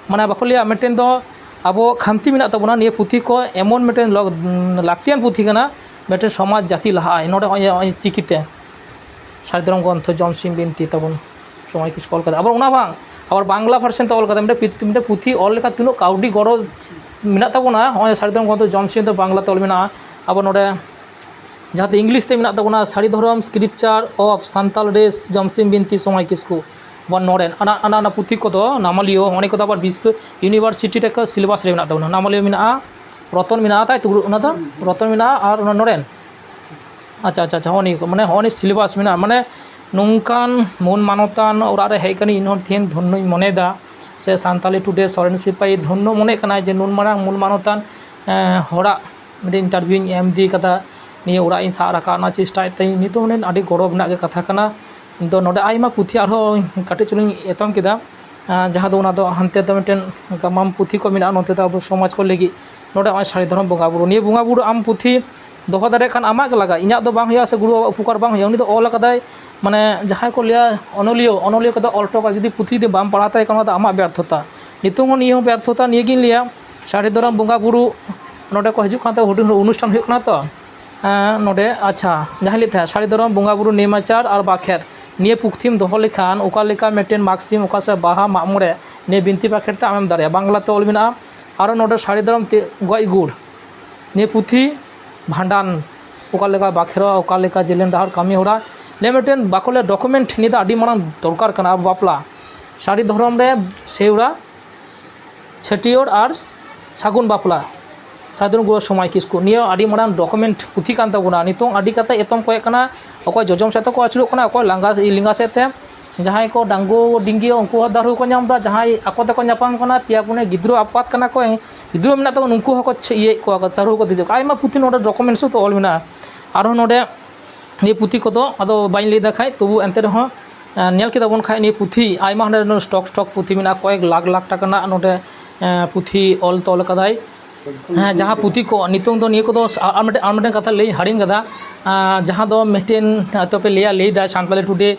ᱢᱟᱱᱮ, ᱵᱟᱠᱚ ᱞᱟᱹᱭᱟ, ᱢᱤᱫᱴᱮᱱ ᱫᱚ ᱟᱵᱚ ᱠᱷᱟᱢᱛᱤ ᱢᱮᱱᱟᱜ ᱛᱟᱵᱚᱱᱟ᱾ ᱱᱤᱭᱟᱹ ᱯᱩᱛᱷᱤ ᱠᱚ ᱮᱢᱚᱱ ᱢᱤᱫᱴᱮᱱ ᱞᱚ-, ᱞᱟᱹᱠᱛᱤᱭᱟᱱ ᱯᱩᱛᱷᱤ ᱠᱟᱱᱟ, ᱢᱤᱫᱴᱮᱱ ᱥᱚᱢᱟᱡᱽ ᱡᱟᱹᱛᱤ ᱞᱟᱦᱟᱜᱼᱟᱭ᱾ ᱱᱚᱰᱮ ᱱᱚᱜᱼᱚᱭ, ᱱᱚᱜᱼᱚᱭ ᱪᱤᱠᱤᱛᱮ ᱥᱟᱹᱨᱤ ᱫᱷᱚᱨᱚᱢ ᱜᱨᱚᱱᱛᱷᱚ ᱡᱚᱢᱥᱤᱢ ᱵᱤᱱᱛᱤ ᱛᱟᱵᱚᱱ ᱥᱚᱢᱟᱡᱽ ᱠᱤᱥᱠᱩ ᱚᱞ ᱠᱟᱫᱟ᱾ ᱟᱵᱟᱨ ᱚᱱᱟ ᱵᱟᱝ, ᱟᱵᱟᱨ ᱵᱟᱝᱞᱟ version ᱛᱮ ᱚᱞ ᱠᱟᱫᱟ᱾ ᱢᱤᱫᱴᱮᱱ ᱯᱤᱛ-, ᱢᱤᱫᱴᱮᱱ ᱯᱩᱛᱷᱤ ᱚᱞ ᱞᱮᱠᱷᱟᱱ ᱛᱤᱱᱟᱹᱜ ᱠᱟᱹᱣᱰᱤ ᱜᱚᱲᱚ ᱢᱮᱱᱟᱜ ᱛᱟᱵᱚᱱᱟ᱾ ᱱᱚᱜᱼᱚᱭ ᱥᱟᱹᱨᱤ ᱫᱷᱚᱨᱚᱢ ᱜᱨᱚᱱᱛᱷᱚ ᱡᱚᱢᱥᱤᱢ ᱫᱚ ᱵᱟᱝᱞᱟ ᱛᱮ ᱚᱞ ᱢᱮᱱᱟᱜᱼᱟ᱾ ᱟᱵᱟᱨ ᱱᱚᱰᱮ ᱡᱟᱦᱟᱸ ᱫᱚ English ᱛᱮ ᱢᱮᱱᱟᱜ ᱛᱟᱵᱚᱱᱟ, ᱥᱟᱹᱨᱤ ᱫᱷᱚᱨᱚᱢ Scripture of Santal Race ᱡᱚᱢᱥᱤᱢ ᱵᱤᱱᱛᱤ ᱥᱚᱢᱟᱭ ᱠᱤᱥᱠᱩ ᱵᱚᱱ ᱱᱚᱲᱮᱱ᱾ ᱚᱱᱟ, ᱚᱱᱟ, ᱚᱱᱟ ᱯᱩᱛᱷᱤ ᱠᱚᱫᱚ ᱱᱟᱢᱟᱞᱤᱭᱟᱹ, ᱚᱱᱮ ᱠᱚᱫᱚ ᱟᱵᱟᱨ ᱵᱤᱥᱥᱚ university ᱨᱮ syllabus ᱨᱮ ᱢᱮᱱᱟᱜ ᱛᱟᱵᱚᱱᱟ᱾ ᱱᱟᱢᱟᱞᱤᱭᱟᱹ ᱢᱮᱱᱟᱜᱼᱟ, ᱨᱚᱛᱚᱱ ᱢᱮᱱᱟᱜᱼᱟ, ᱛᱟᱭ ᱛᱚ? ᱚᱱᱟ ᱫᱚ ᱨᱚᱛᱚᱱ ᱢᱮᱱᱟᱜᱼᱟ ᱟᱨ ᱚᱱᱟ ᱱᱚᱲᱮᱱ᱾ ᱟᱪᱪᱷᱟ, ᱟᱪᱪᱷᱟ, ᱟᱪᱪᱷᱟ, ᱦᱚᱸᱜᱼᱚ ᱱᱤᱭᱟᱹ ᱠᱚ, ᱢᱟᱱᱮ, ᱦᱚᱸᱜᱼᱚ ᱱᱤᱭᱟᱹ syllabus ᱢᱮᱱᱟᱜᱼᱟ᱾ ᱢᱟᱱᱮ, ᱱᱚᱝᱠᱟᱱ ᱢᱟᱹᱱ ᱢᱟᱱᱚᱛᱟᱱ ᱚᱲᱟᱜ ᱨᱮ ᱦᱮᱡ ᱠᱟᱹᱱᱟᱹᱧ, ᱤᱧ ᱦᱚᱸ ᱛᱮᱦᱮᱧ ᱫᱷᱚᱱᱭᱚᱧ ᱢᱚᱱᱮᱭᱮᱫᱟ, ᱥᱮ ᱥᱟᱱᱛᱟᱞᱤ ᱴᱩᱰᱮ ᱥᱚᱨᱮᱱ ᱥᱤᱯᱟᱹᱦᱤ ᱫᱷᱚᱱᱭᱚ ᱢᱚᱱᱮᱜ ᱠᱟᱱᱟ ᱡᱮ ᱱᱩᱱ ᱢᱟᱨᱟᱝ ᱢᱟᱹᱱ ᱢᱟᱱᱚᱛᱟᱱ, ᱮᱸ, ᱦᱚᱲᱟᱜ ᱢᱤᱫᱴᱮᱱ interview ᱤᱧ ᱮᱢ ᱤᱫᱤ ᱠᱟᱫᱟ, ᱱᱤᱭᱟᱹ ᱚᱲᱟᱜ ᱤᱧ ᱥᱟᱵ ᱨᱟᱠᱟᱵ ᱨᱮᱱᱟᱜ ᱪᱮᱥᱴᱟᱭᱮᱫ ᱛᱮᱧ ᱱᱤᱛᱚᱜ ᱢᱟᱱᱮ ᱟᱹᱰᱤ ᱜᱚᱨᱚᱵᱽ ᱨᱮᱱᱟᱜ ᱜᱮ ᱠᱟᱛᱷᱟ ᱠᱟᱱᱟ᱾ ᱤᱧ ᱫᱚ ᱱᱚᱰᱮ ᱟᱭᱢᱟ ᱯᱩᱛᱷᱤ ᱟᱨᱦᱚᱸ ᱠᱟᱹᱴᱤᱡ ᱪᱩᱞᱩᱝ ᱤᱧ ᱮᱛᱚᱢ ᱠᱮᱫᱟ, ᱟᱸ, ᱡᱟᱦᱟᱸ ᱫᱚ ᱚᱱᱟ ᱫᱚ ᱦᱟᱱᱛᱮ ᱫᱚ ᱢᱤᱫᱴᱮᱱ ᱜᱟᱢᱟᱢ ᱯᱩᱛᱷᱤ ᱠᱚ ᱢᱮᱱᱟᱜᱼᱟ, ᱱᱚᱛᱮ ᱫᱚ ᱟᱵᱚ ᱥᱚᱢᱟᱡᱽ ᱠᱚ ᱞᱟᱹᱜᱤᱫ᱾ ᱱᱚᱰᱮ ᱱᱚᱜᱼᱚᱭ ᱥᱟᱹᱨᱤ ᱫᱷᱚᱨᱚᱢ ᱵᱚᱸᱜᱟ ᱵᱩᱨᱩ, ᱱᱤᱭᱟᱹ ᱵᱚᱸᱜᱟ ᱵᱩᱨᱩ ᱟᱢ ᱯᱩᱛᱷᱤ ᱫᱚᱦᱚ ᱫᱟᱲᱮᱭᱟᱜ ᱠᱷᱟᱱ ᱟᱢᱟᱜ ᱜᱮ ᱞᱟᱜᱟᱜᱼᱟ, ᱤᱧᱟᱹᱜ ᱫᱚ ᱵᱟᱝ ᱦᱩᱭᱩᱜᱼᱟ, ᱥᱮ ᱜᱩᱨᱩ ᱵᱟᱵᱟᱣᱟᱜ ᱩᱯᱚᱠᱟᱨ ᱵᱟᱝ ᱦᱩᱭᱩᱜᱼᱟ᱾ ᱩᱱᱤ ᱫᱚ ᱚᱞ ᱟᱠᱟᱫᱟᱭ, ᱢᱟᱱᱮ, ᱡᱟᱦᱟᱸᱭ ᱠᱚ ᱞᱟᱹᱭᱟ ᱚᱱᱚᱞᱤᱭᱟᱹ, ᱚᱱᱚᱞᱤᱭᱟᱹ ᱠᱚᱫᱚ ᱚᱞ ᱦᱚᱴᱚ ᱠᱟᱜᱼᱟ, ᱡᱩᱫᱤ ᱯᱩᱛᱷᱤ ᱡᱩᱫᱤ ᱵᱟᱢ ᱯᱟᱲᱦᱟᱣ ᱛᱟᱭ ᱠᱷᱟᱱ ᱚᱱᱟ ᱫᱚ ᱟᱢᱟᱜ ᱵᱮᱨᱛᱷᱚᱛᱟ᱾ ᱱᱤᱛᱚᱝ ᱦᱚᱸ ᱱᱤᱭᱟᱹ ᱦᱚᱸ ᱵᱮᱨᱛᱷᱚᱛᱟ, ᱱᱤᱭᱟᱹᱜᱤᱧ ᱞᱟᱹᱭᱟ᱾ ᱥᱟᱹᱨᱤ ᱫᱷᱚᱨᱚᱢ ᱵᱚᱸᱜᱟ ᱵᱩᱨᱩ ᱱᱚᱰᱮ ᱠᱚ ᱦᱤᱡᱩᱜ ᱠᱟᱱ ᱛᱟᱵᱚᱱᱟ, ᱦᱩᱰᱤᱧ ᱦᱩᱰᱤᱧ ᱚᱱᱩᱥᱴᱷᱟᱱ ᱦᱩᱭᱩᱜ ᱠᱟᱱᱟ ᱛᱚ᱾ ᱮᱸ, ᱱᱚᱰᱮ, ᱟᱪᱪᱷᱟ, ᱡᱟᱦᱟᱸᱧ ᱞᱟᱹᱭᱮᱫ ᱛᱟᱦᱮᱸᱫ, ᱥᱟᱹᱨᱤ ᱫᱷᱚᱨᱚᱢ ᱵᱚᱸᱜᱟ ᱵᱩᱨᱩ ᱱᱮᱢᱟᱪᱟᱨ ᱟᱨ ᱵᱟᱠᱷᱮᱲ, ᱱᱤᱭᱟᱹ ᱯᱩᱛᱷᱤᱢ ᱫᱚᱦᱚ ᱞᱮᱠᱷᱟᱱ ᱚᱠᱟ ᱞᱮᱠᱟ ᱢᱤᱫᱴᱮᱱ ᱢᱟᱜᱽ ᱥᱤᱢ, ᱚᱠᱟ ᱥᱮ ᱵᱟᱦᱟ, ᱢᱟᱜ ᱢᱚᱬᱮ, ᱱᱤᱭᱟᱹ ᱵᱤᱱᱛᱤ ᱵᱟᱠᱷᱮᱲ ᱛᱮ ᱟᱢᱮᱢ ᱫᱟᱲᱮᱭᱟᱜᱼᱟ, ᱵᱟᱝᱞᱟ ᱛᱮ ᱚᱞ ᱢᱮᱱᱟᱜᱼᱟ᱾ ᱟᱨᱚ ᱱᱚᱰᱮ ᱥᱟᱹᱨᱤ ᱫᱷᱚᱨᱚᱢ ᱛᱮ ᱜᱚᱡ ᱜᱩᱨ, ᱱᱤᱭᱟᱹ ᱯᱩᱛᱷᱤ, ᱵᱷᱟᱸᱰᱟᱱ ᱚᱠᱟ ᱞᱮᱠᱟ ᱵᱟᱠᱷᱮᱲᱚᱜᱼᱟ, ᱚᱠᱟ ᱞᱮᱠᱟ ᱡᱮᱞᱮᱧ ᱰᱟᱦᱟᱨ ᱠᱟᱹᱢᱤ ᱦᱚᱨᱟ, ᱱᱤᱭᱟᱹ ᱢᱤᱫᱴᱮᱱ ᱵᱟᱠᱚ ᱞᱟᱹᱭᱟ document, ᱱᱤᱭᱟᱹ ᱫᱚ ᱟᱹᱰᱤ ᱢᱟᱨᱟᱝ ᱫᱚᱨᱠᱟᱨ ᱠᱟᱱᱟ ᱟᱵᱚ ᱵᱟᱯᱞᱟ᱾ ᱥᱟᱹᱨᱤ ᱫᱷᱚᱨᱚᱢ ᱨᱮ ᱥᱮᱣᱲᱟ, ᱪᱷᱟᱹᱴᱭᱟᱹᱨ ᱟᱨ ᱥᱟᱹᱜᱩᱱ ᱵᱟᱯᱞᱟ, ᱥᱟᱹᱫᱷᱩ ᱜᱩᱨᱩ ᱥᱚᱢᱟᱭ ᱠᱤᱥᱠᱩ, ᱱᱤᱭᱟᱹ ᱟᱹᱰᱤ ᱢᱟᱨᱟᱝ document ᱯᱩᱛᱷᱤ ᱠᱟᱱ ᱛᱟᱵᱚᱱᱟ᱾ ᱱᱤᱛᱚᱝ ᱟᱹᱰᱤ ᱠᱟᱛᱮ ᱮᱛᱚᱢ ᱠᱚᱭᱮᱜ ᱠᱟᱱᱟ, ᱚᱠᱚᱭ ᱡᱚᱡᱚᱢ ᱥᱮᱫ ᱛᱮᱠᱚ ᱟᱹᱪᱩᱨᱚᱜ ᱠᱟᱱᱟ, ᱚᱠᱚᱭ ᱞᱟᱸᱜᱟ, ᱞᱮᱸᱜᱟ ᱥᱮᱫ ᱛᱮ, ᱡᱟᱦᱟᱸᱭ ᱠᱚ ᱰᱟᱺᱜᱩᱣᱟᱹ ᱰᱤᱝᱜᱤᱭᱟᱹ, ᱩᱱᱠᱩ ᱦᱚᱸ ᱫᱟᱹᱨᱦᱩ ᱠᱚ ᱧᱟᱢ ᱮᱫᱟ, ᱡᱟᱦᱟᱸᱭ ᱟᱠᱚ ᱛᱮᱠᱚ ᱧᱟᱯᱟᱢ ᱠᱟᱱᱟ, ᱯᱮᱭᱟ ᱯᱩᱱᱭᱟᱹ ᱜᱤᱫᱽᱨᱟᱹ ᱟᱯᱟᱛ ᱠᱟᱱᱟ ᱠᱚ, ᱜᱤᱫᱽᱨᱟᱹ ᱢᱮᱱᱟᱜ ᱛᱟᱠᱚ, ᱱᱩᱠᱩ ᱦᱚᱸᱠᱚ ᱪᱷ-, ᱤᱭᱟᱹᱭᱮᱫ ᱠᱚᱣᱟ ᱠᱚ, ᱫᱟᱹᱨᱦᱩ ᱠᱚ ᱫᱮᱡᱚᱜ ᱠᱟᱱᱟ᱾ ᱟᱭᱢᱟ ᱯᱩᱛᱷᱤ ᱱᱚᱰᱮ document ᱥᱩᱫᱷ ᱚᱞ ᱢᱮᱱᱟᱜᱼᱟ᱾ ᱟᱨᱦᱚᱸ ᱱᱚᱰᱮ ᱱᱤᱭᱟᱹ ᱯᱩᱛᱷᱤ ᱠᱚᱫᱚ ᱟᱫᱚ ᱵᱟᱹᱧ ᱞᱟᱹᱭ ᱫᱟ ᱠᱷᱟᱡ, ᱛᱚᱵᱩ ᱮᱱᱛᱮ ᱨᱮᱦᱚᱸ, ᱮᱸ, ᱧᱮᱞ ᱠᱮᱫᱟ ᱵᱚᱱ ᱠᱷᱟᱡ, ᱱᱤᱭᱟᱹ ᱯᱩᱛᱷᱤ ᱟᱭᱢᱟ ᱦᱟᱸᱰᱮ ᱱᱚᱰᱮ stock, stock ᱯᱩᱛᱷᱤ ᱢᱮᱱᱟᱜᱼᱟ, ᱠᱚᱭᱮᱠ ᱞᱟᱠᱷ, ᱞᱟᱠᱷ ᱴᱟᱠᱟ ᱨᱮᱱᱟᱜ ᱱᱚᱰᱮ, ᱮᱸ, ᱯᱩᱛᱷᱤ ᱚᱞ ᱛᱚᱞ ᱠᱟᱫᱟᱭ᱾ ᱦᱮᱸ, ᱡᱟᱦᱟᱸ ᱯᱩᱛᱷᱤ ᱠᱚ ᱱᱤᱛᱚᱝ ᱫᱚ ᱱᱤᱭᱟᱹ ᱠᱚᱫᱚ ᱟᱨ ᱢᱤᱫᱴᱮᱱ ᱟᱨ ᱢᱤᱫᱴᱮᱱ ᱠᱟᱛᱷᱟ ᱞᱟᱹᱭ ᱦᱟᱹᱲᱤᱧ ᱠᱟᱫᱟ᱾ ᱡᱟᱦᱟᱸ ᱫᱚ ᱢᱤᱫᱴᱮᱱ ᱟᱛᱳ ᱯᱮ ᱞᱟᱹᱭᱟ, ᱞᱟᱹᱭ ᱫᱟ ᱥᱟᱱᱛᱟᱞᱤ ᱴᱩᱰᱮ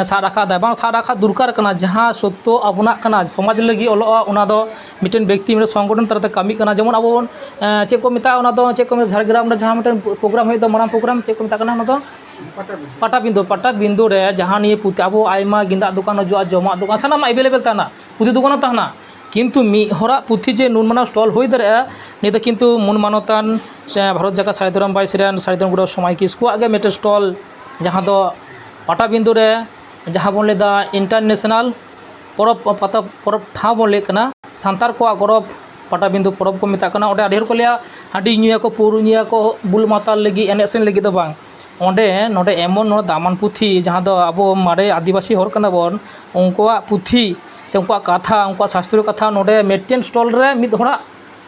ᱥᱟᱵ ᱨᱟᱠᱟᱵ ᱫᱟᱭ, ᱵᱟᱝ ᱥᱟᱵ ᱨᱟᱠᱟᱵ ᱫᱚᱨᱠᱟᱨ ᱠᱟᱱᱟ᱾ ᱡᱟᱦᱟᱸ ᱥᱚᱛᱛᱚ ᱟᱵᱚᱱᱟᱜ ᱠᱟᱱᱟ, ᱥᱚᱢᱟᱡᱽ ᱞᱟᱹᱜᱤᱫ ᱚᱞᱚᱜᱼᱟ, ᱚᱱᱟ ᱫᱚ ᱢᱤᱫᱴᱮᱱ ᱵᱮᱠᱛᱤ, ᱢᱤᱫᱴᱮᱱ ᱥᱚᱝᱜᱚᱴᱷᱚᱱ ᱛᱟᱞᱟᱛᱮ ᱠᱟᱹᱢᱤ ᱠᱟᱱᱟ᱾ ᱡᱮᱢᱚᱱ ᱟᱵᱚ ᱵᱚᱱ ᱪᱮᱫ ᱠᱚ ᱢᱮᱛᱟᱜᱼᱟ, ᱚᱱᱟ ᱫᱚ ᱪᱮᱫ ᱠᱚ ᱢᱮᱛᱟᱜᱼᱟ, ᱡᱷᱟᱲᱜᱨᱟᱢ ᱨᱮ ᱡᱟᱦᱟᱸ ᱢᱤᱫᱴᱮᱱ ᱯᱨᱳᱜᱨᱟᱢ ᱦᱩᱭᱩᱜ ᱫᱚ, ᱢᱟᱨᱟᱝ ᱯᱨᱳᱜᱨᱟᱢ, ᱪᱮᱫ ᱠᱚ ᱢᱮᱛᱟᱜ ᱠᱟᱱᱟ ᱚᱱᱟ ᱫᱚ? ᱯᱟᱴᱟᱵᱤᱸᱫᱷᱟᱹ᱾ ᱯᱟᱴᱟᱵᱤᱸᱫᱷᱟᱹ ᱨᱮ ᱡᱟᱦᱟᱸ ᱱᱤᱭᱟᱹ ᱯᱩᱛᱷᱤ, ᱟᱵᱚ ᱟᱭᱢᱟ ᱜᱮᱸᱫᱟᱜ ᱫᱚᱠᱟᱱ ᱦᱤᱡᱩᱜᱼᱟ, ᱡᱚᱢᱟᱜ ᱫᱚᱠᱟᱱ, ᱥᱟᱱᱟᱢᱟᱜ ᱮᱵᱮᱞᱮᱵᱮᱞ ᱛᱟᱦᱮᱱᱟ, ᱯᱩᱛᱷᱤ ᱫᱚᱠᱟᱱ ᱦᱚᱸ ᱛᱟᱦᱮᱱᱟ, ᱠᱤᱱᱛᱩ ᱢᱤᱫ ᱦᱚᱲᱟᱜ ᱯᱩᱛᱷᱤ ᱡᱮ ᱱᱩᱱ ᱢᱟᱨᱟᱝ ᱥᱴᱚᱞ ᱦᱩᱭ ᱫᱟᱲᱮᱭᱟᱜᱼᱟ, ᱱᱤᱭᱟᱹ ᱫᱚ ᱠᱤᱱᱛᱩ ᱢᱩᱞ ᱢᱟᱱᱚᱛᱟᱱ ᱥᱮ ᱵᱷᱟᱨᱚᱛ ᱡᱟᱠᱟᱛ ᱥᱟᱹᱨᱤ ᱫᱷᱚᱨᱚᱢ ᱵᱟᱭᱤᱥ ᱨᱮᱱ ᱥᱟᱹᱨᱤ ᱫᱷᱚᱨᱚᱢ ᱜᱩᱨᱩ ᱥᱚᱢᱟᱭ ᱠᱤᱥᱠᱩᱣᱟᱜ ᱜᱮ ᱢᱤᱫᱴᱮᱱ ᱥᱴᱚᱞ, ᱡᱟᱦᱟᱸ ᱫᱚ ᱯᱟᱴᱟᱵᱤᱸᱫᱷᱟᱹ ᱨᱮ ᱡᱟᱦᱟᱸ ᱵᱚᱱ ᱞᱟᱹᱭᱫᱟ ᱤᱱᱴᱟᱨᱱᱮᱥᱱᱟᱞ ᱯᱚᱨᱚᱵᱽ, ᱯᱟᱛᱟ ᱯᱚᱨᱚᱵᱽ ᱴᱷᱟᱶ ᱵᱚᱱ ᱞᱟᱹᱭᱮᱫ ᱠᱟᱱᱟ, ᱥᱟᱱᱛᱟᱲ ᱠᱚᱣᱟᱜ ᱜᱚᱨᱚᱵᱽ ᱯᱟᱴᱟᱵᱤᱸᱫᱷᱟᱹ ᱯᱚᱨᱚᱵᱽ ᱠᱚ ᱢᱮᱛᱟᱜ ᱠᱟᱱᱟ᱾ ᱚᱸᱰᱮ ᱟᱹᱰᱤ ᱦᱚᱲ ᱠᱚ ᱞᱟᱹᱭᱟ ᱦᱟᱺᱰᱤ ᱧᱩᱭᱟᱠᱚ, ᱯᱟᱹᱣᱨᱟᱹ ᱧᱩᱭᱟᱠᱚ, ᱵᱩᱞ ᱢᱟᱛᱟᱞ ᱞᱟᱹᱜᱤᱫ, ᱮᱱᱮᱡ ᱥᱮᱨᱮᱧ ᱞᱟᱹᱜᱤᱫ ᱫᱚ ᱵᱟᱝ᱾ ᱚᱸᱰᱮ ᱱᱚᱰᱮ ᱮᱢᱚᱱ ᱱᱚᱰᱮ ᱫᱟᱢᱟᱱ ᱯᱩᱛᱷᱤ, ᱡᱟᱦᱟᱸ ᱫᱚ ᱟᱵᱚ ᱢᱟᱨᱮ ᱟᱹᱫᱤᱵᱟᱹᱥᱤ ᱦᱚᱲ ᱠᱟᱱᱟ ᱵᱚᱱ, ᱩᱱᱠᱩᱣᱟᱜ ᱯᱩᱛᱷᱤ ᱥᱮ ᱩᱱᱠᱩᱣᱟᱜ ᱠᱟᱛᱷᱟ, ᱩᱱᱠᱩᱣᱟᱜ ᱥᱟᱥᱛᱨᱤᱭᱚ ᱠᱟᱛᱷᱟ ᱱᱚᱰᱮ ᱢᱤᱫᱴᱮᱱ ᱥᱴᱚᱞ ᱨᱮ ᱢᱤᱫ ᱦᱚᱲᱟᱜ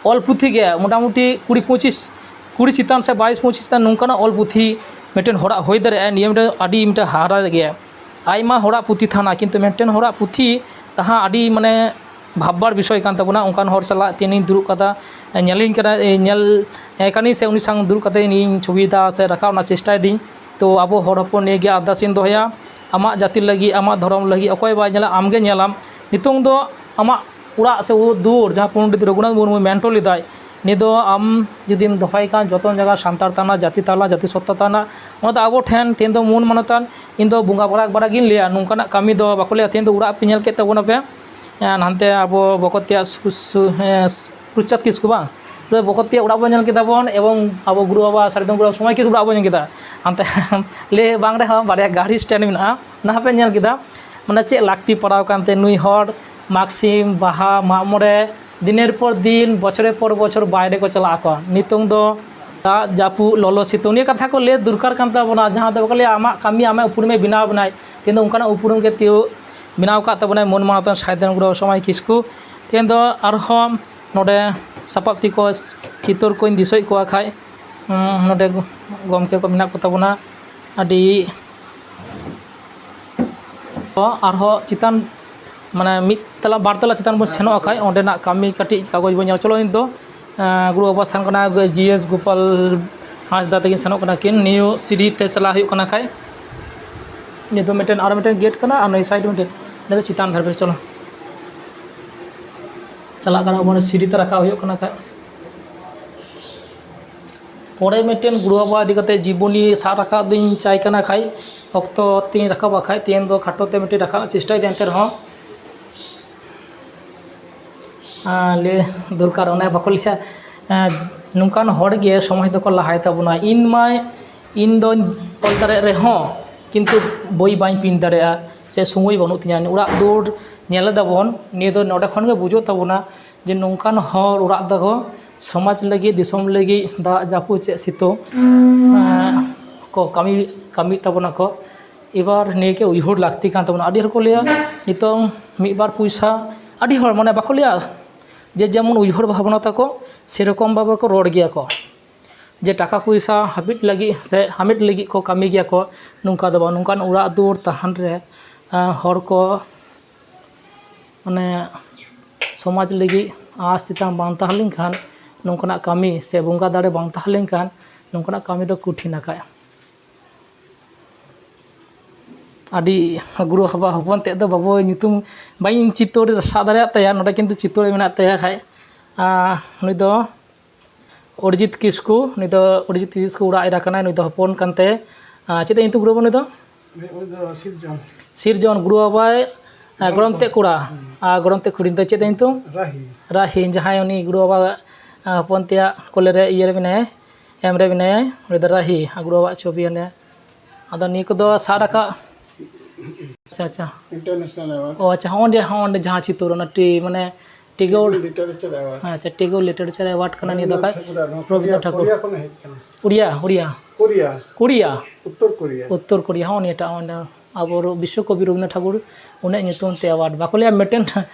ᱚᱞ ᱯᱩᱛᱷᱤ ᱜᱮ ᱢᱚᱴᱟᱢᱩᱴᱤ ᱠᱩᱲᱤ ᱯᱚᱸᱪᱤᱥ, ᱠᱩᱲᱤ ᱪᱮᱛᱟᱱ ᱥᱮ ᱵᱟᱭᱤᱥ ᱯᱚᱸᱪᱤᱥ ᱪᱮᱛᱟᱱ ᱱᱚᱝᱠᱟᱱᱟᱜ ᱚᱞ ᱯᱩᱛᱷᱤ ᱢᱤᱫᱴᱮᱱ ᱦᱚᱲᱟᱜ ᱦᱩᱭ ᱫᱟᱲᱮᱭᱟᱜᱼᱟ᱾ ᱱᱤᱭᱟᱹ ᱢᱤᱫᱴᱮᱱ ᱟᱹᱰᱤ ᱢᱤᱫᱴᱮᱱ ᱦᱟᱦᱟᱲᱟ ᱜᱮᱭᱟ᱾ ᱟᱭᱢᱟ ᱦᱚᱲᱟᱜ ᱯᱩᱛᱷᱤ ᱛᱟᱦᱮᱱᱟ, ᱠᱤᱱᱛᱩ ᱢᱤᱫᱴᱮᱱ ᱦᱚᱲᱟᱜ ᱯᱩᱛᱷᱤ ᱛᱟᱦᱮᱸ ᱟᱹᱰᱤ ᱢᱟᱱᱮ ᱵᱷᱟᱵᱽᱵᱟᱨ ᱵᱤᱥᱚᱭ ᱠᱟᱱ ᱛᱟᱵᱚᱱᱟ᱾ ᱚᱱᱠᱟᱱ ᱦᱚᱲ ᱥᱟᱞᱟᱜ ᱛᱮᱦᱮᱧ ᱫᱩᱲᱩᱵ ᱠᱟᱛᱮ ᱧᱮᱞᱤᱧ ᱠᱟᱱᱟ, ᱧᱮᱞ ᱠᱟᱹᱱᱟᱹᱧ ᱥᱮ ᱩᱱᱤ ᱥᱟᱶ ᱫᱩᱲᱩᱵ ᱠᱟᱛᱮ ᱤᱧ ᱪᱷᱚᱵᱤᱭᱮᱫᱟ ᱥᱮ ᱨᱟᱠᱟᱵ ᱨᱮᱱᱟᱜ ᱪᱮᱥᱴᱟᱭᱮᱫᱟᱹᱧ᱾ ᱛᱚ ᱟᱵᱚ ᱦᱚᱲ ᱦᱚᱯᱚᱱ ᱱᱤᱭᱟᱹ ᱜᱮ ᱟᱨᱫᱟᱥ ᱤᱧ ᱫᱚᱦᱚᱭᱟ, ᱟᱢᱟᱜ ᱡᱟᱹᱛᱤ ᱞᱟᱹᱜᱤᱫ, ᱟᱢᱟᱜ ᱫᱷᱚᱨᱚᱢ ᱞᱟᱹᱜᱤᱫ ᱚᱠᱚᱭ ᱵᱟᱭ ᱧᱮᱞᱟ? ᱟᱢ ᱜᱮ ᱧᱮᱞᱟᱢ᱾ ᱱᱤᱛᱚᱝ ᱫᱚ ᱟᱢᱟᱜ ᱚᱲᱟᱜ ᱥᱮ ᱫᱩᱣᱟᱹᱨ, ᱡᱟᱦᱟᱸ ᱯᱚᱱᱰᱤᱛ ᱨᱚᱜᱷᱩᱱᱟᱛᱷ ᱢᱩᱨᱢᱩᱭ ᱢᱮᱱᱴᱚ ᱞᱮᱫᱟᱭ, ᱱᱤᱭᱟᱹ ᱫᱚ ᱟᱢ ᱡᱩᱫᱤᱢ ᱫᱚᱦᱚᱭ ᱠᱷᱟᱱ, ᱡᱚᱛᱚᱱ ᱡᱟᱭᱜᱟ ᱥᱟᱱᱛᱟᱲ ᱛᱟᱦᱮᱱᱟ, ᱡᱟᱹᱛᱤ ᱛᱟᱦᱮᱱᱟ, ᱡᱟᱹᱛᱤ ᱥᱚᱛᱛᱟ ᱛᱟᱦᱮᱱᱟ, ᱚᱱᱟ ᱫᱚ ᱟᱵᱚ ᱴᱷᱮᱱ ᱛᱮᱦᱮᱧ ᱫᱚ ᱢᱩᱞ ᱢᱟᱱᱚᱛᱟᱱ, ᱤᱧ ᱫᱚ ᱵᱚᱸᱜᱟ ᱵᱟᱲᱟ ᱵᱟᱲᱟ ᱜᱤᱧ ᱞᱟᱹᱭᱟ, ᱱᱚᱝᱠᱟᱱᱟᱜ ᱠᱟᱹᱢᱤ ᱫᱚ ᱵᱟᱠᱚ ᱞᱟᱹᱭᱟ᱾ ᱛᱮᱦᱮᱧ ᱫᱚ ᱚᱲᱟᱜ ᱯᱮ ᱧᱮᱞ ᱠᱮᱫ ᱛᱟᱵᱚᱱᱟ ᱯᱮ, ᱦᱮᱸ, ᱦᱟᱱᱛᱮ ᱟᱵᱚ ᱵᱚᱠᱚᱛᱤᱭᱟᱹ ᱥᱩ-, ᱥᱩ-, ᱦᱮᱸ, ᱨᱩᱪᱟᱸᱫᱽ ᱠᱤᱥᱠᱩ ᱵᱟᱝ, ᱛᱚᱵᱮ ᱵᱚᱠᱚᱛᱤᱭᱟᱹ ᱚᱲᱟᱜ ᱵᱚᱱ ᱧᱮᱞ ᱠᱮᱫᱟ ᱵᱚᱱ, ᱮᱵᱚᱝ ᱟᱵᱚ ᱜᱩᱨᱩ ᱵᱟᱵᱟ ᱥᱟᱹᱨᱤ ᱫᱷᱚᱨᱚᱢ ᱜᱩᱨᱩ ᱥᱚᱢᱟᱭ ᱠᱤᱥᱠᱩ ᱚᱲᱟᱜ ᱵᱚᱱ ᱧᱮᱞ ᱠᱮᱫᱟ᱾ ᱦᱟᱱᱛᱮ ᱞᱟᱹᱭ ᱵᱟᱝ ᱨᱮᱦᱚᱸ ᱵᱟᱨᱭᱟ ᱜᱟᱹᱰᱤ ᱥᱴᱮᱱᱰ ᱢᱮᱱᱟᱜᱼᱟ, ᱚᱱᱟ ᱦᱚᱸᱯᱮ ᱧᱮᱞ ᱠᱮᱫᱟ᱾ ᱢᱟᱱᱮ ᱪᱮᱫ ᱞᱟᱹᱠᱛᱤ ᱯᱟᱲᱟᱣ ᱠᱟᱱᱛᱮ ᱱᱩᱭ ᱦᱚᱲ ᱢᱟᱜᱽ ᱥᱤᱢ, ᱵᱟᱦᱟ, ᱢᱟᱜ ᱢᱚᱬᱮ, ᱫᱤᱱᱮᱨ ᱯᱚᱨ ᱫᱤᱱ, ᱵᱚᱪᱷᱚᱨᱮᱨ ᱯᱚᱨ ᱵᱚᱪᱷᱚᱨ ᱵᱟᱭᱨᱮ ᱠᱚ ᱪᱟᱞᱟᱜ ᱟᱠᱚ᱾ ᱱᱤᱛᱚᱝ ᱫᱚ ᱫᱟᱜ ᱡᱟᱹᱯᱩᱫ, ᱞᱚᱞᱚ ᱥᱤᱛᱩᱝ, ᱱᱤᱭᱟᱹ ᱠᱟᱛᱷᱟ ᱠᱚ ᱞᱟᱹᱭ ᱫᱚᱨᱠᱟᱨ ᱠᱟᱱ ᱛᱟᱵᱚᱱᱟ, ᱡᱟᱦᱟᱸ ᱫᱚ ᱵᱟᱠᱚ ᱞᱟᱹᱭᱟ ᱟᱢᱟᱜ ᱠᱟᱹᱢᱤ ᱟᱢᱟᱜ ᱩᱯᱨᱩᱢᱮ ᱵᱮᱱᱟᱣ ᱵᱮᱱᱟᱭ᱾ ᱛᱮᱦᱮᱧ ᱫᱚ ᱚᱱᱠᱟᱱᱟᱜ ᱩᱯᱨᱩᱢ ᱜᱮ ᱛᱤᱭᱳ-, ᱵᱮᱱᱟᱣ ᱟᱠᱟᱫ ᱛᱟᱵᱚᱱᱟᱭ ᱢᱟᱹᱱ ᱢᱟᱱᱚᱛᱟᱱ ᱥᱟᱹᱦᱤᱫ ᱜᱩᱨᱩ ᱥᱚᱢᱟᱭ ᱠᱤᱥᱠᱩ᱾ ᱛᱮᱦᱮᱧ ᱫᱚ ᱟᱨᱦᱚᱸ ᱱᱚᱰᱮ ᱥᱟᱯᱟᱵ ᱛᱤ ᱠᱚ ᱪᱤᱛᱟᱹᱨ ᱠᱚᱧ ᱫᱤᱥᱟᱹᱭᱮᱫ ᱠᱚᱣᱟ ᱠᱷᱟᱡ, ᱦᱩᱸ, ᱱᱚᱰᱮ ᱜᱚᱢᱠᱮ ᱠᱚ ᱢᱮᱱᱟᱜ ᱠᱚ ᱛᱟᱵᱚᱱᱟ, ᱟᱹᱰᱤ ᱟᱨᱦᱚᱸ ᱪᱮᱛᱟᱱ, ᱢᱟᱱᱮ ᱢᱤᱫ ᱛᱟᱞᱟ ᱵᱟᱨ ᱛᱟᱞᱟ ᱪᱮᱛᱟᱱ ᱵᱚᱱ ᱥᱮᱱᱚᱜ ᱠᱷᱟᱡ ᱚᱸᱰᱮᱱᱟᱜ ᱠᱟᱹᱢᱤ ᱠᱟᱹᱴᱤᱡ ᱠᱟᱜᱚᱡᱽ ᱵᱚᱱ ᱧᱮᱞ᱾ ᱪᱚᱞᱚ ᱱᱤᱛ ᱫᱚ ᱜᱩᱨᱩ ᱵᱟᱵᱟ ᱛᱟᱦᱮᱱ ᱠᱟᱱᱟ, ᱡᱤ ᱮᱥ ᱜᱳᱯᱟᱞ ᱦᱟᱸᱥᱫᱟ ᱛᱟᱹᱠᱤᱱ ᱥᱮᱱᱚᱜ ᱠᱟᱱᱟ ᱠᱤᱱ᱾ ᱱᱤᱭᱩ ᱥᱤᱲᱤ ᱛᱮ ᱪᱟᱞᱟᱜ ᱦᱩᱭᱩᱜ ᱠᱟᱱᱟ ᱠᱷᱟᱡ᱾ ᱱᱤᱭᱟᱹ ᱫᱚ ᱢᱤᱫᱴᱮᱱ, ᱟᱨ ᱢᱤᱫᱴᱮᱱ ᱜᱮᱴ ᱠᱟᱱᱟ, ᱟᱨ ᱱᱩᱭ ᱥᱟᱭᱤᱰ ᱢᱤᱫᱴᱮᱱ, ᱱᱤᱭᱟᱹ ᱫᱚ ᱪᱮᱛᱟᱱ ᱫᱷᱟᱨᱮ ᱯᱮ ᱪᱚᱞᱚ᱾ ᱪᱟᱞᱟᱜ ᱠᱟᱱᱟ ᱵᱚᱱ, ᱥᱤᱲᱤ ᱛᱮ ᱨᱟᱠᱟᱵ ᱦᱩᱭᱩᱜ ᱠᱟᱱᱟ ᱠᱷᱟᱡ᱾ ᱯᱚᱨᱮ ᱢᱤᱫᱴᱮᱱ ᱜᱩᱨᱩ ᱵᱟᱵᱟ ᱤᱫᱤ ᱠᱟᱛᱮ ᱡᱤᱵᱚᱱᱤ ᱥᱟᱵ ᱨᱟᱠᱟᱵ ᱫᱩᱧ ᱪᱟᱭ ᱠᱟᱱᱟ ᱠᱷᱟᱡ, ᱚᱠᱛᱚ ᱛᱤᱧ ᱨᱟᱠᱟᱵᱟ ᱠᱷᱟᱡ, ᱛᱮᱦᱮᱧ ᱫᱚ ᱠᱷᱟᱴᱚ ᱛᱮ ᱢᱤᱫᱴᱮᱱ ᱨᱟᱠᱟᱵ ᱪᱮᱥᱴᱟᱭᱮᱫᱟ᱾ ᱮᱱᱛᱮ ᱨᱮᱦᱚᱸ, ᱟᱸ, ᱞᱟᱹᱭ ᱫᱚᱨᱠᱟᱨ, ᱚᱱᱮ ᱵᱟᱠᱚ ᱞᱟᱹᱭᱟ, ᱟᱸ, ᱱᱚᱝᱠᱟᱱ ᱦᱚᱲ ᱜᱮ ᱥᱚᱢᱟᱡᱽ ᱫᱚᱠᱚ ᱞᱟᱦᱟᱭ ᱛᱟᱵᱚᱱᱟ᱾ ᱤᱧ ᱢᱟ, ᱤᱧ ᱫᱚᱧ ᱚᱞ ᱫᱟᱲᱮᱭᱟᱜ ᱨᱮᱦᱚᱸ, ᱠᱤᱱᱛᱩ ᱵᱳᱭ ᱵᱟᱹᱧ ᱯᱨᱤᱱᱴ ᱫᱟᱲᱮᱭᱟᱜᱼᱟ, ᱥᱮ ᱥᱚᱢᱚᱭ ᱵᱟᱹᱱᱩᱜ ᱛᱤᱧᱟᱹ᱾ ᱚᱲᱟᱜ ᱫᱩᱣᱟᱹᱨ ᱧᱮᱞ ᱮᱫᱟᱵᱚᱱ, ᱱᱤᱭᱟᱹ ᱫᱚ ᱱᱚᱰᱮ ᱠᱷᱚᱱ ᱜᱮ ᱵᱩᱡᱷᱟᱹᱜ ᱛᱟᱵᱚᱱᱟ ᱡᱮ ᱱᱚᱝᱠᱟᱱ ᱦᱚᱲ ᱚᱲᱟᱜ ᱛᱟᱠᱚ ᱥᱚᱢᱟᱡᱽ ᱞᱟᱹᱜᱤᱫ, ᱫᱤᱥᱚᱢ ᱞᱟᱹᱜᱤᱫ, ᱫᱟᱜ ᱡᱟᱹᱯᱩᱫ ᱪᱮᱫ ᱥᱤᱛᱩᱝ, ᱟᱸ, ᱠᱚ ᱠᱟᱹᱢᱤ, ᱠᱟᱹᱢᱤᱭᱮᱫ ᱛᱟᱵᱚᱱᱟ ᱠᱚ᱾ ᱮᱵᱟᱨ ᱱᱤᱭᱟᱹ ᱜᱮ ᱩᱭᱦᱟᱹᱨ ᱞᱟᱹᱠᱛᱤ ᱠᱟᱱ ᱛᱟᱵᱚᱱᱟ᱾ ᱟᱹᱰᱤ ᱦᱚᱲ ᱠᱚ ᱞᱟᱹᱭᱟ ᱱᱤᱛᱚᱝ ᱢᱤᱫ ᱵᱟᱨ ᱯᱚᱭᱥᱟ, ᱟᱹᱰᱤ ᱦᱚᱲ ᱢᱟᱱᱮ ᱵᱟᱠᱚ ᱞᱟᱹᱭᱟ ᱡᱮ ᱡᱮᱢᱚᱱ ᱩᱭᱦᱟᱹᱨ ᱵᱷᱟᱵᱽᱱᱟ ᱛᱟᱠᱚ ᱥᱮᱨᱚᱠᱚᱢ ᱵᱷᱟᱵᱮ ᱠᱚ ᱨᱚᱲ ᱜᱮᱭᱟ ᱠᱚ, ᱡᱮ ᱴᱟᱠᱟ ᱯᱚᱭᱥᱟ ᱦᱟᱢᱮᱴ ᱞᱟᱹᱜᱤᱫ ᱥᱮ ᱦᱟᱢᱮᱴ ᱞᱟᱹᱜᱤᱫ ᱠᱚ ᱠᱟᱹᱢᱤ ᱜᱮᱭᱟ ᱠᱚ᱾ ᱱᱚᱝᱠᱟ ᱫᱚ ᱵᱟᱝ, ᱱᱚᱝᱠᱟᱱ ᱚᱲᱟᱜ ᱫᱩᱣᱟᱹᱨ ᱛᱟᱦᱮᱱ ᱨᱮ, ᱟᱸ, ᱦᱚᱲ ᱠᱚ ᱢᱟᱱᱮ ᱥᱚᱢᱟᱡᱽ ᱞᱟᱹᱜᱤᱫ ᱟᱸᱥ ᱛᱮᱛᱟᱝ ᱵᱟᱝ ᱛᱟᱦᱮᱸ ᱞᱮᱱᱠᱷᱟᱱ, ᱱᱚᱝᱠᱟᱱᱟᱜ ᱠᱟᱹᱢᱤ ᱥᱮ ᱵᱚᱸᱜᱟ ᱫᱟᱲᱮ ᱵᱟᱝ ᱛᱟᱦᱮᱸ ᱞᱮᱱᱠᱷᱟᱱ, ᱱᱚᱝᱠᱟᱱᱟᱜ ᱠᱟᱹᱢᱤ ᱫᱚ ᱠᱚᱴᱷᱤᱱ ᱟᱠᱟᱫ᱾ ᱟᱹᱰᱤ ᱜᱩᱨᱩ ᱵᱟᱵᱟ ᱦᱚᱯᱚᱱ ᱛᱮᱫ ᱫᱚ ᱵᱟᱵᱩ ᱧᱩᱛᱩᱢ ᱵᱟᱹᱧ ᱪᱤᱛᱟᱹᱨ ᱥᱟᱵ ᱫᱟᱲᱮᱭᱟᱜ ᱛᱟᱭᱟ, ᱱᱚᱰᱮ ᱠᱤᱱᱛᱩ ᱪᱤᱛᱟᱹᱨ ᱢᱮᱱᱟᱜ ᱛᱟᱭᱟ ᱠᱷᱟᱡ᱾ ᱟᱨ ᱱᱩᱭ ᱫᱚ ᱚᱨᱤᱡᱤᱛ ᱠᱤᱥᱠᱩ, ᱱᱩᱭ ᱫᱚ ᱚᱨᱤᱡᱤᱛ ᱠᱤᱥᱠᱩ ᱚᱲᱟᱜ ᱮᱨᱟ ᱠᱟᱱᱟᱭ, ᱱᱩᱭ ᱫᱚ ᱦᱚᱯᱚᱱ ᱠᱟᱱ ᱛᱟᱭᱟ᱾ ᱟᱨ ᱪᱮᱫ ᱛᱟᱭ ᱧᱩᱛᱩᱢ ᱜᱩᱨᱩ ᱵᱟᱵᱟ ᱱᱩᱭ ᱫᱚ? ᱩᱱᱤ ᱫᱚ ᱥᱤᱨᱡᱚᱱ᱾ ᱥᱤᱨᱡᱚᱱ, ᱜᱩᱨᱩ ᱵᱟᱵᱟᱭ, ᱟᱨ ᱜᱚᱲᱚᱢ ᱛᱮᱫ ᱠᱚᱲᱟ, ᱦᱩᱸ᱾ ᱟᱨ ᱜᱚᱲᱚᱢ ᱛᱮᱫ ᱠᱩᱲᱤ ᱫᱚ ᱪᱮᱫ ᱛᱟᱭ ᱧᱩᱛᱩᱢ? ᱨᱟᱦᱤ᱾ ᱨᱟᱦᱤ, ᱡᱟᱦᱟᱸᱭ ᱩᱱᱤ ᱜᱩᱨᱩ ᱵᱟᱵᱟ, ᱟᱨ ᱦᱚᱯᱚᱱ ᱛᱮᱭᱟᱜ ᱠᱚᱞᱮ ᱨᱮ ᱤᱭᱟᱹ ᱨᱮ ᱢᱮᱱᱟᱭᱟ, ᱮᱢ ᱨᱮ ᱢᱮᱱᱟᱭᱟ, ᱩᱱᱤ ᱫᱚ ᱨᱟᱦᱤ, ᱟᱨ ᱜᱩᱨᱩ ᱵᱟᱵᱟᱣᱟᱜ ᱪᱷᱚᱵᱤ ᱚᱸᱰᱮ᱾ ᱟᱫᱚ ᱱᱤᱭᱟᱹ ᱠᱚᱫᱚ ᱥᱟᱵ ᱨᱟᱠᱟᱵ, ᱟᱪᱪᱷᱟ, ᱟᱪᱪᱷᱟ᱾ International award᱾ ᱚ, ᱟᱪᱪᱷᱟ, ᱦᱚᱸᱜᱼᱚᱸᱰᱮ, ᱦᱚᱸᱜᱼᱚᱸᱰᱮ ᱡᱟᱦᱟᱸ ᱪᱤᱛᱟᱹᱨ, ᱚᱱᱟ ᱴᱤ-, ᱢᱟᱱᱮ ᱴᱤᱜᱳ, Literature Award᱾ ᱟᱪᱪᱷᱟ, ᱴᱤᱜᱳ Literature Award ᱠᱟᱱᱟ ᱱᱤᱭᱟᱹ ᱫᱚ ᱨᱚᱵᱤᱱᱫᱨᱚᱱᱟᱛᱷ ᱠᱷᱟᱡ᱾ ᱴᱷᱟᱠᱩᱨ ᱟᱨ ᱱᱚᱣᱟ ᱨᱚᱵᱤᱱᱫᱨᱚᱱᱟᱛᱷ ᱠᱳᱨᱤᱭᱟ, ᱴᱷᱟᱠᱩᱨ᱾ ᱠᱳᱨᱤᱭᱟ ᱠᱷᱚᱱᱮ ᱦᱮᱡ ᱠᱟᱱᱟ᱾ ᱩᱲᱤᱭᱟ, ᱩᱲᱤᱭᱟ᱾ ᱠᱳᱨᱤᱭᱟ᱾ ᱠᱳᱨᱤᱭᱟ᱾ ᱩᱛᱛᱚᱨ ᱠᱳᱨᱤᱭᱟ᱾ ᱩᱛᱛᱚᱨ ᱠᱳᱨᱤᱭᱟ, ᱦᱚᱸ, ᱱᱤᱭᱟᱹᱴᱟᱜ ᱚᱸᱰᱮ ᱟᱵᱚ ᱨᱚ-, ᱵᱤᱥᱥᱚ ᱠᱚᱵᱤ ᱨᱚᱵᱤᱱᱫᱨᱚᱱᱟᱛᱷ ᱴᱷᱟᱠᱩᱨ ᱩᱱᱤᱭᱟᱜ ᱧᱩᱛᱩᱢ ᱛᱮ award᱾ ᱵᱟᱠᱚ ᱞᱟᱹᱭᱟ ᱢᱤᱫᱴᱮᱱ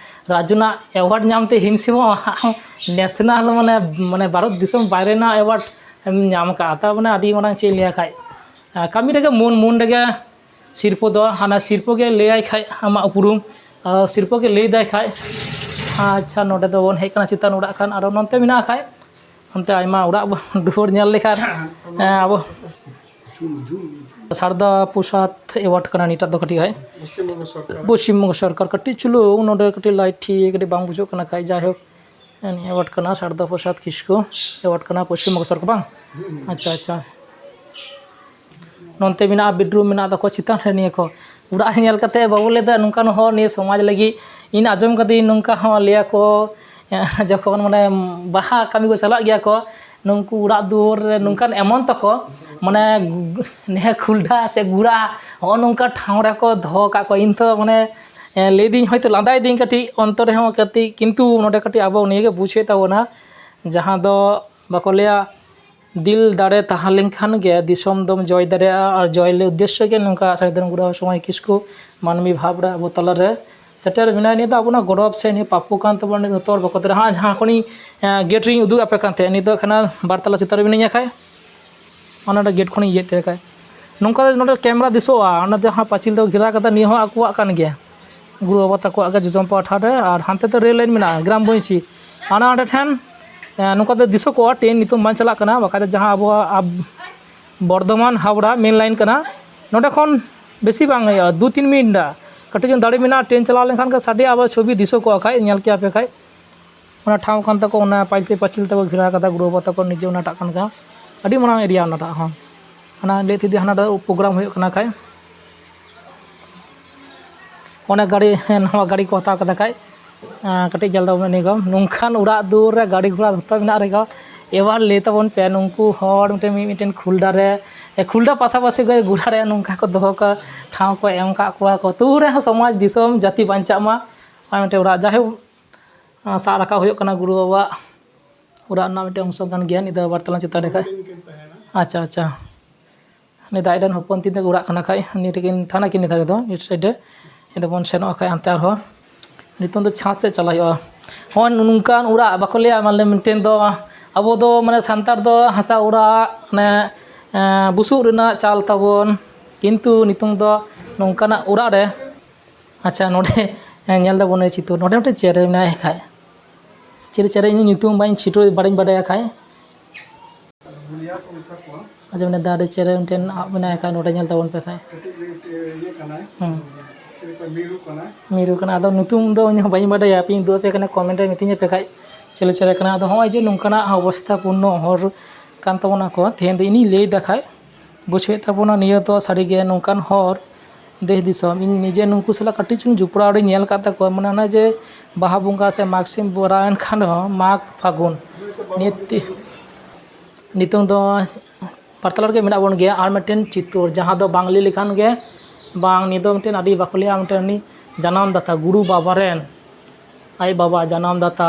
ᱨᱟᱡᱽᱡᱚ ᱨᱮᱱᱟᱜ award ᱧᱟᱢ ᱛᱮ ᱦᱤᱱ ᱥᱤᱢᱚ national, ᱢᱟᱱᱮ, ᱢᱟᱱᱮ ᱵᱷᱟᱨᱚᱛ ᱫᱤᱥᱚᱢ ᱵᱟᱭᱨᱮ ᱨᱮᱱᱟᱜ award ᱮᱢ ᱧᱟᱢ ᱠᱟᱜᱼᱟ᱾ ᱛᱟᱨ ᱢᱟᱱᱮ ᱟᱹᱰᱤ ᱢᱟᱨᱟᱝ ᱪᱮᱫ ᱤᱧ ᱞᱟᱹᱭᱟ ᱠᱷᱟᱡ, ᱟᱸ, ᱠᱟᱹᱢᱤ ᱨᱮᱜᱮ ᱢᱚᱱ, ᱢᱚᱱ ᱨᱮᱜᱮ ᱥᱤᱨᱯᱟᱹ ᱫᱚ, ᱦᱟᱱᱟ ᱥᱤᱨᱯᱟᱹ ᱜᱮ ᱞᱟᱹᱭᱟᱭ ᱠᱷᱟᱡ ᱟᱢᱟᱜ ᱩᱯᱨᱩᱢ, ᱟᱨ ᱥᱤᱨᱯᱟᱹ ᱜᱮ ᱞᱟᱹᱭ ᱫᱟᱭ ᱠᱷᱟᱡ ᱟᱪᱪᱷᱟ, ᱱᱚᱰᱮ ᱫᱚᱵᱚᱱ ᱦᱮᱡ ᱠᱟᱱᱟ ᱪᱮᱛᱟᱱ ᱚᱲᱟᱜ ᱠᱷᱟᱱ, ᱟᱨᱚ ᱱᱚᱱᱛᱮ ᱢᱮᱱᱟᱜ ᱠᱷᱟᱡ ᱚᱱᱛᱮ ᱟᱭᱢᱟ ᱚᱲᱟᱜ ᱵᱚ-, ᱫᱩᱣᱟᱹᱨ ᱧᱮᱞ ᱞᱮᱠᱷᱟᱱ, ᱦᱮᱸ, ᱟᱵᱚ ᱥᱟᱨᱫᱟ ᱯᱨᱚᱥᱟᱫᱽ ᱮᱣᱟᱨᱰ ᱠᱟᱱᱟ ᱱᱤᱭᱟᱹᱴᱟᱜ ᱫᱚ ᱠᱟᱹᱴᱤᱡ ᱠᱷᱟᱡ᱾ ᱯᱚᱥᱪᱤᱢ ᱵᱚᱝᱜᱚ ᱥᱚᱨᱠᱟᱨ᱾ ᱯᱚᱥᱪᱤᱢ ᱵᱚᱝᱜᱚ ᱥᱚᱨᱠᱟᱨ, ᱠᱟᱹᱴᱤᱡ ᱪᱩᱞᱩ ᱱᱚᱰᱮ ᱠᱟᱹᱴᱤᱡ ᱞᱟᱭᱤᱴ ᱴᱷᱤᱠ ᱠᱟᱹᱴᱤᱡ ᱵᱟᱝ ᱵᱩᱡᱷᱟᱹᱜ ᱠᱟᱱᱟ ᱠᱷᱟᱡ, ᱡᱟᱭᱦᱳᱠ, ᱱᱤᱭᱟᱹ ᱮᱣᱟᱨᱰ ᱠᱟᱱᱟ ᱥᱟᱨᱫᱟ ᱯᱨᱚᱥᱟᱫᱽ ᱠᱤᱥᱠᱩ ᱮᱣᱟᱨᱰ ᱠᱟᱱᱟ ᱯᱚᱥᱪᱤᱢ ᱵᱚᱝᱜᱚ ᱥᱚᱨᱠᱟᱨ ᱵᱟᱝ? ᱟᱪᱪᱷᱟ, ᱟᱪᱪᱷᱟ᱾ ᱱᱚᱱᱛᱮ ᱢᱮᱱᱟᱜᱼᱟ, ᱵᱮᱰᱨᱩᱢ ᱢᱮᱱᱟᱜ ᱛᱟᱠᱚᱣᱟ ᱪᱮᱛᱟᱱ ᱨᱮ᱾ ᱱᱤᱭᱟᱹ ᱠᱚ ᱚᱲᱟᱜ ᱧᱮᱞ ᱠᱟᱛᱮ ᱵᱟᱵᱚ ᱞᱟᱹᱭᱫᱟ ᱱᱚᱝᱠᱟᱱ ᱦᱚᱲ ᱱᱤᱭᱟᱹ ᱥᱚᱢᱟᱡᱽ ᱞᱟᱹᱜᱤᱫ᱾ ᱤᱧ ᱟᱸᱡᱚᱢ ᱠᱟᱹᱫᱟᱹᱧ ᱱᱚᱝᱠᱟ ᱦᱚᱸ ᱞᱟᱹᱭᱟ ᱠᱚ, ᱡᱚᱠᱷᱚᱱ ᱢᱟᱱᱮ ᱵᱟᱦᱟ ᱠᱟᱹᱢᱤ ᱠᱚ ᱪᱟᱞᱟᱜ ᱜᱮᱭᱟ ᱠᱚ, ᱱᱩᱠᱩ ᱚᱲᱟᱜ ᱫᱩᱣᱟᱹᱨ ᱨᱮ ᱱᱚᱝᱠᱟᱱ ᱮᱢᱚᱱ ᱛᱟᱠᱚ, ᱢᱟᱱᱮ ᱱᱤᱭᱟᱹ ᱠᱷᱩᱞᱰᱟ ᱥᱮ ᱜᱩᱲᱟ ᱦᱚᱸᱜᱼᱚ ᱱᱚᱝᱠᱟ ᱴᱷᱟᱶ ᱨᱮᱠᱚ ᱫᱚᱦᱚ ᱠᱟᱜ ᱠᱚᱣᱟ᱾ ᱤᱧ ᱛᱚ ᱢᱟᱱᱮ ᱞᱟᱹᱭᱫᱟᱹᱧ ᱦᱚᱭᱛᱳ ᱞᱟᱸᱫᱟᱭᱫᱟᱹᱧ ᱠᱟᱹᱴᱤᱡ ᱚᱱᱛᱚᱨ ᱨᱮᱦᱚᱸ ᱠᱟᱹᱴᱤᱡ, ᱠᱤᱱᱛᱩ ᱱᱚᱰᱮ ᱠᱟᱹᱴᱤᱡ ᱟᱵᱚ ᱱᱤᱭᱟᱹᱜᱮ ᱵᱩᱡᱽ ᱦᱩᱭᱩᱜ ᱛᱟᱵᱚᱱᱟ, ᱡᱟᱦᱟᱸ ᱫᱚ ᱵᱟᱠᱚ ᱞᱟᱹᱭᱟ ᱫᱤᱞ ᱫᱟᱲᱮ ᱛᱟᱦᱮᱸ ᱞᱮᱱᱠᱷᱟᱱ ᱜᱮ ᱫᱤᱥᱚᱢ ᱫᱚᱢ ᱡᱚᱭ ᱫᱟᱲᱮᱭᱟᱜᱼᱟ᱾ ᱟᱨ ᱡᱚᱭ ᱞᱟᱹᱜᱤᱫ ᱩᱫᱽᱫᱮᱥᱥᱚ ᱜᱮ ᱱᱚᱝᱠᱟ ᱥᱟᱹᱫᱷᱩ ᱨᱟᱢᱪᱟᱸᱫᱽ ᱢᱩᱨᱢᱩ ᱥᱚᱢᱟᱡᱽ ᱠᱤᱥᱠᱩ ᱢᱟᱹᱱᱢᱤ ᱵᱷᱟᱵᱽ ᱨᱮ ᱟᱵᱚ ᱛᱟᱞᱟᱨᱮ ᱥᱮᱴᱮᱨ ᱢᱮᱱᱟᱭᱟ᱾ ᱱᱤᱭᱟᱹ ᱫᱚ ᱟᱵᱚᱱᱟᱜ ᱜᱚᱨᱚᱵᱽ ᱥᱮ ᱱᱤᱭᱟᱹ ᱯᱟᱯᱯᱩ ᱠᱟᱱ ᱛᱟᱵᱚᱱᱟ᱾ ᱱᱤᱭᱟᱹ ᱫᱚ ᱛᱚᱞ ᱵᱟᱠᱚ ᱫᱟᱲᱮᱭᱟᱜᱼᱟ᱾ ᱦᱟᱸᱜ ᱡᱟᱦᱟᱸ ᱠᱷᱚᱱᱤᱧ, ᱮᱸ, ᱜᱮᱴ ᱨᱤᱧ ᱩᱫᱩᱜ ᱟᱯᱮ ᱠᱟᱱ ᱛᱟᱦᱮᱸᱫ, ᱱᱤᱛᱚᱜ ᱠᱷᱟᱱ ᱵᱟᱨ ᱛᱟᱞᱟ ᱪᱮᱛᱟᱱ ᱨᱮ ᱢᱮᱱᱟᱹᱧᱟ ᱠᱷᱟᱡ, ᱚᱱᱟ ᱫᱚ ᱜᱮᱴ ᱠᱷᱚᱱᱤᱧ ᱤᱭᱟᱹᱭᱮᱫ ᱛᱟᱦᱮᱸ ᱠᱷᱟᱡ, ᱱᱚᱝᱠᱟ ᱫᱚ ᱱᱚᱰᱮ ᱠᱮᱢᱮᱨᱟ ᱫᱤᱥᱚᱜᱼᱟ᱾ ᱚᱱᱟ ᱫᱚ ᱡᱟᱦᱟᱸ ᱯᱟᱹᱪᱤᱞ ᱫᱚ ᱜᱷᱮᱨᱟ ᱠᱟᱫᱟ, ᱱᱤᱭᱟᱹ ᱦᱚᱸ ᱟᱠᱚᱣᱟᱜ ᱠᱟᱱ ᱜᱮᱭᱟ, ᱜᱩᱨᱩ ᱵᱟᱵᱟ ᱛᱟᱠᱚᱣᱟᱜ ᱜᱮ ᱡᱚᱡᱚᱢ ᱯᱟᱦᱴᱟ ᱨᱮ᱾ ᱟᱨ ᱦᱟᱱᱛᱮ ᱫᱚ ᱨᱮᱞ ᱞᱟᱭᱤᱱ ᱢᱮᱱᱟᱜᱼᱟ, ᱜᱨᱟᱢ ᱵᱚᱝᱥᱤ, ᱦᱟᱱᱟ ᱦᱟᱸᱰᱮ ᱴᱷᱮᱱ, ᱮᱸ, ᱱᱚᱝᱠᱟ ᱫᱚ ᱫᱤᱥᱟᱹ ᱠᱚᱜᱼᱟ᱾ ᱴᱨᱮᱱ ᱱᱤᱛᱚᱜ ᱵᱟᱝ ᱪᱟᱞᱟᱜ ᱠᱟᱱᱟ, ᱵᱟᱠᱷᱟᱡ ᱫᱚ ᱡᱟᱦᱟᱸ ᱟᱵᱚᱣᱟᱜ ᱟᱵ-, ᱵᱚᱨᱫᱷᱚᱢᱟᱱ ᱦᱟᱣᱲᱟ ᱢᱮᱱ ᱞᱟᱭᱤᱱ ᱠᱟᱱᱟ, ᱱᱚᱸᱰᱮ ᱠᱷᱚᱱ ᱵᱮᱥᱤ ᱵᱟᱝ ᱦᱩᱭᱩᱜᱼᱟ, ᱫᱩ ᱛᱤᱱ ᱢᱤᱱᱤᱴ ᱨᱮᱱᱟᱜ᱾ ᱠᱟᱹᱴᱤᱡ ᱪᱩᱞᱩᱝ ᱫᱟᱲᱮ ᱢᱮᱱᱟᱜᱼᱟ, ᱴᱨᱮᱱ ᱪᱟᱞᱟᱣ ᱞᱮᱱᱠᱷᱟᱱ ᱜᱮ ᱥᱟᱰᱮ, ᱟᱵᱟᱨ ᱪᱷᱚᱵᱤ ᱫᱤᱥᱟᱹ ᱠᱚᱜᱼᱟ ᱠᱷᱟᱡ, ᱧᱮᱞ ᱠᱮᱭᱟ ᱯᱮ ᱠᱷᱟᱡ᱾ ᱚᱱᱟ ᱴᱷᱟᱶ ᱠᱟᱱ ᱛᱟᱠᱚ, ᱚᱱᱟ ᱯᱟᱹᱪᱤᱞ ᱯᱟᱹᱪᱤᱞ ᱛᱮᱠᱚ ᱜᱷᱮᱨᱟ ᱠᱟᱫᱟ ᱜᱩᱨᱩ ᱵᱟᱵᱟ ᱛᱟᱠᱚ ᱱᱤᱡᱮ ᱚᱱᱟᱴᱟᱜ ᱠᱟᱱ ᱜᱮᱭᱟ᱾ ᱟᱹᱰᱤ ᱢᱟᱨᱟᱝ ᱮᱨᱤᱭᱟ ᱚᱱᱟᱴᱟᱜ ᱦᱚᱸ᱾ ᱦᱟᱱᱟ ᱞᱟᱹᱭ ᱛᱮᱫᱤ ᱦᱟᱱᱟ ᱫᱚ ᱯᱨᱳᱜᱨᱟᱢ ᱦᱩᱭᱩᱜ ᱠᱟᱱᱟ ᱠᱷᱟᱡ, ᱚᱱᱮ ᱜᱟᱹᱰᱤ, ᱱᱟᱣᱟ ᱜᱟᱹᱰᱤ ᱠᱚ ᱦᱟᱛᱟᱣ ᱠᱟᱫᱟ ᱠᱷᱟᱡ, ᱟᱸ, ᱠᱟᱹᱴᱤᱡ ᱡᱟᱞᱫᱟ ᱵᱚᱱ ᱮᱱᱮᱡᱟ᱾ ᱱᱚᱝᱠᱟᱱ ᱚᱲᱟᱜ ᱫᱩᱣᱟᱹᱨ ᱨᱮ ᱜᱟᱹᱰᱤ ᱜᱷᱚᱲᱟ ᱡᱷᱚᱛᱚ ᱢᱮᱱᱟᱜ ᱨᱮᱦᱚᱸ, ᱮᱵᱟᱨ ᱞᱟᱹᱭ ᱛᱟᱵᱚᱱ ᱯᱮ, ᱱᱩᱠᱩ ᱦᱚᱲ ᱢᱤᱫᱴᱮᱱ, ᱢᱤᱫ, ᱢᱤᱫᱴᱮᱱ ᱠᱷᱩᱞᱰᱟ ᱨᱮ, ᱮ, ᱠᱷᱩᱞᱰᱟ ᱯᱟᱥᱟᱯᱟᱥᱤ ᱜᱮ ᱜᱚᱲᱟ ᱨᱮ ᱱᱚᱝᱠᱟ ᱠᱚ ᱫᱚᱦᱚ ᱠᱟᱜ, ᱴᱷᱟᱶ ᱠᱚ ᱮᱢ ᱠᱟᱜ ᱠᱚᱣᱟ ᱠᱚ, ᱛᱟᱹᱣ ᱨᱮᱦᱚᱸ ᱥᱚᱢᱟᱡᱽ ᱫᱤᱥᱚᱢ ᱡᱟᱹᱛᱤ ᱵᱟᱧᱪᱟᱜ ᱢᱟ᱾ ᱟᱨ ᱢᱤᱫᱴᱮᱱ ᱚᱲᱟᱜ, ᱡᱟᱭᱦᱳᱠ, ᱟᱸ, ᱥᱟᱵ ᱨᱟᱠᱟᱵ ᱦᱩᱭᱩᱜ ᱠᱟᱱᱟ ᱜᱩᱨᱩ ᱵᱟᱵᱟᱣᱟᱜ ᱚᱲᱟᱜ ᱨᱮᱱᱟᱜ ᱢᱤᱫᱴᱮᱱ ᱚᱝᱥᱚ ᱠᱟᱱ ᱜᱮᱭᱟ, ᱱᱤᱭᱟᱹ ᱫᱚ ᱵᱟᱨ ᱛᱟᱞᱟ ᱪᱮᱛᱟᱱ ᱨᱮ ᱠᱷᱟᱡ᱾ ᱟᱪᱪᱷᱟ, ᱟᱪᱪᱷᱟ᱾ ᱩᱱᱤ ᱫᱚ ᱟᱡ ᱨᱮᱱ ᱦᱚᱯᱚᱱ ᱛᱤᱱ ᱛᱟᱠᱚ ᱚᱲᱟᱜ ᱠᱟᱱᱟ ᱠᱷᱟᱡ, ᱱᱤᱭᱟᱹ ᱴᱷᱮᱱ ᱠᱤᱱ ᱛᱟᱦᱮᱱᱟ ᱠᱤᱱ ᱱᱮᱛᱟᱨ ᱫᱚ, ᱱᱤᱭᱟᱹ ᱥᱟᱭᱤᱰ ᱨᱮ᱾ ᱱᱤᱭᱟᱹ ᱫᱚᱵᱚᱱ ᱥᱮᱱᱚᱜᱼᱟ ᱠᱷᱟᱡ ᱦᱟᱱᱛᱮ ᱟᱨᱦᱚᱸ᱾ ᱱᱤᱛᱚᱝ ᱫᱚ ᱪᱷᱟᱸᱫᱽ ᱥᱮᱫ ᱪᱟᱞᱟᱜ ᱦᱩᱭᱩᱜᱼᱟ᱾ ᱦᱚᱸᱜᱼᱚᱭ ᱱᱚᱝᱠᱟᱱ ᱚᱲᱟᱜ ᱵᱟᱠᱚ ᱞᱟᱹᱭᱟ, ᱢᱟᱱᱮ ᱢᱤᱫᱴᱮᱱ ᱫᱚ ᱟᱵᱚ ᱫᱚ ᱢᱟᱱᱮ ᱥᱟᱱᱛᱟᱲ ᱫᱚ ᱦᱟᱥᱟ ᱚᱲᱟᱜ, ᱢᱟᱱᱮ, ᱮᱸ, ᱵᱩᱥᱩᱵ ᱨᱮᱱᱟᱜ ᱪᱟᱞ ᱛᱟᱵᱚᱱ, ᱠᱤᱱᱛᱩ ᱱᱤᱛᱚᱝ ᱫᱚ ᱱᱚᱝᱠᱟᱱᱟᱜ ᱚᱲᱟᱜ ᱨᱮ, ᱟᱪᱪᱷᱟ, ᱱᱚᱰᱮ ᱦᱮᱸ, ᱧᱮᱞ ᱫᱟᱵᱚᱱ ᱱᱤᱭᱟᱹ ᱪᱤᱛᱟᱹᱨ᱾ ᱱᱚᱰᱮ ᱢᱤᱫᱴᱮᱱ ᱪᱮᱬᱮ ᱢᱮᱱᱟᱭ ᱠᱷᱟᱡ, ᱪᱮᱬᱮ, ᱪᱮᱬᱮ ᱤᱧᱟᱹᱜ ᱧᱩᱛᱩᱢ ᱵᱟᱹᱧ ᱪᱷᱤᱴᱟᱹ ᱵᱟᱹᱧ ᱵᱟᱰᱟᱭᱟ ᱠᱷᱟᱡ᱾ ᱟᱪᱪᱷᱟ, ᱢᱟᱱᱮ ᱫᱟᱨᱮ ᱪᱮᱬᱮ ᱢᱤᱫᱴᱮᱱ ᱟᱵ ᱢᱮᱱᱟᱭ ᱠᱷᱟᱡ, ᱱᱚᱰᱮ ᱧᱮᱞ ᱛᱟᱵᱚᱱ ᱯᱮ ᱠᱷᱟᱡ᱾ ᱠᱟᱹᱴᱤᱡ ᱤᱭᱟᱹ ᱠᱟᱱᱟᱭ᱾ ᱦᱮᱸ᱾ ᱪᱮᱫ ᱞᱮᱠᱟ ᱢᱤᱨᱩ ᱠᱟᱱᱟᱭ᱾ ᱢᱤᱨᱩ ᱠᱟᱱᱟ, ᱟᱫᱚ ᱧᱩᱛᱩᱢ ᱫᱚ ᱤᱧ ᱦᱚᱸ ᱵᱟᱹᱧ ᱵᱟᱰᱟᱭᱟ, ᱟᱯᱮᱧ ᱩᱫᱩᱜ ᱟᱯᱮ ᱠᱟᱱᱟ, ᱠᱚᱢᱮᱱᱴ ᱨᱮ ᱢᱤᱛᱟᱹᱧ ᱯᱮ ᱠᱷᱟᱡ ᱪᱮᱞᱮ ᱪᱮᱬᱮ ᱠᱟᱱᱟ᱾ ᱟᱫᱚ ᱦᱚᱸᱜᱼᱚᱭ ᱡᱮ ᱱᱚᱝᱠᱟᱱᱟᱜ ᱚᱵᱚᱥᱛᱷᱟ ᱯᱩᱨᱱᱚ ᱦᱚᱲ ᱠᱟᱱ ᱛᱟᱵᱚᱱᱟ ᱠᱚ, ᱛᱮᱦᱮᱧ ᱫᱚ ᱤᱧᱤᱧ ᱞᱟᱹᱭ ᱫᱟ ᱠᱷᱟᱡ, ᱵᱩᱡᱷᱟᱹᱣᱮᱫ ᱛᱟᱵᱚᱱᱟ ᱱᱤᱭᱟᱹ ᱫᱚ ᱥᱟᱹᱨᱤᱜᱮ ᱱᱚᱝᱠᱟᱱ ᱦᱚᱲ ᱫᱮᱥ ᱫᱤᱥᱚᱢ᱾ ᱤᱧ ᱱᱤᱡᱮ ᱱᱩᱠᱩ ᱥᱟᱞᱟᱜ ᱠᱟᱹᱴᱤᱡ ᱪᱩᱞᱩᱝ ᱡᱚᱯᱲᱟᱣ ᱨᱤᱧ ᱧᱮᱞ ᱟᱠᱟᱫ ᱛᱟᱠᱚᱣᱟ, ᱢᱟᱱᱮ ᱚᱱᱟ ᱡᱮ ᱵᱟᱦᱟ ᱵᱚᱸᱜᱟ ᱥᱮ ᱢᱟᱜᱽ ᱥᱤᱢ ᱵᱚᱨᱟᱣᱮᱱ ᱠᱷᱟᱱ ᱨᱮᱦᱚᱸ, ᱢᱟᱜᱽ ᱯᱷᱟᱹᱜᱩᱱ, ᱱᱤᱛ ᱱᱤᱛᱚᱝ ᱫᱚ ᱯᱟᱨᱛᱟᱞᱟ ᱨᱮᱜᱮ ᱢᱮᱱᱟᱜ ᱵᱚᱱ ᱜᱮᱭᱟ᱾ ᱟᱨ ᱢᱤᱫᱴᱮᱱ ᱪᱤᱛᱚᱨ, ᱡᱟᱦᱟᱸ ᱫᱚ ᱵᱟᱝ ᱞᱟᱹᱭ ᱞᱮᱠᱷᱟᱱ ᱜᱮ ᱵᱟᱝ, ᱱᱤᱭᱟᱹ ᱫᱚ ᱢᱤᱫᱴᱮᱱ ᱟᱹᱰᱤ ᱵᱟᱠᱚ ᱞᱟᱹᱭᱟ, ᱢᱤᱫᱴᱮᱱ ᱩᱱᱤ ᱡᱟᱱᱟᱢ ᱫᱟᱛᱟ, ᱜᱩᱨᱩ ᱵᱟᱵᱟ ᱨᱮᱱ, ᱟᱡ ᱵᱟᱵᱟ ᱡᱟᱱᱟᱢ ᱫᱟᱛᱟ,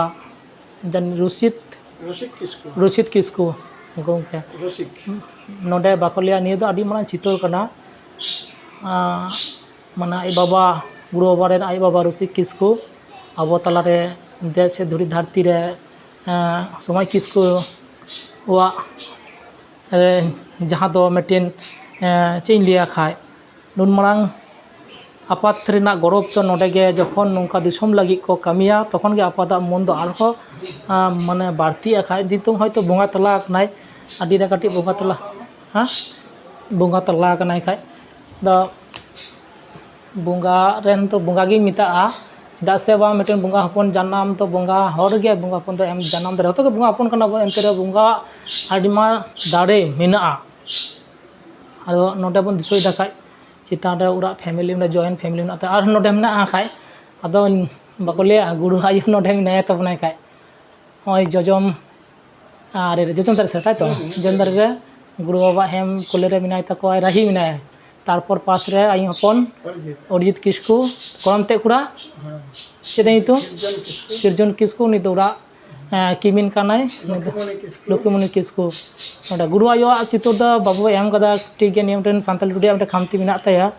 ᱡᱟᱱ-, ᱨᱚᱥᱤᱫ, ᱨᱚᱥᱤᱠ ᱠᱤᱥᱠᱩ᱾ ᱨᱚᱥᱤᱫ ᱠᱤᱥᱠᱩ ᱜᱚᱢᱠᱮ᱾ ᱨᱚᱥᱤᱠ᱾ ᱱᱚᱰᱮ ᱵᱟᱠᱚ ᱞᱟᱹᱭᱟ, ᱱᱤᱭᱟᱹ ᱫᱚ ᱟᱹᱰᱤ ᱢᱟᱨᱟᱝ ᱪᱤᱛᱟᱹᱨ ᱠᱟᱱᱟ᱾ ᱟᱸ, ᱢᱟᱱᱮ ᱟᱡ ᱵᱟᱵᱟ, ᱜᱩᱨᱩ ᱵᱟᱵᱟ ᱨᱮᱱ ᱟᱡ ᱵᱟᱵᱟ ᱨᱚᱥᱤᱠ ᱠᱤᱥᱠᱩ ᱟᱵᱚ ᱛᱟᱞᱟᱨᱮ ᱫᱮᱡ ᱥᱮ ᱫᱷᱩᱲᱤ ᱫᱷᱟᱹᱨᱛᱤ ᱨᱮ, ᱮᱸ, ᱥᱚᱢᱟᱡᱽ ᱠᱤᱥᱠᱩᱣᱟᱜ, ᱮᱸ, ᱡᱟᱦᱟᱸ ᱫᱚ ᱢᱤᱫᱴᱮᱱ, ᱮᱸ, ᱪᱮᱫ ᱤᱧ ᱞᱟᱹᱭᱟ ᱠᱷᱟᱡ, ᱱᱩᱱ ᱢᱟᱨᱟᱝ ᱟᱯᱟᱛ ᱨᱮᱱᱟᱜ ᱜᱚᱨᱚᱵᱽ ᱫᱚ ᱱᱚᱰᱮ ᱜᱮ ᱡᱚᱠᱷᱚᱱ ᱱᱚᱝᱠᱟ ᱫᱤᱥᱚᱢ ᱞᱟᱹᱜᱤᱫ ᱠᱚ ᱠᱟᱹᱢᱤᱭᱟ, ᱛᱚᱠᱷᱚᱱ ᱜᱮ ᱟᱯᱟᱛᱟᱜ ᱢᱚᱱ ᱫᱚ ᱟᱨᱦᱚᱸ, ᱟᱸ, ᱢᱟᱱᱮ ᱵᱟᱹᱲᱛᱤᱜᱼᱟ ᱠᱷᱟᱡ᱾ ᱱᱤᱛᱚᱝ ᱦᱚᱭᱛᱳ ᱵᱚᱸᱜᱟ ᱛᱟᱞᱟ ᱟᱠᱟᱱᱟᱭ, ᱟᱹᱰᱤ ᱨᱮ ᱠᱟᱹᱴᱤᱡ ᱵᱚᱸᱜᱟ ᱛᱟᱞᱟ, ᱦᱮᱸ, ᱵᱚᱸᱜᱟ ᱛᱟᱞᱟ ᱟᱠᱟᱱᱟᱭ ᱠᱷᱟᱡ ᱫᱚ ᱵᱚᱸᱜᱟ ᱨᱮᱱ ᱫᱚ ᱵᱚᱸᱜᱟ ᱜᱮᱧ ᱢᱮᱛᱟᱜᱼᱟ᱾ ᱪᱮᱫᱟᱜ ᱥᱮ ᱵᱟᱝ, ᱢᱤᱫᱴᱮᱱ ᱵᱚᱸᱜᱟ ᱦᱚᱯᱚᱱ ᱡᱟᱱᱟᱢ ᱫᱚ ᱵᱚᱸᱜᱟ ᱦᱚᱲ ᱜᱮ ᱵᱚᱸᱜᱟ ᱦᱚᱯᱚᱱ ᱫᱚ ᱮᱢ ᱡᱟᱱᱟᱢ ᱫᱟᱲᱮᱭᱟᱜᱼᱟ᱾ ᱡᱚᱛᱚ ᱜᱮ ᱵᱚᱸᱜᱟ ᱦᱚᱯᱚᱱ ᱠᱟᱱᱟ ᱵᱚᱱ, ᱮᱱᱛᱮ ᱨᱮᱦᱚᱸ ᱵᱚᱸᱜᱟ ᱟᱹᱰᱤ ᱢᱟ ᱫᱟᱲᱮ ᱢᱮᱱᱟᱜᱼᱟ᱾ ᱟᱫᱚ ᱱᱚᱰᱮ ᱵᱚᱱ ᱫᱤᱥᱟᱹᱭᱮᱫᱟ ᱠᱷᱟᱡ, ᱪᱮᱛᱟᱱ ᱨᱮ ᱚᱲᱟᱜ family ᱢᱮᱱᱟᱜᱼᱟ, joint family ᱢᱮᱱᱟᱜ ᱛᱟᱭᱟ, ᱟᱨ ᱱᱚᱰᱮ ᱢᱮᱱᱟᱜᱼᱟ ᱠᱷᱟᱡ, ᱟᱫᱚ ᱵᱟᱠᱚ ᱞᱟᱹᱭᱟ ᱜᱩᱨᱩ ᱟᱭᱳ ᱱᱚᱰᱮ ᱢᱮᱱᱟᱭᱟ ᱛᱟᱵᱚᱱᱟᱭ ᱠᱷᱟᱡ, ᱱᱚᱜᱼᱚᱭ ᱡᱚᱡᱚᱢ, ᱟᱨ ᱡᱚᱡᱚᱢ ᱫᱟᱨᱮ ᱥᱮ, ᱛᱟᱭ ᱛᱚ? ᱦᱩᱸ, ᱦᱩᱸ᱾ ᱡᱚᱡᱚᱢ ᱫᱟᱨᱮ ᱨᱮ ᱜᱩᱨᱩ ᱵᱟᱵᱟ ᱦᱮᱢ ᱠᱚᱞᱮ ᱨᱮ ᱢᱮᱱᱟᱭ ᱛᱟᱠᱚᱣᱟ, ᱨᱟᱹᱦᱤ ᱢᱮᱱᱟᱭᱟ᱾ ᱛᱟᱨᱯᱚᱨ ᱯᱟᱥ ᱨᱮ ᱟᱭᱳ ᱦᱚᱯᱚᱱ ᱚᱨᱤᱡᱤᱛ᱾ ᱚᱨᱤᱡᱤᱛ ᱠᱤᱥᱠᱩ, ᱠᱚᱲᱟᱢ ᱛᱮᱫ ᱠᱚᱲᱟ, ᱦᱮᱸ᱾ ᱪᱮᱫ ᱮ ᱧᱩᱛᱩᱢ? ᱥᱤᱨᱡᱚᱱ ᱠᱤᱥᱠᱩ᱾ ᱥᱤᱨᱡᱚᱱ ᱠᱤᱥᱠᱩ, ᱩᱱᱤ ᱫᱚ ᱚᱲᱟᱜ, ᱮᱸ, ᱠᱤᱢᱤᱱ ᱠᱟᱱᱟᱭ᱾ ᱞᱚᱠᱠᱷᱤᱢᱚᱱᱤ ᱠᱤᱥᱠᱩ᱾ ᱞᱚᱠᱠᱷᱤᱢᱚᱱᱤ ᱠᱤᱥᱠᱩ᱾ ᱱᱚᱰᱮ ᱜᱩᱨᱩ ᱟᱭᱳᱣᱟᱜ ᱪᱤᱛᱟᱹᱨ ᱫᱚ ᱵᱟᱵᱚ ᱮᱢ ᱠᱟᱫᱟ, ᱴᱷᱤᱠ ᱜᱮᱭᱟ, ᱱᱤᱭᱟᱹ ᱢᱤᱫᱴᱮᱱ ᱥᱟᱱᱛᱟᱞᱤ ᱴᱩᱰᱮᱭᱟᱜ ᱢᱤᱫᱴᱮᱱ ᱠᱷᱟᱢᱛᱤ ᱢᱮᱱᱟᱜ ᱛᱟᱭᱟ᱾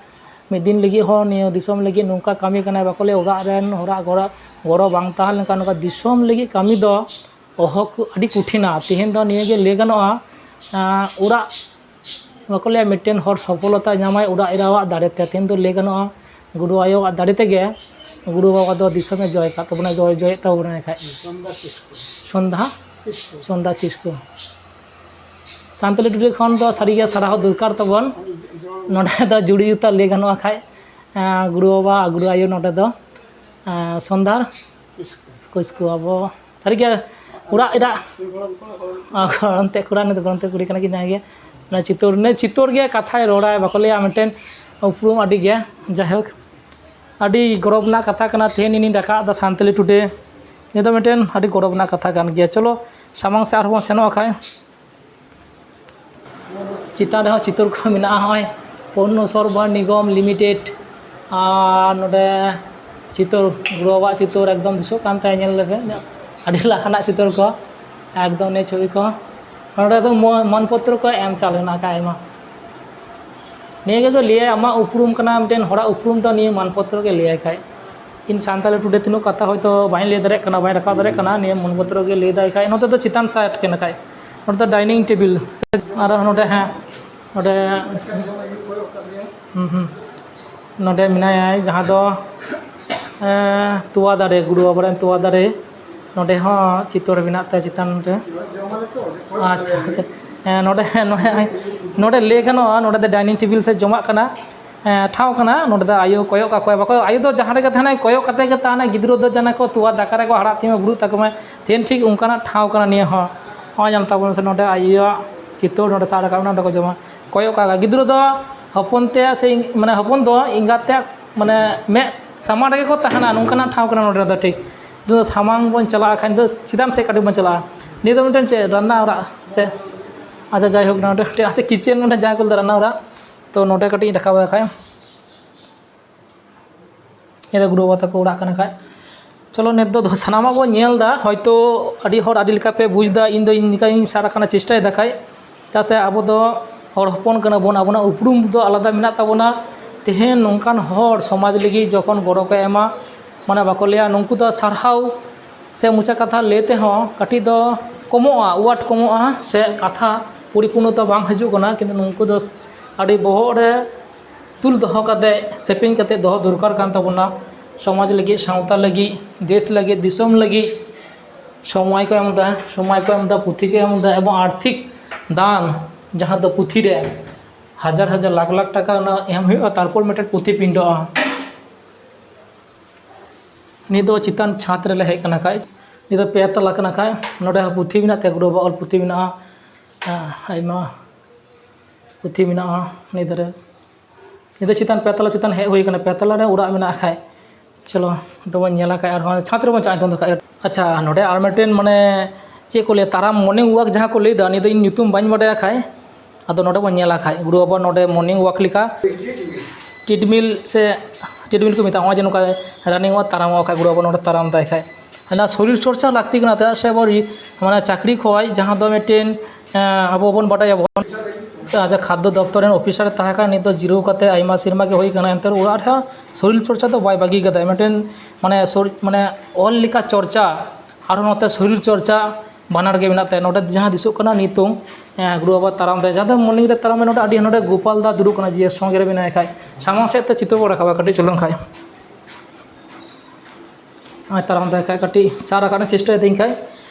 ᱢᱤᱫ ᱫᱤᱱ ᱞᱟᱹᱜᱤᱫ ᱦᱚᱸ ᱱᱤᱭᱟᱹ ᱫᱤᱥᱚᱢ ᱞᱟᱹᱜᱤᱫ ᱱᱚᱝᱠᱟ ᱠᱟᱹᱢᱤ ᱠᱟᱱᱟᱭ, ᱵᱟᱠᱚ ᱞᱟᱹᱭᱟ ᱚᱲᱟᱜ ᱨᱮᱱ ᱦᱚᱲᱟᱜ ᱜᱚᱲᱚ, ᱜᱚᱲᱚ ᱵᱟᱝ ᱛᱟᱦᱮᱸ ᱞᱮᱱᱠᱷᱟᱱ ᱱᱚᱝᱠᱟ ᱫᱤᱥᱚᱢ ᱞᱟᱹᱜᱤᱫ ᱠᱟᱹᱢᱤ ᱫᱚ ᱚᱦᱚ ᱠᱚ, ᱟᱹᱰᱤ ᱠᱚᱴᱷᱤᱱᱟ᱾ ᱛᱮᱦᱮᱧ ᱫᱚ ᱱᱤᱭᱟᱹ ᱜᱮ ᱞᱟᱹᱭ ᱜᱟᱱᱚᱜᱼᱟ, ᱟᱸ, ᱚᱲᱟᱜ, ᱵᱟᱠᱚ ᱞᱟᱹᱭᱟ ᱢᱤᱫᱴᱮᱱ ᱦᱚᱲ ᱥᱚᱯᱷᱚᱞᱚᱛᱟ ᱧᱟᱢᱟᱭ ᱚᱲᱟᱜ ᱮᱨᱟᱣᱟᱜ ᱫᱟᱲᱮ ᱛᱮ᱾ ᱛᱮᱦᱮᱧ ᱫᱚ ᱞᱟᱹᱭ ᱜᱟᱱᱚᱜᱼᱟ ᱜᱩᱨᱩ ᱟᱭᱳᱣᱟᱜ ᱫᱟᱲᱮ ᱛᱮᱜᱮ ᱜᱩᱨᱩ ᱵᱟᱵᱟ ᱫᱚ ᱫᱤᱥᱚᱢᱮ ᱡᱚᱭ ᱟᱠᱟᱫ ᱛᱟᱵᱚᱱᱟ, ᱡᱚᱭ ᱡᱚᱭᱮᱫ ᱛᱟᱵᱚᱱᱟᱭ ᱠᱷᱟᱡ᱾ ᱥᱚᱱᱫᱷᱟ ᱠᱤᱥᱠᱩ᱾ ᱥᱟᱱᱛᱟᱞᱤ ᱴᱩᱰᱮ ᱠᱷᱚᱱ ᱫᱚ ᱥᱟᱹᱨᱤᱜᱮ ᱥᱟᱨᱦᱟᱣ ᱫᱚᱨᱠᱟᱨ ᱛᱟᱵᱚᱱ᱾ ᱱᱚᱰᱮ ᱫᱚ ᱡᱩᱲᱤ ᱩᱛᱟᱹᱨ ᱞᱟᱹᱭ ᱜᱟᱱᱚᱜᱼᱟ ᱠᱷᱟᱡ, ᱜᱩᱨᱩ ᱵᱟᱵᱟ ᱟᱨ ᱜᱩᱨᱩ ᱟᱭᱳ ᱱᱚᱰᱮ ᱫᱚ ᱥᱚᱱᱫᱷᱟᱨ ᱠᱤᱥᱠᱩ᱾ ᱟᱵᱚ ᱥᱟᱹᱨᱤᱜᱮ ᱚᱲᱟᱜ ᱮᱨᱟ ᱜᱚᱲᱚᱢ ᱛᱮ ᱠᱚᱲᱟ, ᱱᱩᱭ ᱫᱚ ᱜᱚᱲᱚᱢ ᱛᱮ ᱠᱩᱲᱤ ᱠᱟᱱᱟ ᱠᱤᱱ ᱡᱟᱦᱟᱸᱭ ᱜᱮ᱾ ᱚᱱᱟ ᱪᱤᱛᱟᱹᱨ, ᱱᱤᱭᱟᱹ ᱪᱤᱛᱟᱹᱨ ᱜᱮ ᱠᱟᱛᱷᱟᱭ ᱨᱚᱲᱟᱭ, ᱵᱟᱠᱚ ᱞᱟᱹᱭᱟ ᱢᱤᱫᱴᱮᱱ ᱩᱯᱨᱩᱢ ᱟᱹᱰᱤ ᱜᱮ᱾ ᱡᱟᱭᱦᱳᱠ, ᱟᱹᱰᱤ ᱜᱚᱨᱚᱵᱽ ᱨᱮᱱᱟᱜ ᱠᱟᱛᱷᱟ ᱠᱟᱱᱟ, ᱛᱮᱦᱮᱧ ᱤᱧᱤᱧ ᱨᱟᱠᱟᱵ ᱮᱫᱟ ᱥᱟᱱᱛᱟᱞᱤ ᱴᱩᱰᱮ᱾ ᱱᱤᱭᱟᱹ ᱫᱚ ᱢᱤᱫᱴᱮᱱ ᱟᱹᱰᱤ ᱜᱚᱨᱚᱵᱽ ᱨᱮᱱᱟᱜ ᱠᱟᱛᱷᱟ ᱠᱟᱱ ᱜᱮᱭᱟ᱾ ᱪᱚᱞᱚ ᱥᱟᱢᱟᱝ ᱥᱮᱫ ᱟᱨᱦᱚᱸ ᱵᱚᱱ ᱥᱮᱱᱚᱜᱼᱟ ᱠᱷᱟᱡ᱾ ᱪᱮᱛᱟᱱ ᱨᱮᱦᱚᱸ ᱪᱤᱛᱟᱹᱨ ᱠᱚ ᱢᱮᱱᱟᱜᱼᱟ, ᱱᱚᱜᱼᱚᱭ ᱯᱚᱱᱱᱚ ᱥᱚᱨᱵᱚ ᱱᱤᱜᱚᱢ ᱞᱤᱢᱤᱴᱮᱰ᱾ ᱟᱨ ᱱᱚᱰᱮ ᱪᱤᱛᱟᱹᱨ, ᱜᱩᱨᱩ ᱵᱟᱵᱟᱣᱟᱜ ᱪᱤᱛᱟᱹᱨ ᱮᱠᱫᱚᱢ ᱫᱤᱥᱟᱹᱜ ᱠᱟᱱ ᱛᱟᱭᱟ, ᱧᱮᱞ ᱞᱮᱯᱮ, ᱟᱹᱰᱤ ᱞᱟᱦᱟᱱᱟᱜ ᱪᱤᱛᱟᱹᱨ ᱠᱚ ᱮᱠᱫᱚᱢ, ᱱᱤᱭᱟᱹ ᱪᱷᱚᱵᱤ ᱠᱚ᱾ ᱱᱚᱰᱮ ᱫᱚ ᱢᱚ-, ᱢᱟᱱ ᱯᱚᱛᱨᱚ ᱠᱚ ᱮᱢ ᱪᱟᱞ ᱦᱮᱱᱟᱜ ᱟᱠᱟᱫ ᱟᱭᱢᱟ᱾ ᱱᱤᱭᱟᱹ ᱜᱮᱠᱚ ᱞᱟᱹᱭᱟ ᱟᱢᱟᱜ ᱩᱯᱨᱩᱢ ᱠᱟᱱᱟ, ᱢᱤᱫᱴᱮᱱ ᱦᱚᱲᱟᱜ ᱩᱯᱨᱩᱢ ᱫᱚ ᱱᱤᱭᱟᱹ ᱢᱟᱱ ᱯᱚᱛᱨᱚ ᱜᱮ ᱞᱟᱹᱭᱟᱭ ᱠᱷᱟᱡ᱾ ᱤᱧ ᱥᱟᱱᱛᱟᱲᱤ ᱴᱩᱰᱮ ᱛᱤᱱᱟᱹᱜ ᱠᱟᱛᱷᱟ ᱦᱚᱭᱛᱳ ᱵᱟᱹᱧ ᱞᱟᱹᱭ ᱫᱟᱲᱮᱭᱟᱜ ᱠᱟᱱᱟ, ᱵᱟᱹᱧ ᱨᱟᱠᱟᱵ ᱫᱟᱲᱮᱭᱟᱜ ᱠᱟᱱᱟ, ᱱᱤᱭᱟᱹ ᱢᱟᱱ ᱯᱚᱛᱨᱚ ᱜᱮ ᱞᱟᱹᱭ ᱫᱟᱭ ᱠᱷᱟᱡ᱾ ᱱᱚᱛᱮ ᱫᱚ ᱪᱮᱛᱟᱱ ᱥᱟᱭᱤᱰ ᱠᱟᱱᱟ ᱠᱷᱟᱡ, ᱱᱚᱛᱮ ᱫᱚ ᱰᱟᱭᱱᱤᱝ ᱴᱮᱵᱤᱞ᱾ ᱟᱨ ᱱᱚᱰᱮ, ᱦᱮᱸ, ᱱᱚᱰᱮ, ᱦᱩᱸ, ᱦᱩᱸ, ᱱᱚᱰᱮ ᱢᱮᱱᱟᱭᱟ ᱡᱟᱦᱟᱸ ᱫᱚ, ᱮᱸ, ᱛᱚᱣᱟ ᱫᱟᱨᱮ, ᱜᱩᱨᱩ ᱵᱟᱵᱟ ᱨᱮᱱ ᱛᱚᱣᱟ ᱫᱟᱨᱮ᱾ ᱱᱚᱰᱮ ᱦᱚᱸ ᱪᱤᱛᱟᱹᱨ ᱢᱮᱱᱟᱜ ᱛᱟᱭᱟ ᱪᱮᱛᱟᱱ ᱨᱮ᱾ ᱟᱪᱪᱷᱟ, ᱟᱪᱪᱷᱟ᱾ ᱦᱮᱸ, ᱱᱚᱰᱮ, ᱱᱚᱰᱮ, ᱱᱚᱰᱮ ᱞᱟᱹᱭ ᱜᱟᱱᱚᱜᱼᱟ, ᱱᱚᱰᱮ ᱫᱚ ᱰᱟᱭᱱᱤᱝ ᱴᱮᱵᱤᱞ ᱥᱮ ᱡᱚᱢᱟᱜ ᱠᱟᱱᱟ, ᱮᱸ, ᱴᱷᱟᱶ ᱠᱟᱱᱟ᱾ ᱱᱚᱰᱮ ᱫᱚ ᱟᱭᱳ ᱠᱚᱭᱚᱜ ᱠᱟᱠᱚᱣᱟᱭ, ᱵᱟᱠᱚ, ᱟᱭᱳ ᱫᱚ ᱡᱟᱦᱟᱸ ᱨᱮᱜᱮ ᱛᱟᱦᱮᱱᱟᱭ, ᱠᱚᱭᱚᱜ ᱠᱟᱛᱮ ᱜᱮ ᱛᱟᱦᱮᱱᱟᱭ᱾ ᱜᱤᱫᱽᱨᱟᱹ ᱫᱚ ᱡᱮᱱᱚ ᱠᱚ ᱛᱚᱣᱟ ᱫᱟᱠᱟ ᱨᱮᱠᱚ ᱦᱟᱲᱟᱜ ᱛᱤᱧ ᱢᱟ, ᱵᱷᱩᱲᱩᱜ ᱛᱟᱠᱚ ᱢᱟᱭ᱾ ᱛᱮᱦᱮᱧ ᱴᱷᱤᱠ ᱚᱱᱠᱟᱱᱟᱜ ᱴᱷᱟᱶ ᱠᱟᱱᱟ ᱱᱤᱭᱟᱹ ᱦᱚᱸ᱾ ᱱᱚᱜᱼᱚᱭ ᱧᱮᱞ ᱛᱟᱵᱚᱱ ᱥᱮ, ᱱᱚᱰᱮ ᱟᱭᱳᱣᱟᱜ ᱪᱤᱛᱟᱹᱨ ᱱᱚᱰᱮ ᱥᱟᱵ ᱨᱟᱠᱟᱵ ᱢᱮᱱᱟᱜᱼᱟ, ᱱᱚᱰᱮ ᱠᱚ ᱡᱚᱢᱟ, ᱠᱚᱭᱚᱜ ᱠᱟᱜᱼᱟ᱾ ᱜᱤᱫᱽᱨᱟᱹ ᱫᱚ ᱦᱚᱯᱚᱱ ᱛᱮ ᱥᱮ, ᱢᱟᱱᱮ, ᱦᱚᱯᱚᱱ ᱫᱚ ᱮᱸᱜᱟᱛ ᱛᱮ, ᱢᱟᱱᱮ, ᱢᱮᱫ ᱥᱟᱢᱟᱝ ᱨᱮᱜᱮ ᱠᱚ ᱛᱟᱦᱮᱱᱟ, ᱱᱚᱝᱠᱟᱱᱟᱜ ᱴᱷᱟᱶ ᱠᱟᱱᱟ ᱱᱚᱰᱮ ᱫᱚ ᱴᱷᱤᱠ᱾ ᱱᱤᱛᱚᱜ ᱫᱚ ᱥᱟᱢᱟᱝ ᱵᱚᱱ ᱪᱟᱞᱟᱜᱼᱟ ᱠᱷᱟᱱ ᱫᱚ ᱪᱮᱛᱟᱱ ᱥᱮᱫ ᱠᱟᱹᱴᱤᱡ ᱵᱚᱱ ᱪᱟᱞᱟᱜᱼᱟ᱾ ᱱᱤᱭᱟᱹ ᱫᱚ ᱢᱤᱫᱴᱮᱱ ᱪᱮᱫ ᱨᱟᱱᱱᱟ ᱚᱲᱟᱜ ᱥᱮ? ᱟᱪᱪᱷᱟ, ᱡᱟᱭᱦᱳᱠ, ᱱᱚᱰᱮ ᱢᱤᱫᱴᱮᱱ ᱟᱪᱪᱷᱟ ᱠᱤᱪᱮᱱ, ᱱᱚᱰᱮ ᱡᱟᱦᱟᱸ ᱠᱚ ᱞᱟᱹᱭ ᱫᱟ ᱨᱟᱱᱱᱟ ᱚᱲᱟᱜ, ᱛᱚ ᱱᱚᱰᱮ ᱠᱟᱹᱴᱤᱡ ᱤᱧ ᱨᱟᱠᱟᱵᱟ ᱠᱷᱟᱡ᱾ ᱱᱤᱭᱟᱹ ᱫᱚ ᱜᱩᱨᱩ ᱵᱟᱵᱟ ᱛᱟᱠᱚ ᱚᱲᱟᱜ ᱠᱟᱱᱟ ᱠᱷᱟᱡ᱾ ᱪᱚᱞᱚ, ᱱᱤᱛ ᱫᱚ ᱥᱟᱱᱟᱢᱟᱜ ᱵᱚᱱ ᱧᱮᱞ ᱮᱫᱟ, ᱦᱚᱭᱛᱳ ᱟᱹᱰᱤ ᱦᱚᱲ ᱟᱹᱰᱤ ᱞᱮᱠᱟ ᱯᱮ ᱵᱩᱡᱽ ᱮᱫᱟ, ᱤᱧ ᱫᱚ ᱤᱧ ᱞᱮᱠᱟᱧ ᱥᱟᱵ ᱨᱟᱠᱟᱵ ᱪᱮᱥᱴᱟᱭᱮᱫᱟ ᱠᱷᱟᱡ᱾ ᱪᱮᱫᱟᱜ ᱥᱮ ᱟᱵᱚ ᱫᱚ ᱦᱚᱲ ᱦᱚᱯᱚᱱ ᱠᱟᱱᱟ ᱵᱚᱱ, ᱟᱵᱚᱱᱟᱜ ᱩᱯᱨᱩᱢ ᱫᱚ ᱟᱞᱟᱫᱟ ᱢᱮᱱᱟᱜ ᱛᱟᱵᱚᱱᱟ᱾ ᱛᱮᱦᱮᱧ ᱱᱚᱝᱠᱟᱱ ᱦᱚᱲ ᱥᱚᱢᱟᱡᱽ ᱞᱟᱹᱜᱤᱫ ᱡᱚᱠᱷᱚᱱ ᱜᱚᱲᱚ ᱠᱚ ᱮᱢᱟ, ᱢᱟᱱᱮ ᱵᱟᱠᱚ ᱞᱟᱹᱭᱟ, ᱱᱩᱠᱩ ᱫᱚ ᱥᱟᱨᱦᱟᱣ ᱥᱮ ᱢᱚᱪᱟ ᱠᱟᱛᱷᱟ ᱞᱟᱹᱭ ᱛᱮᱦᱚᱸ ᱠᱟᱹᱴᱤᱡ ᱫᱚ ᱠᱚᱢᱚᱜᱼᱟ, ᱣᱟᱨᱰ ᱠᱚᱢᱚᱜᱼᱟ, ᱥᱮ ᱠᱟᱛᱷᱟ ᱯᱚᱨᱤᱯᱩᱨᱱᱚᱛᱟ ᱵᱟᱝ ᱦᱤᱡᱩᱜ ᱠᱟᱱᱟ, ᱠᱤᱱᱛᱩ ᱱᱩᱠᱩ ᱫᱚ ᱟᱹᱰᱤ ᱵᱚᱦᱚᱜ ᱨᱮ ᱛᱩᱞ ᱫᱚᱦᱚ ᱠᱟᱛᱮ, ᱥᱮᱯᱮᱧ ᱠᱟᱛᱮ ᱫᱚᱦᱚ ᱫᱚᱨᱠᱟᱨ ᱠᱟᱱ ᱛᱟᱵᱚᱱᱟ᱾ ᱥᱚᱢᱟᱡᱽ ᱞᱟᱹᱜᱤᱫ, ᱥᱟᱶᱛᱟ ᱞᱟᱹᱜᱤᱫ, ᱫᱮᱥ ᱞᱟᱹᱜᱤᱫ, ᱫᱤᱥᱚᱢ ᱞᱟᱹᱜᱤᱫ ᱥᱚᱢᱚᱭ ᱠᱚ ᱮᱢ ᱮᱫᱟ, ᱥᱚᱢᱚᱭ ᱠᱚ ᱮᱢ ᱮᱫᱟ, ᱯᱩᱛᱷᱤ ᱠᱚ ᱮᱢ ᱮᱫᱟ, ᱮᱵᱚᱝ ᱟᱨᱛᱷᱤᱠ ᱫᱟᱱ, ᱡᱟᱦᱟᱸ ᱫᱚ ᱯᱩᱛᱷᱤ ᱨᱮ ᱦᱟᱡᱟᱨ ᱦᱟᱡᱟᱨ ᱞᱟᱠᱷ ᱞᱟᱠᱷ ᱴᱟᱠᱟ ᱚᱱᱟ ᱮᱢ ᱦᱩᱭᱩᱜᱼᱟ, ᱛᱟᱨᱯᱚᱨ ᱢᱤᱫᱴᱮᱱ ᱯᱩᱛᱷᱤ ᱯᱤᱱᱰᱚᱜᱼᱟ᱾ ᱱᱤᱛ ᱫᱚ ᱪᱮᱛᱟᱱ ᱪᱷᱟᱸᱫᱽ ᱨᱮᱞᱮ ᱦᱮᱡ ᱠᱟᱱᱟ ᱠᱷᱟᱡ, ᱱᱤᱛ ᱫᱚ ᱯᱮ ᱛᱟᱞᱟ ᱠᱟᱱᱟ ᱠᱷᱟᱡ, ᱱᱚᱰᱮ ᱦᱚᱸ ᱯᱩᱛᱷᱤ ᱢᱮᱱᱟᱜ ᱛᱮ, ᱜᱩᱨᱩ ᱵᱟᱵᱟᱣᱟᱜ ᱚᱞ ᱯᱩᱛᱷᱤ ᱢᱮᱱᱟᱜᱼᱟ, ᱟᱭᱢᱟ ᱯᱩᱛᱷᱤ ᱢᱮᱱᱟᱜᱼᱟ ᱱᱤᱛ ᱨᱮ᱾ ᱱᱤᱛ ᱫᱚ ᱪᱮᱛᱟᱱ ᱯᱮ ᱛᱟᱞᱟ ᱪᱮᱛᱟᱱ ᱦᱮᱡ ᱦᱩᱭ ᱠᱟᱱᱟ, ᱯᱮ ᱛᱟᱞᱟ ᱨᱮ ᱚᱲᱟᱜ ᱢᱮᱱᱟᱜ ᱠᱷᱟᱡ᱾ ᱪᱚᱞᱚ, ᱫᱚᱵᱚᱱ ᱧᱮᱞᱟ ᱠᱷᱟᱡ, ᱟᱨᱦᱚᱸ ᱪᱷᱟᱸᱫᱽ ᱨᱮᱵᱚᱱ ᱪᱟᱞᱟᱜᱼᱟ ᱱᱤᱛᱚᱝ ᱫᱚ ᱠᱷᱟᱡ᱾ ᱟᱪᱪᱷᱟ, ᱱᱚᱰᱮ ᱟᱨ ᱢᱤᱫᱴᱮᱱ ᱢᱟᱱᱮ ᱪᱮᱫ ᱠᱚ ᱞᱟᱹᱭᱟ, ᱛᱟᱨᱟᱢ morning walk ᱡᱟᱦᱟᱸ ᱠᱚ ᱞᱟᱹᱭᱫᱟ, ᱱᱤᱭᱟᱹ ᱫᱚ ᱤᱧ ᱧᱩᱛᱩᱢ ᱵᱟᱹᱧ ᱵᱟᱰᱟᱭᱟ ᱠᱷᱟᱡ᱾ ᱟᱫᱚ ᱱᱚᱰᱮ ᱵᱚᱱ ᱧᱮᱞᱟ ᱠᱷᱟᱡ, ᱜᱩᱨᱩ ᱵᱟᱵᱟ ᱱᱚᱰᱮ morning walk ᱞᱮᱠᱟ treadmill ᱥᱮ treadmill ᱠᱚ ᱢᱮᱛᱟᱜᱼᱟ, ᱱᱚᱜᱼᱚᱭ ᱡᱮ ᱱᱚᱝᱠᱟ running walk, ᱛᱟᱨᱟᱢ walk ᱠᱷᱟᱡ, ᱜᱩᱨᱩ ᱵᱟᱵᱟ ᱱᱚᱰᱮ ᱛᱟᱨᱟᱢ ᱫᱟᱭ ᱠᱷᱟᱡ᱾ ᱚᱱᱟ ᱥᱚᱨᱤᱨ ᱪᱚᱨᱪᱟ ᱞᱟᱹᱠᱛᱤ ᱠᱟᱱᱟ, ᱪᱮᱫᱟᱜ ᱥᱮ ᱟᱵᱚ ᱢᱟᱱᱮ ᱪᱟᱹᱠᱨᱤ ᱠᱷᱚᱡ ᱡᱟᱦᱟᱸ ᱫᱚ ᱢᱤᱫᱴᱮᱱ, ᱮᱸ, ᱟᱵᱚ ᱵᱚᱱ ᱵᱟᱰᱟᱭᱟᱵᱚᱱ, ᱡᱟᱦᱟᱸ ᱠᱷᱟᱫᱽᱫᱚ ᱫᱚᱯᱛᱚᱨ ᱨᱮᱱ officer ᱮ ᱛᱟᱦᱮᱸ ᱠᱟᱱᱟ, ᱱᱤᱛ ᱫᱚ ᱡᱤᱨᱟᱹᱣ ᱠᱟᱛᱮ ᱟᱭᱢᱟ ᱥᱮᱨᱢᱟ ᱜᱮ ᱦᱩᱭ ᱠᱟᱱᱟ, ᱮᱱᱛᱮ ᱨᱮᱦᱚᱸ ᱚᱲᱟᱜ ᱨᱮᱦᱚᱸ ᱥᱚᱨᱤᱨ ᱪᱚᱨᱪᱟ ᱫᱚ ᱵᱟᱭ ᱵᱟᱹᱜᱤ ᱠᱟᱫᱟ᱾ ᱢᱤᱫᱴᱮᱱ ᱢᱟᱱᱮ ᱥᱚᱨ-, ᱢᱟᱱᱮ ᱚᱞ ᱞᱮᱠᱟ ᱪᱚᱨᱪᱟ, ᱟᱨᱦᱚᱸ ᱱᱚᱛᱮ ᱥᱚᱨᱤᱨ ᱪᱚᱨᱪᱟ ᱵᱟᱱᱟᱨ ᱜᱮ ᱢᱮᱱᱟᱜ ᱛᱟᱭᱟ᱾ ᱱᱚᱰᱮ ᱡᱟᱦᱟᱸ ᱫᱤᱥᱟᱹᱜ ᱠᱟᱱᱟ ᱱᱤᱛᱚᱝ, ᱮᱸ, ᱜᱩᱨᱩ ᱵᱟᱵᱟ ᱛᱟᱲᱟᱢ ᱫᱟᱭ, ᱡᱟᱦᱟᱸ ᱫᱚ morning ᱨᱮ ᱛᱟᱲᱟᱢ ᱱᱚᱰᱮ ᱟᱹᱰᱤ, ᱱᱚᱰᱮ ᱜᱳᱯᱟᱞ ᱫᱟ ᱫᱩᱲᱩᱵ ᱠᱟᱱᱟ, ᱡᱤ ᱮᱥ ᱥᱚᱸᱜᱮ ᱨᱮ ᱢᱮᱱᱟᱭ ᱠᱷᱟᱡ, ᱥᱟᱢᱟᱝ ᱥᱮᱫ ᱛᱮ ᱪᱤᱛᱟᱹᱨ ᱵᱚᱱ ᱨᱟᱠᱟᱵᱟ ᱠᱟᱹᱴᱤᱡ ᱪᱩᱞᱩᱝ ᱠᱷᱟᱡ᱾ ᱱᱚᱜᱼᱚᱭ ᱛᱟᱲᱟᱢ ᱫᱟᱭ ᱠᱷᱟᱡ, ᱠᱟᱹᱴᱤᱡ ᱥᱟᱵ ᱨᱟᱠᱟᱵ ᱨᱮᱱᱟᱜ ᱪᱮᱥᱴᱟᱭ ᱫᱟᱹᱧ ᱠᱷᱟᱡ᱾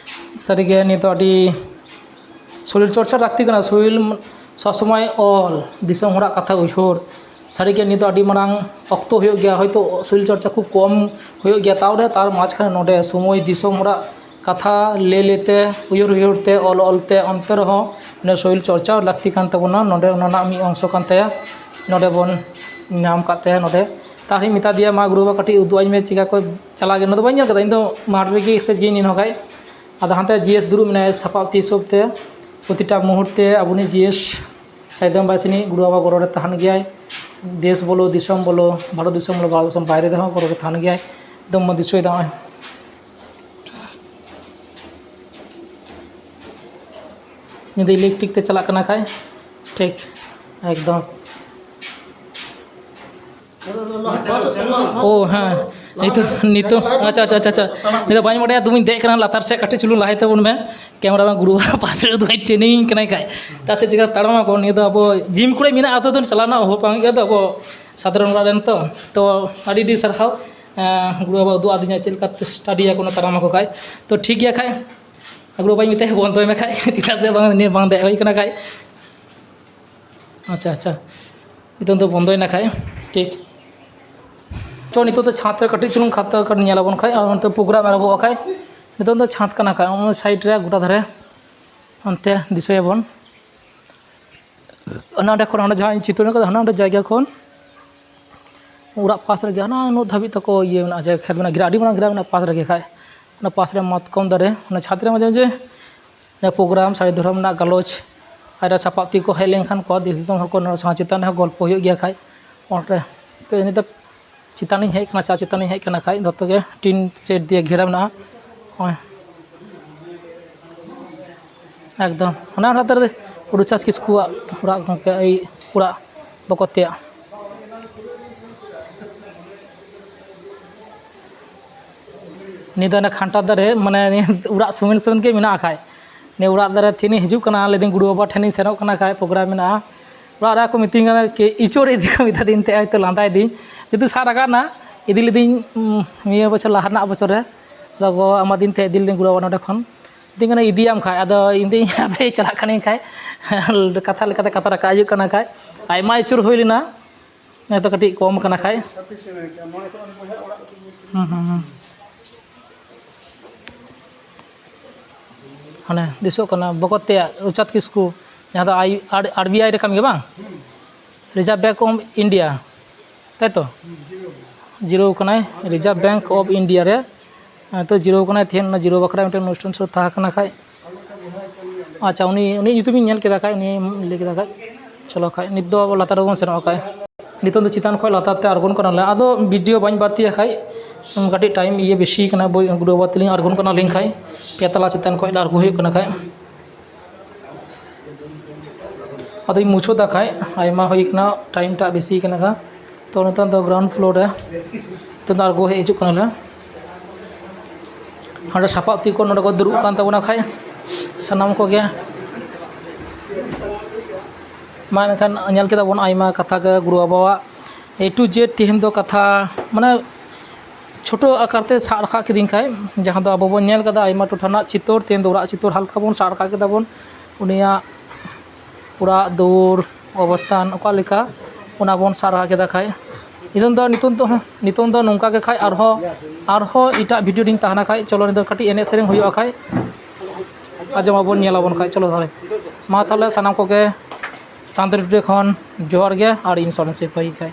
ᱥᱟᱹᱨᱤᱜᱮ ᱱᱤᱛ ᱫᱚ ᱟᱹᱰᱤ ᱥᱚᱨᱤᱨ ᱪᱚᱨᱪᱟ ᱞᱟᱹᱠᱛᱤ ᱠᱟᱱᱟ᱾ ᱥᱚᱨᱤᱨ ᱥᱚᱵᱽ ᱥᱚᱢᱚᱭ ᱚᱞ, ᱫᱤᱥᱚᱢ ᱦᱚᱲᱟᱜ ᱠᱟᱛᱷᱟ ᱩᱭᱦᱟᱹᱨ, ᱥᱟᱹᱨᱤᱜᱮ ᱱᱤᱛ ᱫᱚ ᱟᱹᱰᱤ ᱢᱟᱨᱟᱝ ᱚᱠᱛᱚ ᱦᱩᱭᱩᱜ ᱜᱮᱭᱟ, ᱦᱚᱭᱛᱳ ᱥᱚᱨᱤᱨ ᱪᱚᱨᱪᱟ ᱠᱷᱩᱵ ᱠᱚᱢ ᱦᱩᱭᱩᱜ ᱜᱮᱭᱟ, ᱛᱟᱣ ᱨᱮ ᱛᱟᱨ ᱢᱟᱡᱷᱠᱷᱟᱱᱮ ᱱᱚᱰᱮ ᱥᱚᱢᱚᱭ ᱫᱤᱥᱚᱢ ᱦᱚᱲᱟᱜ ᱠᱟᱛᱷᱟ ᱞᱟᱹᱭ ᱞᱟᱹᱭᱛᱮ, ᱩᱭᱦᱟᱹᱨ ᱩᱭᱦᱟᱹᱨ ᱛᱮ, ᱚᱞ ᱚᱞ ᱛᱮ, ᱚᱱᱛᱮ ᱨᱮᱦᱚᱸ ᱢᱟᱱᱮ ᱥᱚᱨᱤᱨ ᱪᱚᱨᱪᱟ ᱞᱟᱹᱠᱛᱤ ᱠᱟᱱ ᱛᱟᱵᱚᱱᱟ᱾ ᱱᱚᱰᱮ ᱚᱱᱟ ᱨᱮᱱᱟᱜ ᱢᱤᱫ ᱚᱝᱥᱚ ᱠᱟᱱ ᱛᱟᱭᱟ, ᱱᱚᱰᱮ ᱵᱚᱱ ᱧᱟᱢ ᱠᱟᱫ ᱛᱟᱭᱟ᱾ ᱱᱚᱰᱮ ᱛᱟᱦᱞᱮᱧ ᱢᱮᱛᱟ ᱫᱮᱭᱟ, "ᱢᱟ ᱜᱩᱨᱩ ᱵᱟᱵᱟ, ᱠᱟᱹᱴᱤᱡ ᱩᱫᱩᱜ ᱟᱹᱧ ᱢᱮ, ᱪᱮᱠᱟ ᱠᱚ ᱪᱟᱞᱟᱜ ᱜᱮ?" ᱱᱚᱣᱟ ᱫᱚ ᱵᱟᱹᱧ ᱧᱮᱞ ᱠᱟᱫᱟ, ᱤᱧ ᱫᱚ ᱢᱟᱴᱷ ᱨᱮᱜᱮ ᱥᱮ ᱜᱮᱧ ᱮᱱᱦᱚᱸ ᱠᱷᱟᱡ᱾ ᱟᱫᱚ ᱦᱟᱱᱛᱮ ᱡᱤ ᱮᱥ ᱫᱩᱲᱩᱵ ᱢᱮᱱᱟᱭᱟ ᱥᱟᱯᱟᱵ ᱛᱤ ᱦᱤᱥᱟᱹᱵ ᱛᱮ, ᱯᱨᱚᱛᱤᱴᱟ ᱢᱩᱦᱩᱨᱛᱮ ᱟᱵᱚᱱᱤᱡ ᱡᱤ ᱮᱥ ᱥᱟᱭᱫᱟᱢ ᱵᱟᱭ ᱥᱤᱱᱤ ᱜᱩᱨᱩ ᱵᱟᱵᱟ ᱜᱚᱲᱚ ᱨᱮ ᱛᱟᱦᱮᱱ ᱜᱮᱭᱟᱭ᱾ ᱫᱮᱥ ᱵᱚᱞᱚ, ᱫᱤᱥᱚᱢ ᱵᱚᱞᱚ, ᱵᱷᱟᱨᱚᱛ ᱫᱤᱥᱚᱢ ᱵᱚᱞᱚ, ᱵᱷᱟᱨᱚᱛ ᱫᱤᱥᱚᱢ ᱵᱟᱭᱨᱮ ᱨᱮᱦᱚᱸ ᱜᱚᱲᱚ ᱨᱮ ᱛᱟᱦᱮᱱ ᱜᱮᱭᱟᱭ᱾ ᱮᱠᱫᱚᱢ ᱢᱚᱡᱽ ᱫᱤᱥᱟᱹᱭ ᱫᱟ ᱱᱚᱜᱼᱚᱭ᱾ ᱱᱤᱭᱟᱹ ᱫᱚ electric ᱛᱮ ᱪᱟᱞᱟᱜ ᱠᱟᱱᱟ ᱠᱷᱟᱡ, ᱴᱷᱤᱠ, ᱮᱠᱫᱚᱢ᱾ ᱳ ᱦᱮᱸ, ᱱᱤᱛᱚᱜ, ᱱᱤᱛᱚᱜ, ᱟᱪᱪᱷᱟ, ᱟᱪᱪᱷᱟ, ᱟᱪᱪᱷᱟ, ᱟᱪᱪᱷᱟ᱾ ᱱᱤᱛᱚᱜ ᱵᱟᱹᱧ ᱵᱟᱰᱟᱭᱟ, ᱫᱩᱢᱤᱧ ᱫᱮᱡ ᱠᱟᱱᱟ ᱞᱟᱛᱟᱨ ᱥᱮᱫ, ᱠᱟᱹᱴᱤᱡ ᱪᱩᱞᱩᱝ ᱞᱟᱦᱟᱭ ᱛᱟᱵᱚᱱ ᱢᱮ᱾ ᱠᱮᱢᱮᱨᱟ ᱢᱮᱱ ᱜᱩᱨᱩ ᱯᱟᱥᱮ ᱨᱮ ᱫᱩᱢᱤᱧ ᱪᱮᱱᱤᱧ ᱠᱟᱱᱟᱭ ᱠᱷᱟᱡ, ᱛᱟ ᱥᱮ ᱪᱤᱠᱟ ᱛᱟᱲᱟᱢ ᱟᱠᱚ᱾ ᱱᱤᱭᱟᱹ ᱫᱚ ᱟᱵᱚ ᱡᱤᱢ ᱠᱚᱨᱮ ᱢᱮᱱᱟᱜᱼᱟ, ᱟᱛᱳ ᱫᱚ ᱪᱟᱞᱟᱣ ᱨᱮᱱᱟᱜ ᱚᱵᱷᱟᱵ ᱵᱟᱝ ᱦᱩᱭᱩᱜᱼᱟ, ᱟᱫᱚ ᱟᱵᱚ ᱥᱟᱫᱷᱟᱨᱚᱱ ᱚᱲᱟᱜ ᱨᱮᱱ ᱛᱚ᱾ ᱛᱚ ᱟᱹᱰᱤ ᱟᱹᱰᱤ ᱥᱟᱨᱦᱟᱣ᱾ ᱜᱩᱨᱩ ᱵᱟᱵᱟ ᱩᱫᱩᱜ ᱟᱹᱫᱤᱧᱟ ᱪᱮᱫ ᱞᱮᱠᱟ ᱥᱴᱟᱰᱤᱭᱟᱠᱚ ᱚᱱᱟ ᱛᱟᱲᱟᱢ ᱟᱠᱚ ᱠᱷᱟᱡ᱾ ᱛᱚ ᱴᱷᱤᱠ ᱜᱮᱭᱟ ᱠᱷᱟᱡ, ᱜᱩᱨᱩ ᱵᱟᱵᱟᱧ ᱢᱮᱛᱟᱭᱟ ᱵᱚᱱᱫᱚᱭ ᱢᱮ ᱠᱷᱟᱡ, ᱪᱮᱫᱟᱜ ᱥᱮ ᱵᱟᱝ ᱱᱤᱭᱟᱹ ᱵᱟᱝ ᱫᱮᱡ ᱦᱩᱭ ᱠᱟᱱᱟ ᱠᱷᱟᱡ᱾ ᱟᱪᱪᱷᱟ, ᱟᱪᱪᱷᱟ, ᱱᱤᱛᱚᱝ ᱫᱚ ᱵᱚᱱᱫᱚᱭᱮᱱᱟ ᱠᱷᱟᱡ᱾ ᱴᱷᱤᱠ, ᱪᱚ ᱱᱤᱛᱚᱜ ᱫᱚ ᱪᱷᱟᱸᱫᱽ ᱨᱮ ᱠᱟᱹᱴᱤᱡ ᱪᱩᱞᱩᱝ ᱠᱷᱟᱛᱟ ᱠᱟᱹᱴᱤᱡ ᱧᱮᱞ ᱟᱵᱚᱱ ᱠᱷᱟᱡ, ᱟᱨ ᱱᱚᱛᱮ ᱯᱨᱳᱜᱨᱟᱢ ᱮᱦᱚᱵᱚᱜᱼᱟ ᱠᱷᱟᱡ᱾ ᱱᱤᱛᱚᱝ ᱫᱚ ᱪᱷᱟᱸᱫᱽ ᱠᱟᱱᱟ ᱠᱷᱟᱡ, ᱚᱱᱟ ᱥᱟᱭᱤᱰ ᱨᱮ ᱜᱚᱴᱟ ᱫᱷᱟᱨᱮ ᱚᱱᱛᱮ ᱫᱤᱥᱟᱹᱭᱟᱵᱚᱱ᱾ ᱚᱱᱟ ᱚᱸᱰᱮ ᱠᱷᱚᱱ, ᱚᱸᱰᱮ ᱡᱟᱦᱟᱸ ᱤᱧ ᱪᱤᱛᱟᱹᱨ ᱠᱟᱫᱟ, ᱦᱟᱱᱟ ᱚᱸᱰᱮ ᱡᱟᱭᱜᱟ ᱠᱷᱚᱱ ᱚᱲᱟᱜ ᱯᱟᱥ ᱨᱮᱜᱮ ᱦᱟᱱᱟ ᱩᱱᱟᱹᱜ ᱫᱷᱟᱹᱵᱤᱡ ᱛᱟᱠᱚ ᱤᱭᱟᱹ ᱢᱮᱱᱟᱜᱼᱟ, ᱡᱟᱭᱜᱟ ᱠᱷᱮᱛ ᱢᱮᱱᱟᱜᱼᱟ, ᱜᱤᱨᱟ-, ᱟᱹᱰᱤ ᱢᱟᱨᱟᱝ ᱜᱤᱨᱟ ᱢᱮᱱᱟᱜᱼᱟ ᱯᱟᱥ ᱨᱮᱜᱮ ᱠᱷᱟᱡ᱾ ᱚᱱᱟ ᱯᱟᱥ ᱨᱮ ᱢᱟᱛᱠᱚᱢ ᱫᱟᱨᱮ, ᱚᱱᱟ ᱪᱷᱟᱫᱽ ᱨᱮ ᱢᱟᱡᱷᱮ ᱢᱟᱡᱷᱮ ᱚᱱᱟ ᱯᱨᱳᱜᱨᱟᱢ, ᱥᱟᱹᱨᱤ ᱫᱷᱚᱨᱚᱢ ᱨᱮᱱᱟᱜ ᱜᱟᱞᱚᱪ, ᱟᱨ ᱥᱟᱯᱟᱵ ᱛᱮ ᱠᱚ ᱦᱮᱡ ᱞᱮᱱᱠᱷᱟᱱ ᱠᱚ ᱫᱮᱥ ᱫᱤᱥᱚᱢ ᱦᱚᱲ ᱠᱚ ᱱᱚᱣᱟ ᱥᱟᱶ ᱪᱮᱛᱟᱱ ᱨᱮᱦᱚᱸ ᱜᱚᱞᱯᱚ ᱦᱩᱭᱩᱜ ᱜᱮᱭᱟ ᱠᱷᱟᱡ᱾ ᱚᱸᱰᱮ ᱛᱚ ᱱᱤᱛᱚᱜ ᱪᱮᱛᱟᱱᱤᱧ ᱦᱮᱡ ᱠᱟᱱᱟ, ᱪᱟ ᱪᱮᱛᱟᱱᱤᱧ ᱦᱮᱡ ᱠᱟᱱᱟ ᱠᱷᱟᱡ, ᱡᱚᱛᱚ ᱜᱮ ᱴᱤᱱ ᱥᱮᱰ ᱫᱤᱭᱮ ᱜᱷᱮᱨᱟ ᱢᱮᱱᱟᱜᱼᱟ᱾ ᱱᱚᱜᱼᱚᱭ ᱮᱠᱫᱚᱢ ᱚᱱᱟ ᱚᱲᱟᱜ ᱫᱷᱟᱨᱮ ᱨᱮ ᱨᱩᱪᱟᱥ ᱠᱤᱥᱠᱩᱣᱟᱜ ᱚᱲᱟᱜ, ᱜᱚᱢᱠᱮ ᱟᱭ ᱚᱲᱟᱜ ᱵᱚᱠᱚᱛ ᱛᱮᱭᱟᱜ᱾ ᱱᱤᱭᱟᱹ ᱫᱚ ᱚᱱᱟ ᱠᱷᱟᱱᱴᱟᱲ ᱫᱟᱨᱮ, ᱢᱟᱱᱮ ᱱᱤᱭᱟᱹ ᱚᱲᱟᱜ ᱥᱩᱢᱤᱱ ᱥᱩᱢᱤᱱ ᱜᱮ ᱢᱮᱱᱟᱜᱼᱟ ᱠᱷᱟᱡ᱾ ᱱᱤᱭᱟᱹ ᱚᱲᱟᱜ ᱫᱟᱨᱮ ᱛᱷᱤᱱᱤᱧ ᱦᱤᱡᱩᱜ ᱠᱟᱱᱟ, ᱞᱟᱹᱭᱫᱟᱹᱧ ᱜᱩᱨᱩ ᱵᱟᱵᱟ ᱴᱷᱮᱱᱤᱧ ᱥᱮᱱᱚᱜ ᱠᱟᱱᱟ ᱠᱷᱟᱡ, ᱯᱨᱳᱜᱨᱟᱢ ᱢᱮᱱᱟᱜᱼᱟ᱾ ᱚᱲᱟᱜ ᱨᱮ ᱠᱚ ᱢᱤᱛᱟᱹᱧ ᱠᱟᱱᱟ ᱠᱤ ᱤᱪᱚᱲ ᱤᱫᱤ ᱠᱚ ᱢᱮᱛᱟ ᱫᱤᱧ ᱛᱟᱦᱮᱸᱫ, ᱦᱚᱭᱛᱳ ᱞᱟᱸᱫᱟᱭᱮᱫᱤᱧ᱾ ᱡᱩᱫᱤ ᱥᱟᱵ ᱨᱟᱠᱟᱵ ᱱᱟ, ᱤᱫᱤ ᱞᱤᱫᱤᱧ, ᱩᱢ, ᱱᱤᱭᱟᱹ ᱵᱚᱪᱷᱚᱨ ᱞᱟᱦᱟ ᱨᱮᱱᱟᱜ ᱵᱚᱪᱷᱚᱨ ᱨᱮ, ᱟᱫᱚ ᱜᱚ ᱮᱢᱟᱫᱤᱧ ᱛᱟᱦᱮᱸᱫ, ᱤᱫᱤ ᱞᱤᱫᱤᱧ ᱜᱩᱨᱩ ᱵᱟᱵᱟ ᱱᱚᱰᱮ ᱠᱷᱚᱱ᱾ ᱢᱤᱛᱟᱹᱧ ᱠᱟᱱᱟ ᱤᱫᱤᱭᱟᱢ ᱠᱷᱟᱡ, ᱟᱫᱚ ᱤᱧ ᱫᱚ ᱤᱧ ᱦᱟᱯᱮ ᱪᱟᱞᱟᱜ ᱠᱟᱹᱱᱟᱹᱧ ᱠᱷᱟᱡ, ᱠᱟᱛᱷᱟ ᱞᱮᱠᱟᱛᱮ ᱠᱟᱛᱷᱟ ᱨᱟᱠᱟᱵ ᱦᱤᱡᱩᱜ ᱠᱟᱱᱟ ᱠᱷᱟᱡ, ᱟᱭᱢᱟ ᱤᱪᱚᱲ ᱦᱩᱭ ᱞᱮᱱᱟ᱾ ᱱᱤᱛᱚᱜ ᱠᱟᱹᱴᱤᱡ ᱠᱚᱢ ᱠᱟᱱᱟ ᱠᱷᱟᱡ᱾ ᱦᱩᱸ, ᱦᱩᱸ, ᱦᱩᱸ᱾ ᱦᱟᱱᱮ ᱫᱤᱥᱚᱜ ᱠᱟᱱᱟ ᱵᱚᱠᱚᱛ ᱛᱮᱭᱟᱜ ᱨᱩᱪᱟᱸᱫᱽ ᱠᱤᱥᱠᱩ, ᱡᱟᱦᱟᱸ ᱫᱚ ᱟᱭ-, ᱟᱨ-, ᱟᱨ ᱵᱤ ᱟᱭ ᱨᱮ ᱠᱟᱹᱢᱤ ᱜᱮ ᱵᱟᱝ? Reserve Bank of India, ᱛᱟᱭ ᱛᱚ? ᱡᱤᱨᱟᱹᱣ ᱠᱟᱱᱟᱭ Reserve Bank of India ᱨᱮ᱾ ᱦᱮᱸ, ᱛᱚ ᱡᱤᱨᱟᱹᱣ ᱠᱟᱱᱟᱭ, ᱛᱮᱦᱮᱧ ᱚᱱᱟ ᱡᱤᱨᱟᱹᱣ ᱵᱟᱠᱷᱨᱟ ᱢᱤᱫᱴᱮᱱ ᱚᱱᱩᱥᱴᱷᱟᱱ ᱥᱚᱵ ᱛᱟᱦᱮᱸ ᱠᱟᱱᱟ ᱠᱷᱟᱡ᱾ ᱟᱪᱪᱷᱟ, ᱩᱱᱤ, ᱩᱱᱤ ᱧᱩᱛᱩᱢᱤᱧ ᱧᱮᱞ ᱠᱮᱫᱟ ᱠᱷᱟᱡ, ᱩᱱᱤ ᱞᱟᱹᱭ ᱠᱮᱫᱟ ᱠᱷᱟᱡ᱾ ᱪᱚᱞᱚ ᱠᱷᱟᱡ, ᱱᱤᱛ ᱫᱚ ᱟᱵᱚ ᱞᱟᱛᱟᱨ ᱨᱮᱵᱚᱱ ᱥᱮᱱᱚᱜᱼᱟ ᱠᱷᱟᱡ᱾ ᱱᱤᱛᱚᱝ ᱫᱚ ᱪᱮᱛᱟᱱ ᱠᱷᱚᱡ ᱞᱟᱛᱟᱨ ᱛᱮ ᱟᱬᱜᱚᱱ ᱠᱟᱱᱟᱞᱮ᱾ ᱟᱫᱚ ᱵᱷᱤᱰᱤᱭᱳ ᱵᱟᱹᱧ ᱵᱟᱹᱲᱛᱤᱭᱟ ᱠᱷᱟᱡ, ᱠᱟᱹᱴᱤᱡ ᱴᱟᱭᱤᱢ ᱤᱭᱟᱹ ᱵᱮᱥᱤ ᱠᱟᱱᱟ, ᱵᱳᱭ ᱜᱩᱰᱩ ᱵᱟᱵᱟ ᱛᱟᱹᱞᱤᱧ ᱟᱬᱜᱚᱱ ᱠᱟᱱᱟᱞᱤᱧ ᱠᱷᱟᱡ, ᱯᱮ ᱛᱟᱞᱟ ᱪᱮᱛᱟᱱ ᱠᱷᱚᱡ ᱞᱮ ᱟᱬᱜᱚ ᱦᱩᱭᱩᱜ ᱠᱟᱱᱟ ᱠᱷᱟᱡ᱾ ᱟᱫᱚᱧ ᱢᱩᱪᱟᱹᱫᱟ ᱠᱷᱟᱡ, ᱟᱭᱢᱟ ᱦᱩᱭ ᱠᱟᱱᱟ, ᱴᱟᱭᱤᱢ ᱴᱟᱜ ᱵᱮᱥᱤ ᱠᱟᱱᱟ ᱠᱷᱟᱡ᱾ ᱛᱚ ᱱᱤᱛᱚᱝ ᱫᱚ ground floor ᱨᱮ ᱱᱤᱛᱚᱝ ᱫᱚ ᱟᱬᱜᱚ ᱦᱮᱡ ᱦᱤᱡᱩᱜ ᱠᱟᱱᱟᱞᱮ᱾ ᱦᱟᱸᱰᱮ ᱥᱟᱯᱟᱵ ᱛᱤ ᱠᱚ ᱱᱚᱰᱮ ᱠᱚ ᱫᱩᱲᱩᱵ ᱠᱟᱱ ᱛᱟᱵᱚᱱᱟ ᱠᱷᱟᱡ ᱥᱟᱱᱟᱢ ᱠᱚᱜᱮ᱾ ᱢᱟ ᱮᱱᱠᱷᱟᱱ ᱧᱮᱞ ᱠᱮᱫᱟ ᱵᱚᱱ ᱟᱭᱢᱟ ᱠᱟᱛᱷᱟ ᱜᱮ ᱜᱩᱨᱩ ᱵᱟᱵᱟᱣᱟᱜ A to Z ᱛᱮᱦᱮᱧ ᱫᱚ ᱠᱟᱛᱷᱟ, ᱢᱟᱱᱮ ᱪᱷᱳᱴᱳ ᱟᱠᱟᱨ ᱛᱮ ᱥᱟᱵ ᱨᱟᱠᱟᱵ ᱠᱤᱫᱤᱧ ᱠᱷᱟᱡ, ᱡᱟᱦᱟᱸ ᱫᱚ ᱟᱵᱚ ᱵᱚᱱ ᱧᱮᱞ ᱠᱟᱫᱟ ᱟᱭᱢᱟ ᱴᱚᱴᱷᱟ ᱨᱮᱱᱟᱜ ᱪᱤᱛᱟᱹᱨ, ᱛᱮᱦᱮᱧ ᱫᱚ ᱚᱲᱟᱜ ᱪᱤᱛᱟᱹᱨ ᱦᱟᱞᱠᱟ ᱵᱚᱱ ᱥᱟᱵ ᱨᱟᱠᱟᱵ ᱠᱮᱫᱟ ᱵᱚᱱ, ᱩᱱᱤᱭᱟᱜ ᱚᱲᱟᱜ ᱫᱩᱣᱟᱹᱨ ᱚᱵᱚᱥᱛᱷᱟᱱ ᱚᱠᱟ ᱞᱮᱠᱟ, ᱚᱱᱟ ᱵᱚᱱ ᱥᱟᱵ ᱨᱟᱠᱟᱵ ᱠᱮᱫᱟ ᱠᱷᱟᱡ᱾ ᱱᱤᱛᱚᱝ ᱫᱚ, ᱱᱤᱛᱚᱝ ᱫᱚ, ᱱᱤᱛᱚᱝ ᱫᱚ ᱱᱚᱝᱠᱟ ᱜᱮ ᱠᱷᱟᱡ, ᱟᱨᱦᱚᱸ, ᱟᱨᱦᱚᱸ ᱮᱴᱟᱜ ᱵᱷᱤᱰᱤᱭᱳ ᱨᱤᱧ ᱛᱟᱦᱮᱱᱟ ᱠᱷᱟᱡ᱾ ᱪᱚᱞᱚ, ᱱᱤᱛᱚᱜ ᱠᱟᱹᱴᱤᱡ ᱮᱱᱮᱡ ᱥᱮᱨᱮᱧ ᱦᱩᱭᱩᱜᱼᱟ ᱠᱷᱟᱡ, ᱟᱸᱡᱚᱢ ᱟᱵᱚᱱ, ᱧᱮᱞ ᱟᱵᱚᱱ ᱠᱷᱟᱡ᱾ ᱪᱚᱞᱚ ᱛᱟᱦᱚᱞᱮ, ᱢᱟ ᱛᱟᱦᱚᱞᱮ ᱥᱟᱱᱟᱢ ᱠᱚᱜᱮ ᱥᱟᱱᱛᱟᱲᱤ ᱴᱩᱰᱮ ᱠᱷᱚᱱ ᱡᱚᱦᱟᱨ ᱜᱮ, ᱟᱨ ᱤᱧ ᱥᱚᱨᱮᱱ ᱥᱤᱯᱟᱹᱦᱤ ᱠᱷᱟᱡ᱾